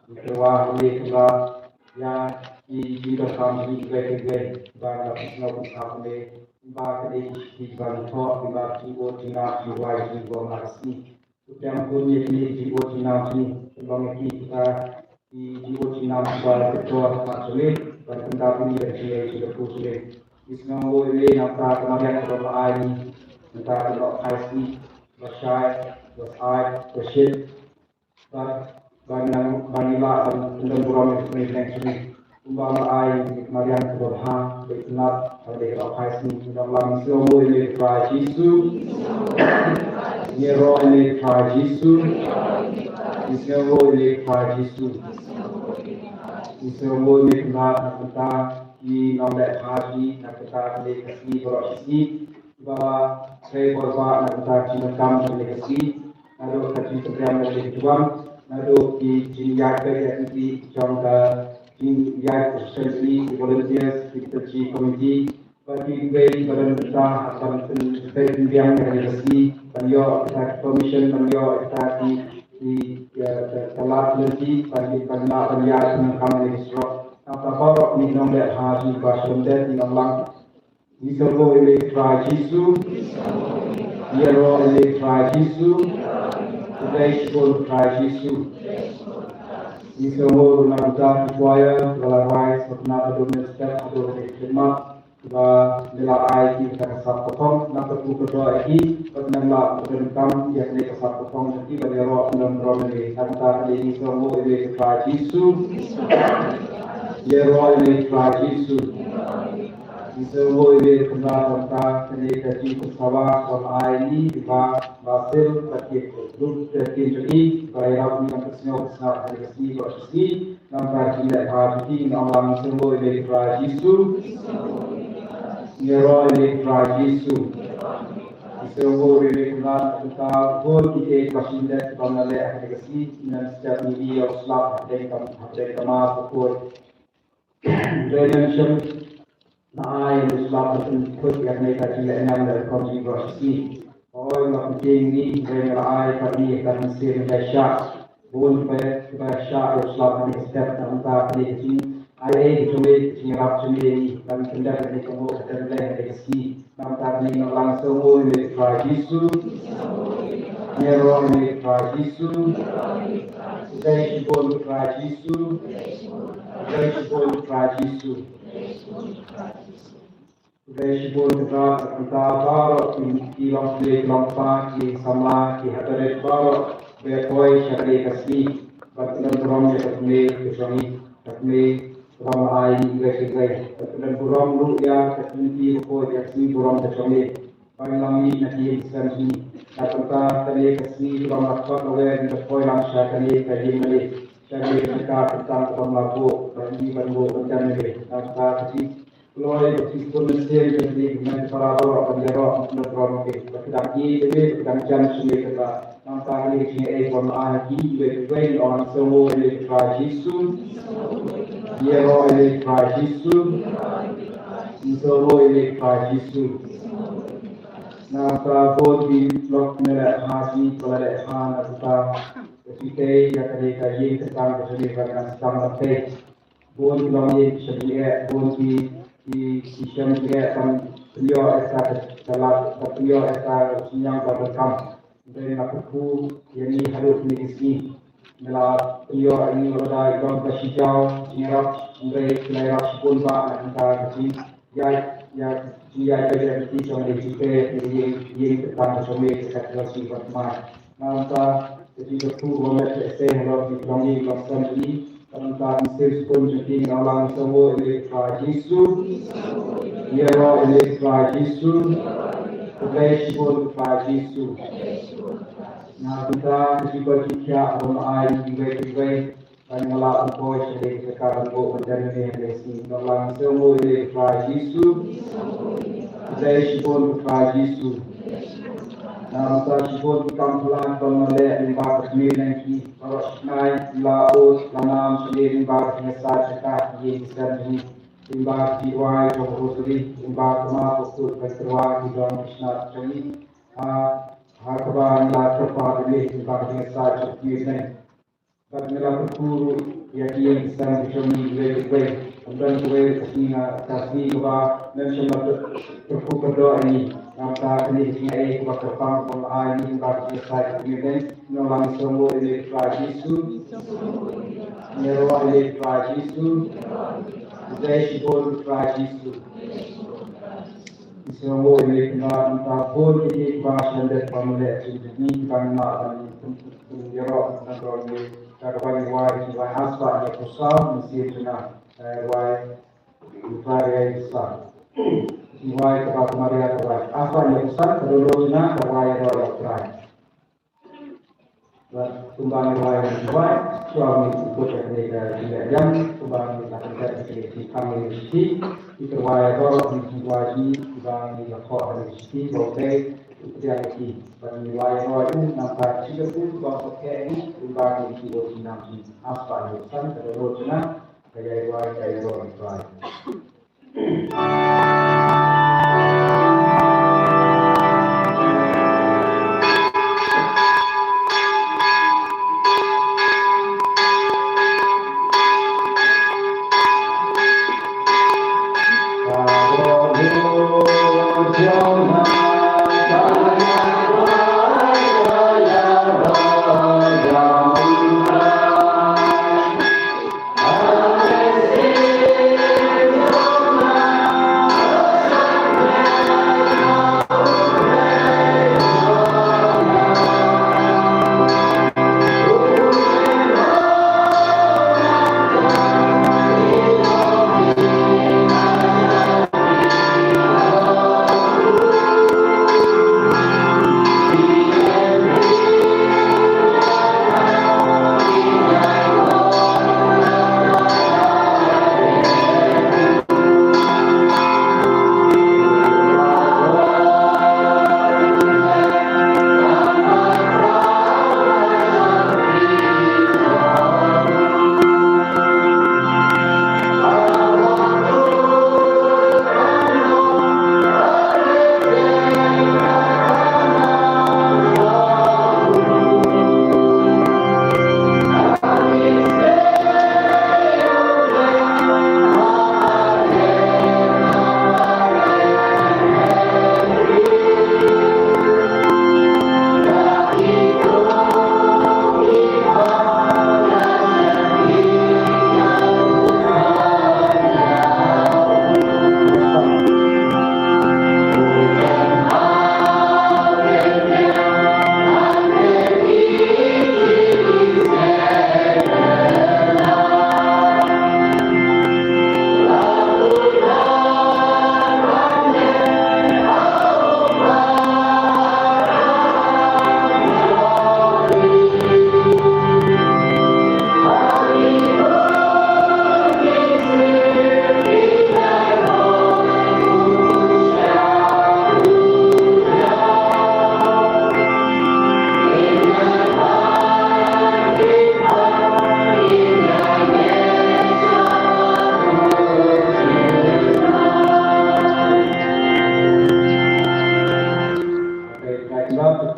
ngi kyrpad ïa ka, ïa ki jingdonkam jong ngi kiwei kiwei ba ngi la pynsngew kumta kumne, ba ka dei ki jingban thoh, ba ki jingud jingnam jingduwai jong ngi ha kane ka sngi. To pdiang bun ïa kine ki jingud jingnam jong ngi, kyrpad ïa ki kita ki jingud jingnam kiba la kyntur ha ka jingim, ban pyndap ïa ngi da ka jingngeit jong ka jingkyrkhu jong ngi. Ngi sngewnguh ïa me na ka bynta ka mariang kaba me ai ïa ngi, na ka bynta ka lyoh phai sngi, ba shai, ba sait, ba shit, ba, ba nang, ba ngi lah ban pyndon burom ïa ka kyrteng jong me. Kumba me ai ïa ka mariang kaba bha, ba itynnad, ha kane ka lyoh phai sngi, ngi dang lam, ngi sngewnguh ïa me Trai Jisu. Ngi ïaroh ïa me Trai Jisu. Ngi sngewnguh ïa me Trai Jisu. Ngi sngewnguh ïa me Trai na ka bynta ki nongleh bha jong ngi, na ka bynta kane ka sngi baroh shi sngi. Ba la trei bor ba na ka bynta ki jingdonkam jong kane ka sngi, naduh ka jingpynrem na kane ka jingwan, naduh ki jingïaid beit ïa ki jong ka jingïaid association, ki volunteers, ki committee, bad kiwei kiba don bynta ban pynbiang ïa kane ka sngi, ban ïoh kita ki permission, ban ïoh kita ki, ki, ïa, ka, ka lad lynti ban, ban, ban ïaid pyndonkam ïa kane ka surok. Nangta baroh ki nongleh bha jong ngi ba shu lyndet, ngi ong lang, ngi sngewnguh ïa me Trai Jisu. Ngi ïaroh ïa me Trai Jisu. Khublei shibun Trai Jisu. Ngi sngewnguh ruh na ka bynta ki choir kiba la rise, ba la pynap haduh mynstep haduh ka dei ka khidmat, ba me la ai ïa ki kata ka sap ka phong, nangta phi kyrdoh ïa ki ba kin nang lah ban pyndonkam ïa kane ka sap ka phong jong ki ban ïaroh pyndonkam ïa me. Na ka bynta kane ngi sngewnguh ïa me Trai Jisu. Ïaroh ïa me Trai Jisu. Ngi sngewnguh ïa me Kynrad, na ka bynta kane ka jingpynsawa kaba me ai ïa ngi, ïa i Bah Basil bad ki ruh ki team jong i, ba ïarap ïa ngi ban pynsngew pynsngew ha kane ka sngi baroh shi sngi. Namar ka jingleh bha jong ki, ngi ong lang, ngi sngewnguh ïa me Trai Jisu. Ngi ïaroh ïa me Trai Jisu. Ngi sngewnguh ïa me Kynrad na ka bynta bun kiei kiei kiba shim leh kiba me la leh ha kane ka sngi, ngi step ngi ïa u slap hapdeng ka, hapdeng ka mass bakhuid. Dei nang shem na ai u slap ban pynkhuid ïa kane ka jingleh niam leh rukom jong ngi baroh shi sngi. Oi, la pyntieng ïa ngi, hynrei nga la ai pat ïa ngi ka mynsiem ban shah. Bun kiba, kiba shah ïa u slap ha kane ka step, na ka bynta kane ka jing, ai ei ka jong me, ka jingïarap jong me ïa ngi, ban pyndep ïa kane ka mut ka jingïarap ïa ka sngi. Na ka bynta kane ngi ïalang sngewbha ïa me Trai Jisu. Ïaroh ïa me Trai Jisu. Khublei shibun Trai Jisu. Khublei shibun Trai Jisu. Khublei shibun Trai, na ka bynta baroh ki, ki longkmie, ki longkpa, ki samla, ki hapdeng baroh kiba poi sha kane ka sngi ban pyndon burom ïa ka kmie ka jong ngi, ka kmie kaba la ai ïa ngi iwei pa iwei. Ban pyndon burom ruh ïa ka kmie ka poi ïa ka sngi burom ka jong ngi. Ban lam ïa na ki ïing ki sem jong ngi. Na ka bynta kane ka sngi kaba la khot lawei ngi la poi lang sha kane ka ïing mane, sha kane ka jaka kyntang kaba la buh ban ïa ban buh ban jan mane. Na ka bynta ka jing kloi ka jingkun mynsiem jong ngi, ngi ban para baroh ban ïaroh ban burom ïa ki. Ba ki dang ïeit ïa me, ba ki dang jan sha me kata. Nangta kane ka jingaiei kaba la ai ha ki iwei pa iwei, ngi ong sngewbha ïa me Trai Jisu. Ïaroh ïa me Trai Jisu. Sngewbha ïa me Trai Jisu. Nangta bun ki lok ne leh ha ki, ba la leh ha nangta ka jingtei ïa kane ka ïing kyntang ka jong ngi ba ngan sdang ban tei. Bun ki longïing ki shem jingeh, bun ki, ki, ki shem jingeh ban pynïoh ïa ka, ka lad, ban pynïoh ïa ka jingïang ba donkam. Hynrei nga kyrkhu ïa ngi haduh kine ki sngi. Ngi la pynïoh ïa ngi lada i long ba shi jaw jingïarap, hynrei ki la ïarap shibun bha na ka bynta ka jingïaid, ïa ka jingïaid ïa ka jingïaid jong ngi jingte ïa ka ïing, ïing kyntang ka jong ngi ka kat ka sngi ban thymmai. Nangta ka jingkyrkhu ba met ka ïaseng halor ki longïing longsem jong ngi. Nangta mynsiem sngewbha jong ngi nga ong sngewbha ïa me Trai Jisu. Ïaroh ïa me Trai Jisu. Khublei shibun Trai Jisu. Na ka bynta ka jingkoit jingkhiah ba me ai ïa ngi iwei pa iwei, ba ngi lah ban poi sha kane ka jaka ban buh ban jan mane ha kane ka sngi. Nga ong sngewbha ïa me Trai Jisu. Khublei shibun Trai Jisu. Na ka bynta shibun ki kam phylla kiba me leh lyngba ka jingmane jong ngi, baroh shi bnai la ud la nam sha me lyngba ka jingïasaid jaka ki ïing ki sem jong ngi, lyngba ka jingrwai jong ka Rosary, lyngba ka Mass bakhuid ba ki tyrwa ki don ki shnat jong ngi. Ha, ha kaba ngi la kyrpad ïa me lyngba ka jingïasaid jong ka kmie bneng. Bad ngi la kyrkhu ruh ïa ki ïing ki sem ki jong ngi iwei pa iwei. Ym don kawei ka sngi, ka sngi kaba mem shym la kyrkhu kyrdoh ïa ngi. Nangta kane ka sngi ei kaba kyrpang kaba la ai ïa ngi lyngba ka jingïasaid ka kmie bneng. Ngi ong sngewbha ïa me Trai Jisu. Ïaroh ïa me Trai Jisu. Khublei shibun Trai Jisu. Sngewbha ïa me Kynrad, nangta bun ïa ki ba shen dep ba me leh jingtbit, ngi ban mad ban ïaroh na ka bynta kaba ngi wai, ngi wai, A Spah Ïa Ka Pursaw, mynsiem jong nga, eh, wai, ngi wai ïa ka pursaw. Ngi wai kaba ka Maria ka wai. A Spah Ïa Ka Pursaw, ka dohnud jong nga, ka wai ïa ka Trai. Bad kumba ngi wai ngi wai, shuwa ngi kut ïa kane ka jingïaid, kumba ngi la kyntait ïa kane ka jingkhang ïa ka shithi, ki tyrwa baroh ngi wai ïa ki, kiba ngi la thoh ha kane ka shithi, ba U Blei u pdiang ïa ki. Bad ngi wai ïa u nangta ka jingkyrkhu kaba u khot ïa ngi, kumba ngi ki bun ki nam ki. A Spah Ïa Ka Pursaw, ka dohnud jong nga, ka ïai wai ka ïaroh ïa U Trai.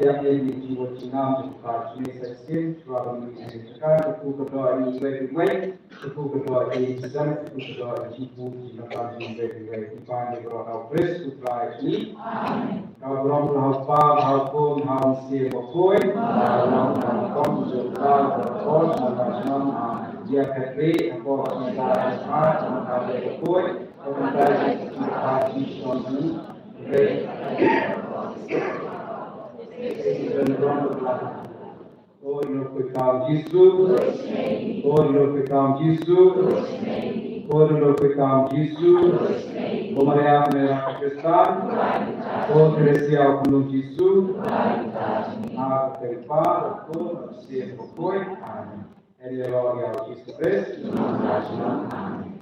Ïa ngi ki jiwo jingam jong ka jingïaseng shisien, shuwa ban mih ha kane ka jaka, ka kpu ka doh ïa ngi iwei pa iwei, ka kpu ka doh ïa ngi shisien, ka kpu ka doh ïa ngi ki kpu ki nongpynim iwei pa iwei, ki pan ïa baroh ha u Khrist u Trai jong ngi. Amen. Ka burom ka ha u Kpa, ha u Khun, ha u Mynsiem Bakhuid. Ka burom ka ha u Kpa, jong ka, ka burom ka ha u Kpa, ïa ka ri, ka por ka ta, ka ta, ka ta, ka ta, ka ta, ka ta, ka ta, ka ta, ka ta, ka ta, ka ta, ka ta, ka ta, ka ta, Ko ïa u Kpa Jisu. Ko ïa u Kpa Jisu. Ko ïa u Kpa Jisu. Ko Maria ka mei ka Khristan. Ko Theresia u khun Jisu. Ha ka kyrteng u Kpa, u Khun, u Mynsiem Bakhuid. Amen. Ïa lade ïa u Jisu Khrist. Amen.